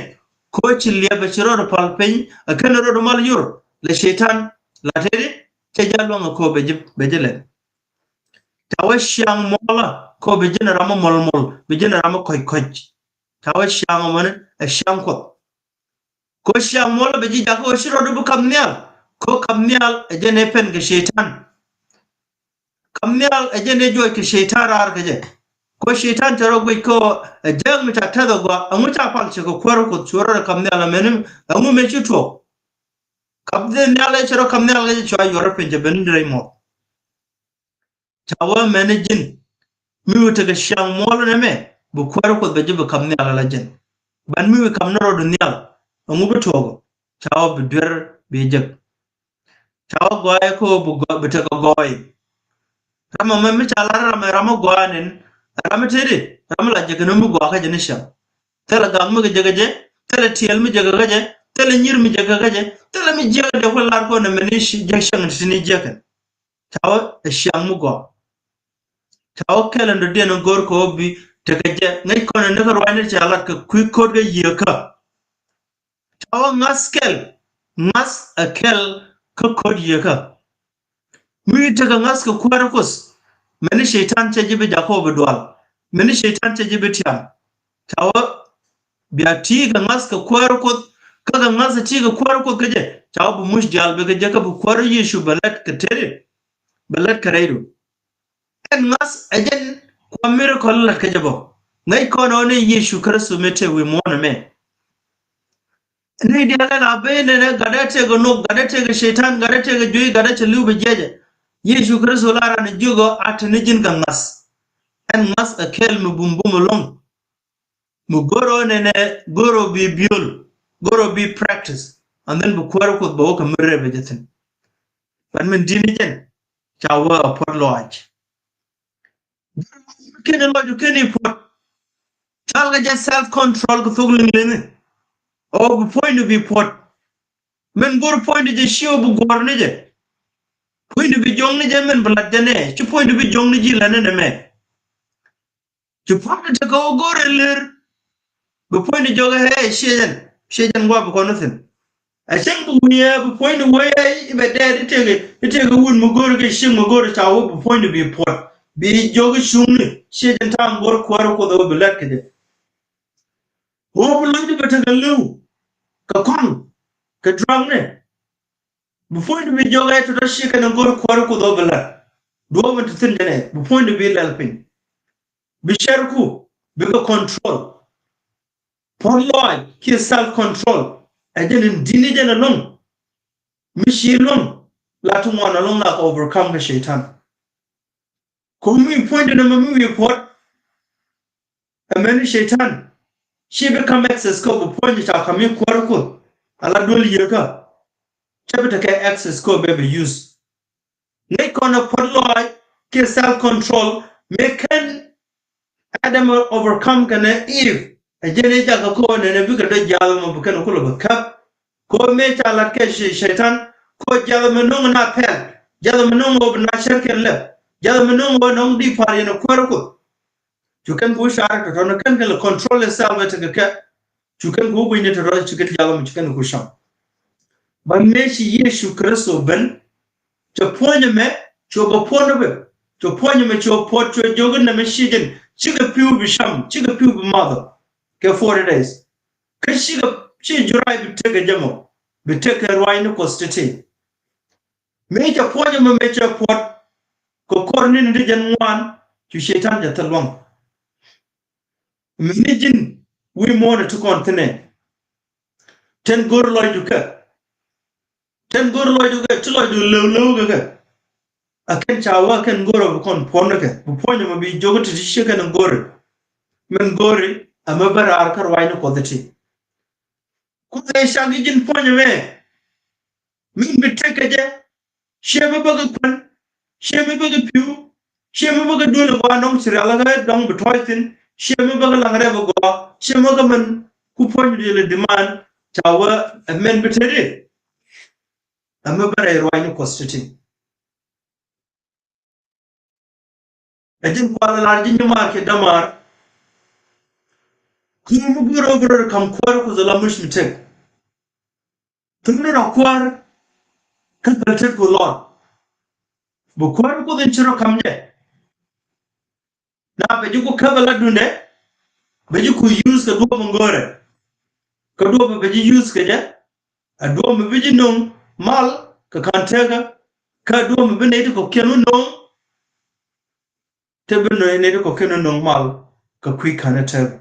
Ko ci liɛp a ci rɔɔd pal piny a kɛn rɔɔd mal yur lɛ Cɛytan la teti cɛ ja̱ luäŋ a ko bɛ ji̱ bɛ ji̱ lɛn. Ca wee ciaŋ muɔlä ko bi ji̱n ram mi muɔl muɔl, bi ji̱n ram mi kɔc kɔc. Ca wee ciaŋ mɔni ɛ ciaŋ Kuɔth. Ko ciaŋ muɔlä bi ji̱ jakä wee ci rɔɔdu bi kap nhial. Ko kap nhial ɛ jɛn ɛ pɛn kɛ Cɛytan. Kap nhial ɛ jɛn ɛ juɔc kɛ Cɛytan raar kɛ jɛ. Ko Cɛytan cɛ rɔ guic ko ɛ jääk mi ca tɛth ɛ gɔaa, ɛŋu ca pal cɛ kɛ kuäär Kuɔth cu rɔɔdu kap nhial ɛmɛni, ɛŋu mëë ci tuɔɔk. Kap nhial ɛ cɛ rɔ kap nhial kɛ jɛ cua yuɔr piny cɛ ben rɛy muɔth. Ca wä mɛn ni ji̱n mi wi̱i̱ tekɛ ciaŋ muɔl nɛmɛ bi kuäär Kuɔth bɛ ji̱ bi kap nhial ala ji̱n. Ban mi wi̱i̱ kap ni rɔɔdu nhial ɛŋu bi tuɔɔk. Ca wä bi duer bi jek. Ca wä gɔaaɛ ko bi gɔaa bi tekɛ gɔɔy. Ram ɛmɛ mi ca lar ram ɛ ram mi gɔaa nin ɛ ram mi teti ram mi la jek ni mi gɔaa kä jɛ ni ciaŋ. Thilɛ gak mi kɛ jek kä jɛ, thilɛ tiɛɛl mi jek kä jɛ, thilɛ nyir mi jek kä jɛ, thilɛ mi jiäk dee ku lar kɔn ɛmɛ ni jek ciaŋ ti ni jiäk kɛn. Ca wä ɛ ciaŋ mi gɔaa. Ca wä kɛl ɛn dɔ̱diɛn ɛn go̱r kɛ wä bi tekɛ jɛ ŋäc kɔn ɛn ni kä ruacni ca lat kɛ kui̱ ko̱t kɛ yiëëkä. Ca wä ŋa̱th kɛl, ŋa̱th ɛ kɛl kä ko̱t yiëëkä. Mi tekɛ ŋa̱th kɛ kuäär Kuɔth. Mɛni Cɛytan cɛ ji̱ bi jakä wä bi dual. Mɛni Cɛytan cɛ ji̱ bi tiam. Ca wä bia ti kɛ ŋa̱th kɛ kuäär Kuɔth. Kä kɛ ŋa̱th ti kɛ kuäär Kuɔth kä jɛ ca wä bi muc diaal bi kɛ jɛ kä bi kuäär Yecu bɛ lät kɛ teti. Bɛ lät kɛ rɛydu. Ɛn ŋa̱th ɛ jɛn kua miracle lät kɛ jɛ bä. Ŋäc kɔn ɔ ni Yecu Kritho mi te wi̱i̱ muɔ̱ɔ̱n ɛmɛ. Ni diaal ɛn a ben nɛnɛ gatdɛ tëëkɛ nhök, gatdɛ tëëkɛ Cɛytan, gatdɛ tëëkɛ juey, gatdɛ cɛ li̱w bɛ jiɛcɛ. Yecu Kritho la ran jiök ɔ a te ni ji̱n kɛ ŋa̱th. Ɛn ŋa̱th ɛ kɛl mi bumbum ɛlɔ̱ŋ. Mi go̱r ɔ nɛnɛ go̱r ɔ bi biöl, go̱r ɔ bi practice, and then bi kuäär Kuɔth bɛ wä kɛ mi rɛp ɛ jɛ thi̱n. But min di̱t ni jɛn ca wä a puɔ̱t lɔaac. Kɛn lɔcdu kɛn i̱ puɔ̱t. Cɔalkɛ jɛ self control kɛ thok liŋ liŋi. Ɔ bi puɔ̱nydu bi puɔ̱t. Min go̱r puɔ̱nydu jɛ ci ɔ bi guɔ̱r ni jɛ. Puɔ̱nydu bi jɔŋ ni jɛ min bi lat jɛ nɛ ci puɔ̱nydu bi jɔŋ ni ji̱ lät ni nɛ mɛ. Ci puɔ̱nydu tekɛ wä go̱r ɛ lër. Bi puɔ̱nydu jɔk ɛ ɛ ciɛ jɛn ciɛ jɛn gua̱a̱p bi kɔn ni thi̱n. A cäŋ bi wi̱i̱ ɛ bi puɔ̱nydu wee ɛ i̱ bɛ dɛɛt i̱ tëëkɛ i̱ tëëkɛ wut mi go̱o̱ri kɛ ciek mi go̱o̱ri ca wä bi puɔ̱nydu bi puɔ̱t bi jiök i̱ cuŋni ciɛ jɛn ta̱a̱ŋ go̱o̱r kuäär Kuoth ɛ wä bi lät kɛ jɛ. Wä bi lɔcdu bɛ tekɛ li̱w kɛ kɔn kɛ drunkni. Bi puɔ̱nydu bi jiök ɛ tɔ̱tɔ̱ ciɛ kɛn go̱o̱r kuäär Kuoth ɛ wä bi lät. Duɔ̱ɔ̱p in te thi̱n jɛn ɛ bi puɔ̱nydu bi lɛl piny. Bi cärku bikɛ control. Puɔ̱t lɔaac kiɛ self control ɛ jɛn in di̱t ni jɛn ɛlɔ̱ŋ. Mi ci luäŋ la ti ŋuan ɛlɔ̱ŋ la kɛ overcome kɛ Cɛytan. Kä mi puɔ̱nydɛ nɔmɔ mi wi̱i̱ puɔ̱t. Ɛmɛni Cɛytan ci bi kam access kä bi puɔ̱ny ca kam mi kuäär Kuoth ala duel yieekä. Cɛ bi tekɛ access kä bɛ bi use. Ŋäc kɔn ɛ puɔ̱t lɔaac kiɛ self control mëë kɛn Adam overcome kɛnɛ Eve. Ɛ jɛn i̱ jakä ko̱o̱n ɛn ɛ bikɛ dɔ̱ jiath ɛmɔ bi kɛn kulɛ bi käp. Ko̱o̱n mëë ca lat kɛ Cɛ- Cɛytan ko̱o̱n jiath ɛmɛ no̱ŋ na pɛl. Jiath ɛmɛ no̱ŋ ɣöö bi na cär kɛn lɛp. Jiath ɛmɛ no̱ŋ ɣöö no̱ŋ di pa̱r yɛn ɛ kuäär Kuoth. Cu kɛn ku car tɔ̱tɔ̱ ni kɛn kɛ lɛ control itself ɛ tekɛ kɛ. Cu kɛn ku gui̱ny ni tɔ̱tɔ̱ ci kɛn jiath ɛmɔ ci kɛn ku cam. Ba mëë ci Yecu Kritho ben. Cɛ puɔ̱ny ɛmɛ cu bɛ puɔ̱ny ɛmɛ. Cɛ puɔ̱ny ɛmɛ cu puɔ̱t cu jiök in nɛmɛ ci jɛn cikɛ pi̱w bi cam cikɛ pi̱w bi math. kɛ forty days. Kä cikɛ, ci juray bi tekɛ jɛ mɔ, bi tekɛ ruaacni Kuɔth ti̱ti̱. Mëë cɛ puɔ̱ny ɛmɔ mëë cɛ puɔ̱t kɛ kɔr ni̱ni ti jɛn ŋuan, cu Cɛytan cɛ thil luaŋ. Mëë ni ji̱n wi̱i̱ muɔ̱ɔ̱n ti kɔn thi̱n ɛ, tin go̱r lɔcdu kɛ, tin go̱r lɔcdu kɛ, ti lɔcdu lewlew kɛ kɛ. A kɛn ca wä a kɛn go̱r a bi kɔn puɔ̱n kɛ, bi puɔ̱ny ɛmɔ bi jiök ti ti ciek kɛn go̱r. Min go̱r ɛmɛ bä raar kä ruaacni Kuɔth ti̱ti̱. Kuoth ɛ cak i̱ ji̱n puɔ̱ny ɛmɛ min bi tek kɛ jɛ. Ciɛ mi bä kɛ kuän, ciɛ mi bä kɛ pi̱w, ciɛ mi bä kɛ duel ɛ gɔaa nɔŋ ci rial ɛ kɛ dɔŋ bi tɔ̱ɔ̱c thi̱n, ciɛ mi bä kɛ laŋ rɛp ɛ gɔaa, ciɛ mi bä kɛ mɛn ku puɔ̱ny diël ɛ diman. Ca wä ɛ mɛn bi tet i̱ ɛmɛ bä rɛy ruaacni Kuɔth ti̱ti̱. Ɛ ji̱n kual ɛ lar ji̱ nyimaar kiɛ dämaar. Kui̱ mi go̱o̱r ɣöö bi rɔ ka̱m kuäär Kuoth ala muc mi tek. Thumni rɔ kuäär kä bɛl tet ku lɔr. Bi kuäär Kuoth in ci rɔ ka̱m jɛ. Na bɛ ji̱ ku käp ala duundɛ, bɛ ji̱ ku use kɛ duɔ̱ɔ̱p in go̱o̱rɛ. Kä duɔ̱ɔ̱p bɛ ji̱ use kɛ jɛ, a duɔ̱ɔ̱p mi bi ji̱ no̱o̱ŋ mal kɛ ka̱n tekä, kä a duɔ̱ɔ̱p mi bi nɛy ti kɔ̱kiɛn wä no̱o̱ŋ, te bi nɛy ti kɔ̱kiɛn wä no̱o̱ŋ mal kɛ kui̱ ka̱n tekä.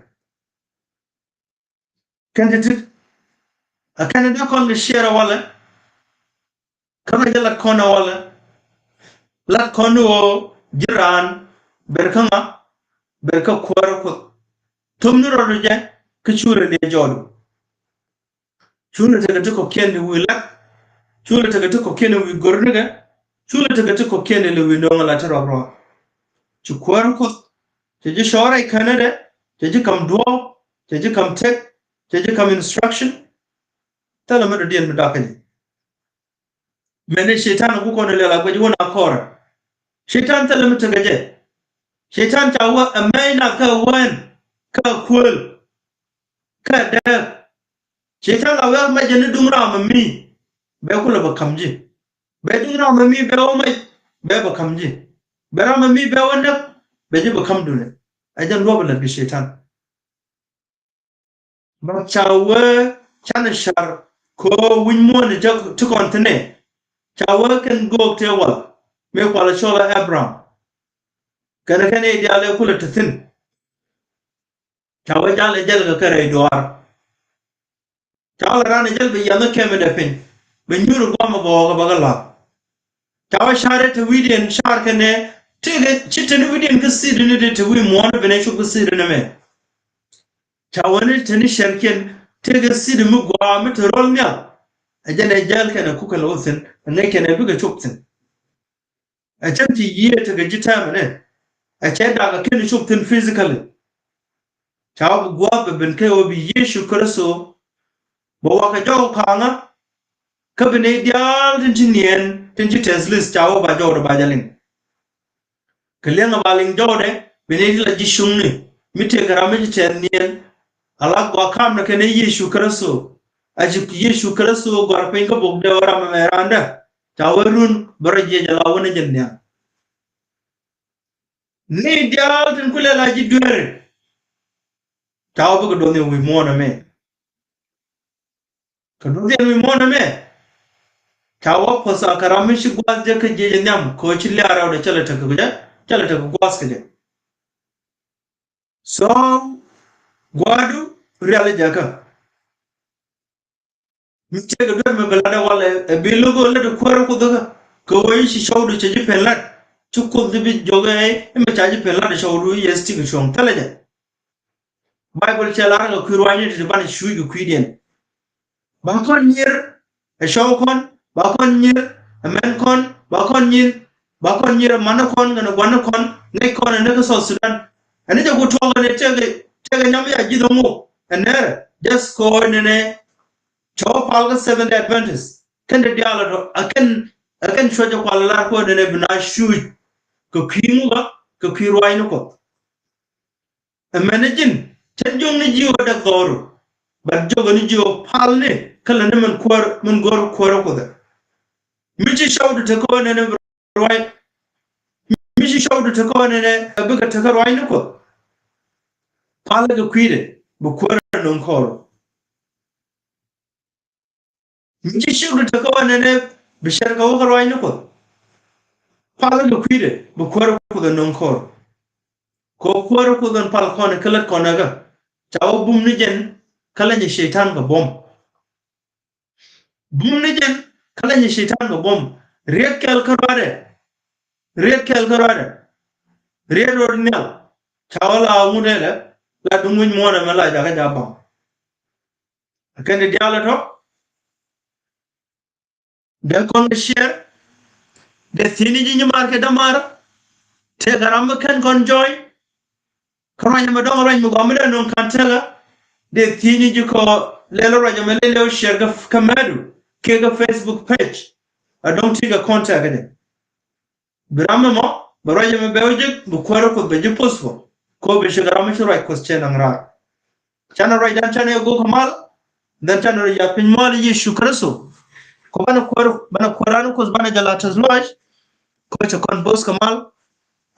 Kɛn ti ti a kɛn ti dee kɔn kɛ ciɛɛr a walɛ. Kä ŋa̱c jɛ lat kɔn a walɛ. Lat kɔn ni ɣöö ji̱ raan ber kä ŋa, ber kä kuäärä Kuoth. Thom ni rɔɔdu jɛ kä culɛ ni jɔɔdu. Culɛ tekɛ ti kɔ̱kiɛn ni wi̱i̱ lat. Culɛ tekɛ ti kɔ̱kiɛn ni wi̱i̱ go̱r nikɛ. Culɛ tekɛ ti kɔ̱kiɛn ni lɛ wi̱i̱ no̱o̱ŋ a la ti rɔɔk rɔɔk. Ci kuäärä Kuoth, cɛ ji̱ cɔɔrɛ i̱ känädɛ, cɛ ji̱ ka̱m duɔ̱ɔ̱p, cɛ ji̱ ka̱m tek, cɛ ji̱ ka̱m instruction. Thilɛ mi dɔ̱diɛn mi dakä ji̱. Mɛn i̱ Cɛytan ku kɔn ilɛl a guɛc wun a kɔrɛ. Cɛytan thilɛ mi tekɛ jɛ. Cɛytan ca wä ɛ mɛy nath kä ɛ wään kä ɛ kuël kä ɛ dääk. Cɛytan la wee mɛc jɛ ni duŋ ram ɛ mi bɛ kulɛ bɛ ka̱m ji̱. Bɛ duŋ ram ɛ mi bɛ wä mɛc bɛ bɛ ka̱m ji̱. Bɛ ram ɛ mi bɛ wä näk bɛ ji̱ bɛ ka̱m duŋdɛ. Ɛ jɛn duɔ̱ɔ̱p ɛ lät kɛ Cɛytan. Bä ca wee canɛ car kɛ ɣöö wi̱c muɔ̱ɔ̱n jɛ ti kɔn thi̱n ɛ. Ca wee kɛn göök tëë wal mëë kualɛ cɔl ɛ Abraham. Kɛnɛ kɛn i̱ diaal ëë kulɛ te thi̱n. Ca wee jalɛ jɛl kɛ kɛ rɛy duaar. Ca wee ran ɛ jɛl bɛ yiath ni kɛmɛ dɛ piny bɛ nyuur ɛ guam ɛ bɛ ɣɔk ɛ bɛ kɛ la̱th. Ca wä ca̱rɛ te wi̱i̱diɛn ca̱r kɛnɛ tëëkɛ ci te ni wi̱i̱diɛn kä thi̱i̱dini ti te wi̱i̱ muɔ̱ɔ̱n bi nɛ cop kä thi̱i̱dini mɛ. Ca wä ni te ni cɛrkiɛn tëëkɛ thi̱i̱di mi gua̱a̱ mi te rɔl nhial. Ɛ jɛn ɛ jɛɛl kɛnɛ kukɛ lɛ wä thi̱n ɛ ŋäc kɛnɛ bikɛ cop thi̱n. Ɛ cɛn ti yiëë tekɛ ji̱ tɛmɛ ni ɛ cɛ dak ɛ kɛn cop thi̱n physically. Ca wä bi gua̱a̱th bɛ ben kɛ wä bi Yecu Kritho bɛ wakɛ jɔw ka̱a̱ŋä. Kä bi nɛy diaal tin ci niɛn tin ci tɛth li̱th ca wä ba jɔwdɛ ba jɛ liŋ. Kɛ liɛŋɛ ba liŋ jɔwdɛ bi nɛy ti la ji̱ cuŋni mi tëëkɛ ram mi ci tɛth niɛn. Ala gɔaa kamnɛ kɛnɛ Yecu Kritho. A ci Yecu Kritho gɔ̱a̱r piny kä bok dee wä ram ɛmɛ raandä ca wä run bɛ rɔ jiɛc ala wä ni jɛ nhiam. Ni diaal tin kulɛ la ji̱ dueeri. Ca wä bikɛ duɔth ni wi̱i̱ muɔ̱ɔ̱n ɛmɛ. Kɛ duɔth ni wi̱i̱ muɔ̱ɔ̱n ɛmɛ. Ca wä puɔth a kɛ ram mi ci gua̱a̱th jɛ kä jiɛc ɛ nhiam kɛ ɣöö ci liaar rɛwdɛ cä lɛ tekɛ kɛ jɛ cä lɛ tekɛ gua̱a̱th kɛ jɛ. So gua̱a̱du rial jɛ kä. Mi tëëkɛ duer mi bi lat ɛ walɛ ɛ bi lo̱k ɣöö lät ɛ kuäärä Kuoth kä kɛ ɣöö i̱ ci cɔwdu cɛ ji̱ pɛn lat. Ci Kuoth ti bi jiök ɛ i̱ mi ca ji̱ pɛn lat ɛ cɔwdu i̱ yɛ stick cuɔ̱ŋ thilɛ jɛ. Baibol cɛ lar kɛ kui̱ ruaacni ti ti banɛ cuuc kɛ kui̱diɛn. Ba kɔn nyier ɛ cɔw kɔn ba kɔn nyier ɛ mɛn kɔn ba kɔn nyier ba kɔn nyier ɛ man ni kɔn kɛnɛ gua̱n ni kɔn ŋäc kɔn ɛ ni kä South Sudan. Ɛ ni jɛ ku tuɔɔk ɛ ni tëëkɛ tëëkɛ nyam ya ji̱th ɛ ŋuk ɛ nɛrɛ just kɔɔc ni nɛ. Cɛ wä pal kä Seventh Day Adventist kɛn ti diaal ɛ tɔ ɛ kɛn ɛ kɛn cuɔc ɛ kual ɛ lar kuäär nɛnɛ bi na cuuc kɛ kui̱ ŋukä kɛ kui̱ ruaacni Kuɔth. Ɛmɛn ni ji̱n cɛ jiök ni ji̱ ɣöö däk dhɔru. But jiök ni ji̱ ɣöö pal ni kä lɛ ni min kuäär min go̱o̱r kuäärä Kuoth ɛ. Mi ci cɔwdu te kä ɣöö nɛnɛ ruac mi ci cɔwdu te kä ɣöö nɛnɛ ɛ bikɛ te kä ruaacni Kuɔth. Pal kɛ kui̱dɛ. bi kuäär ɛ nöŋ kɔr. Mi ci ciökdu te kä wä nɛnɛ bi cɛr kɛ wä kä ruacni Kuoth. Palä kɛ kui̱dɛ bi kuäär Kuoth ɛ nöŋ kɔr. Kɛ kuäär Kuoth ɛn pal kɔn kä lät kɔn ɛ kä ca wä bum ni jɛn kä leny ɛ Cɛytan kɛ buɔ̱m. Bum ni jɛn kä leny ɛ Cɛytan kɛ buɔ̱m. Riet kɛl kä ruaadɛ. Riet kɛl kä ruaadɛ. Riet rot nhial. Ca wä la ŋut ɛlɛ la duŋ wi̱c muɔ̱ɔ̱n ɛmɛ la jakä ja̱ baŋ. Kɛn di diaal ɛ tɔ. Dee kɔn kɛ share. Dee thiec ni ji̱ nyimaar kɛ dämaar. Tëëkɛ ram mi kɛn kɔn join. Kä ruac ɛmɛ dɔ̱ŋ ruac mi gɔaa mi dee nöŋ ka̱n tekɛ. Dee thiec ni ji̱ kɔ lɛl ruac ɛmɛ lɛl lɛw share kä, kä mɛdu kiɛ kä Facebook page. A dɔ̱ŋ ti kɛ contact kɛ jɛ. Bi ram ɛmɔ bɛ ruac ɛmɛ bɛ wä jek bi kuäär Kuoth bɛ ji̱ post kɔ. Kɔ bi cɛ kɛ ram mi ci ruac Kuoth cɛ naŋ raar. Canɛ ruacdan canɛ go̱o̱k kɛ mal. Dhɛn canɛ ruac ya piny mal Yecu Kritho. Kɔ banɛ kuäär, banɛ kuäär an Kuoth banɛ jɛ la tɛth lɔc. Kɔ cɛ kɔn bo̱th kɛ mal.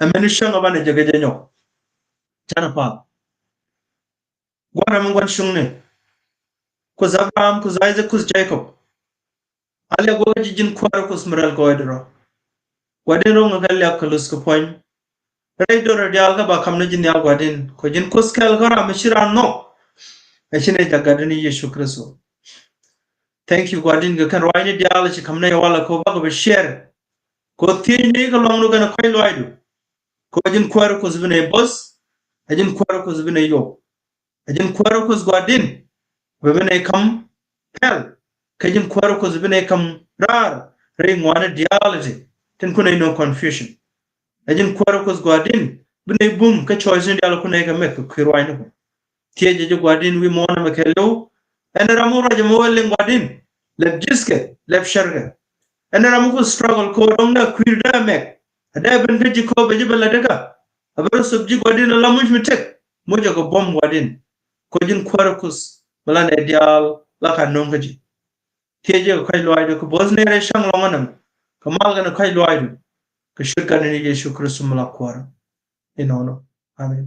Ɛ mɛn ni cäŋ ɛ banɛ jɛ kɛ jɛ nyɔk. Canɛ pal. Gua̱n ram mi gua̱n cuŋni. Kuoth Abraham, Kuoth Isaac, Kuoth Jacob. A liak wä kä ji̱ ji̱n kuäär Kuoth mi rɛl gɔɔydɛ rɔ. Gua̱di̱n ro̱ŋ kɛ liak kɛ luth kɛ puɔ̱ny. Rɛy do̱rɛ diaal kä ba ka̱m ni ji̱ nhial Gua̱di̱n. Kɔ ji̱n Kuoth kɛl kä ram mi ci raan nhɔk. Ɛ ci nɛ jak Gatdä ni Yecu Kritho. Thank you Gua̱di̱n kɛ kɛn ruaacni diaal ci ka̱m nɛ walɛ kɔ bakɔ bi share. Kɔ thiecni kä luaŋdu kɛn kɔ̱c luaacdu. Kɔ ji̱n kuäär Kuoth bi nɛ bo̱th. Ɛ ji̱n kuäär Kuoth bi nɛ yop. Ɛ ji̱n kuäär Kuoth Gua̱di̱n bɛ bi nɛ ka̱m pɛl. Kä ji̱n kuäär Kuoth bi nɛ ka̱m raar rɛy ŋuani diaal ti tin kun nɛ no confusion. Ɛ ji̱n kuäär Kuoth Gua̱di̱n bi nɛ bum kä choice ni diaal kun nɛ kɛ mɛk kɛ kui̱ ruaacni kun. Thiecɛ ji̱ Gua̱di̱n wi̱i̱ muɔ̱ɔ̱n ɛmɛ kɛ lo̱w. Ɛn ram mi ruac ɛmɛ wä liŋ Gua̱di̱n lɛp ji̱thkɛ lɛp cärkɛ. Ɛn ram mi ku struggle kɔ dɔ̱ŋ dee kui̱r dee mɛk. A dee ben kä ji̱ kɔ bɛ ji̱ bɛ lät kä. A bɛ rɔ thop ji̱ Gua̱di̱n a la muc mi tek. Mucɛ kɛ buɔ̱m Gua̱di̱n. Kɔ ji̱n kuäär Kuoth mi la nɛ diaal la ka no̱o̱ŋ kä ji̱. Thiecɛ kɛ kɔ̱c luaacdu kɛ bo̱th nɛɛrɛ ca̱ŋ lɔ̱ŋ ɛnɛm. Kɛ mal kɛn kɔ̱c luaacdu. Kɛ ciöt Gatdä ni Yecu Kritho mi la kuäärä. Inɔnɔ. Amen.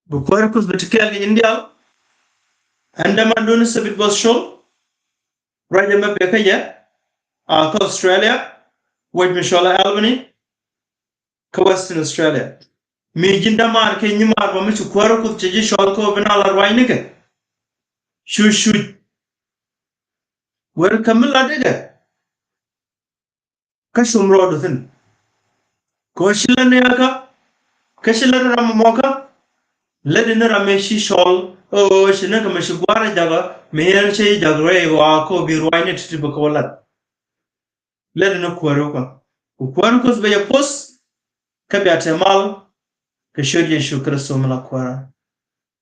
Bi kuäär Kuoth bi ti kɛɛl kɛ ji̱n diaal. Ɛn dämandun Sabit Both Col. Ruac ɛmɛ bɛ kä yɛ a kä Australia. Wec mi cɔl a Albany. Kä Western Australia. Mi ji̱n dämaar kɛ nyimaar bä mi ci kuäär Kuoth cɛ ji̱ cɔl kɛ ɣöö bi na la ruacnikɛ. Cuc cuc. Wer kä mi latdikɛ. Kä cum rɔɔdu thi̱n. Kɛ ɣöö ci lät ni ɣä kä. Kä ci lät ni ram ɛmɔ kä. Lätdi ni ram ëë ci cɔl ɣöö ci ni kɛ mi ci gua̱a̱r ɛ jakä mi yɛn cɛ ji̱ jak rɛy ɣɔaa kɛ ɣöö bi ruacni ti̱ti̱ bä kɛ wä lat. Lätdi ni kuäär ɣä kä. Ku kuäär Kuoth bɛ yɛ poth. Kä bia te mal. Kɛ ciöt Yecu Kritho mi la kuäärä.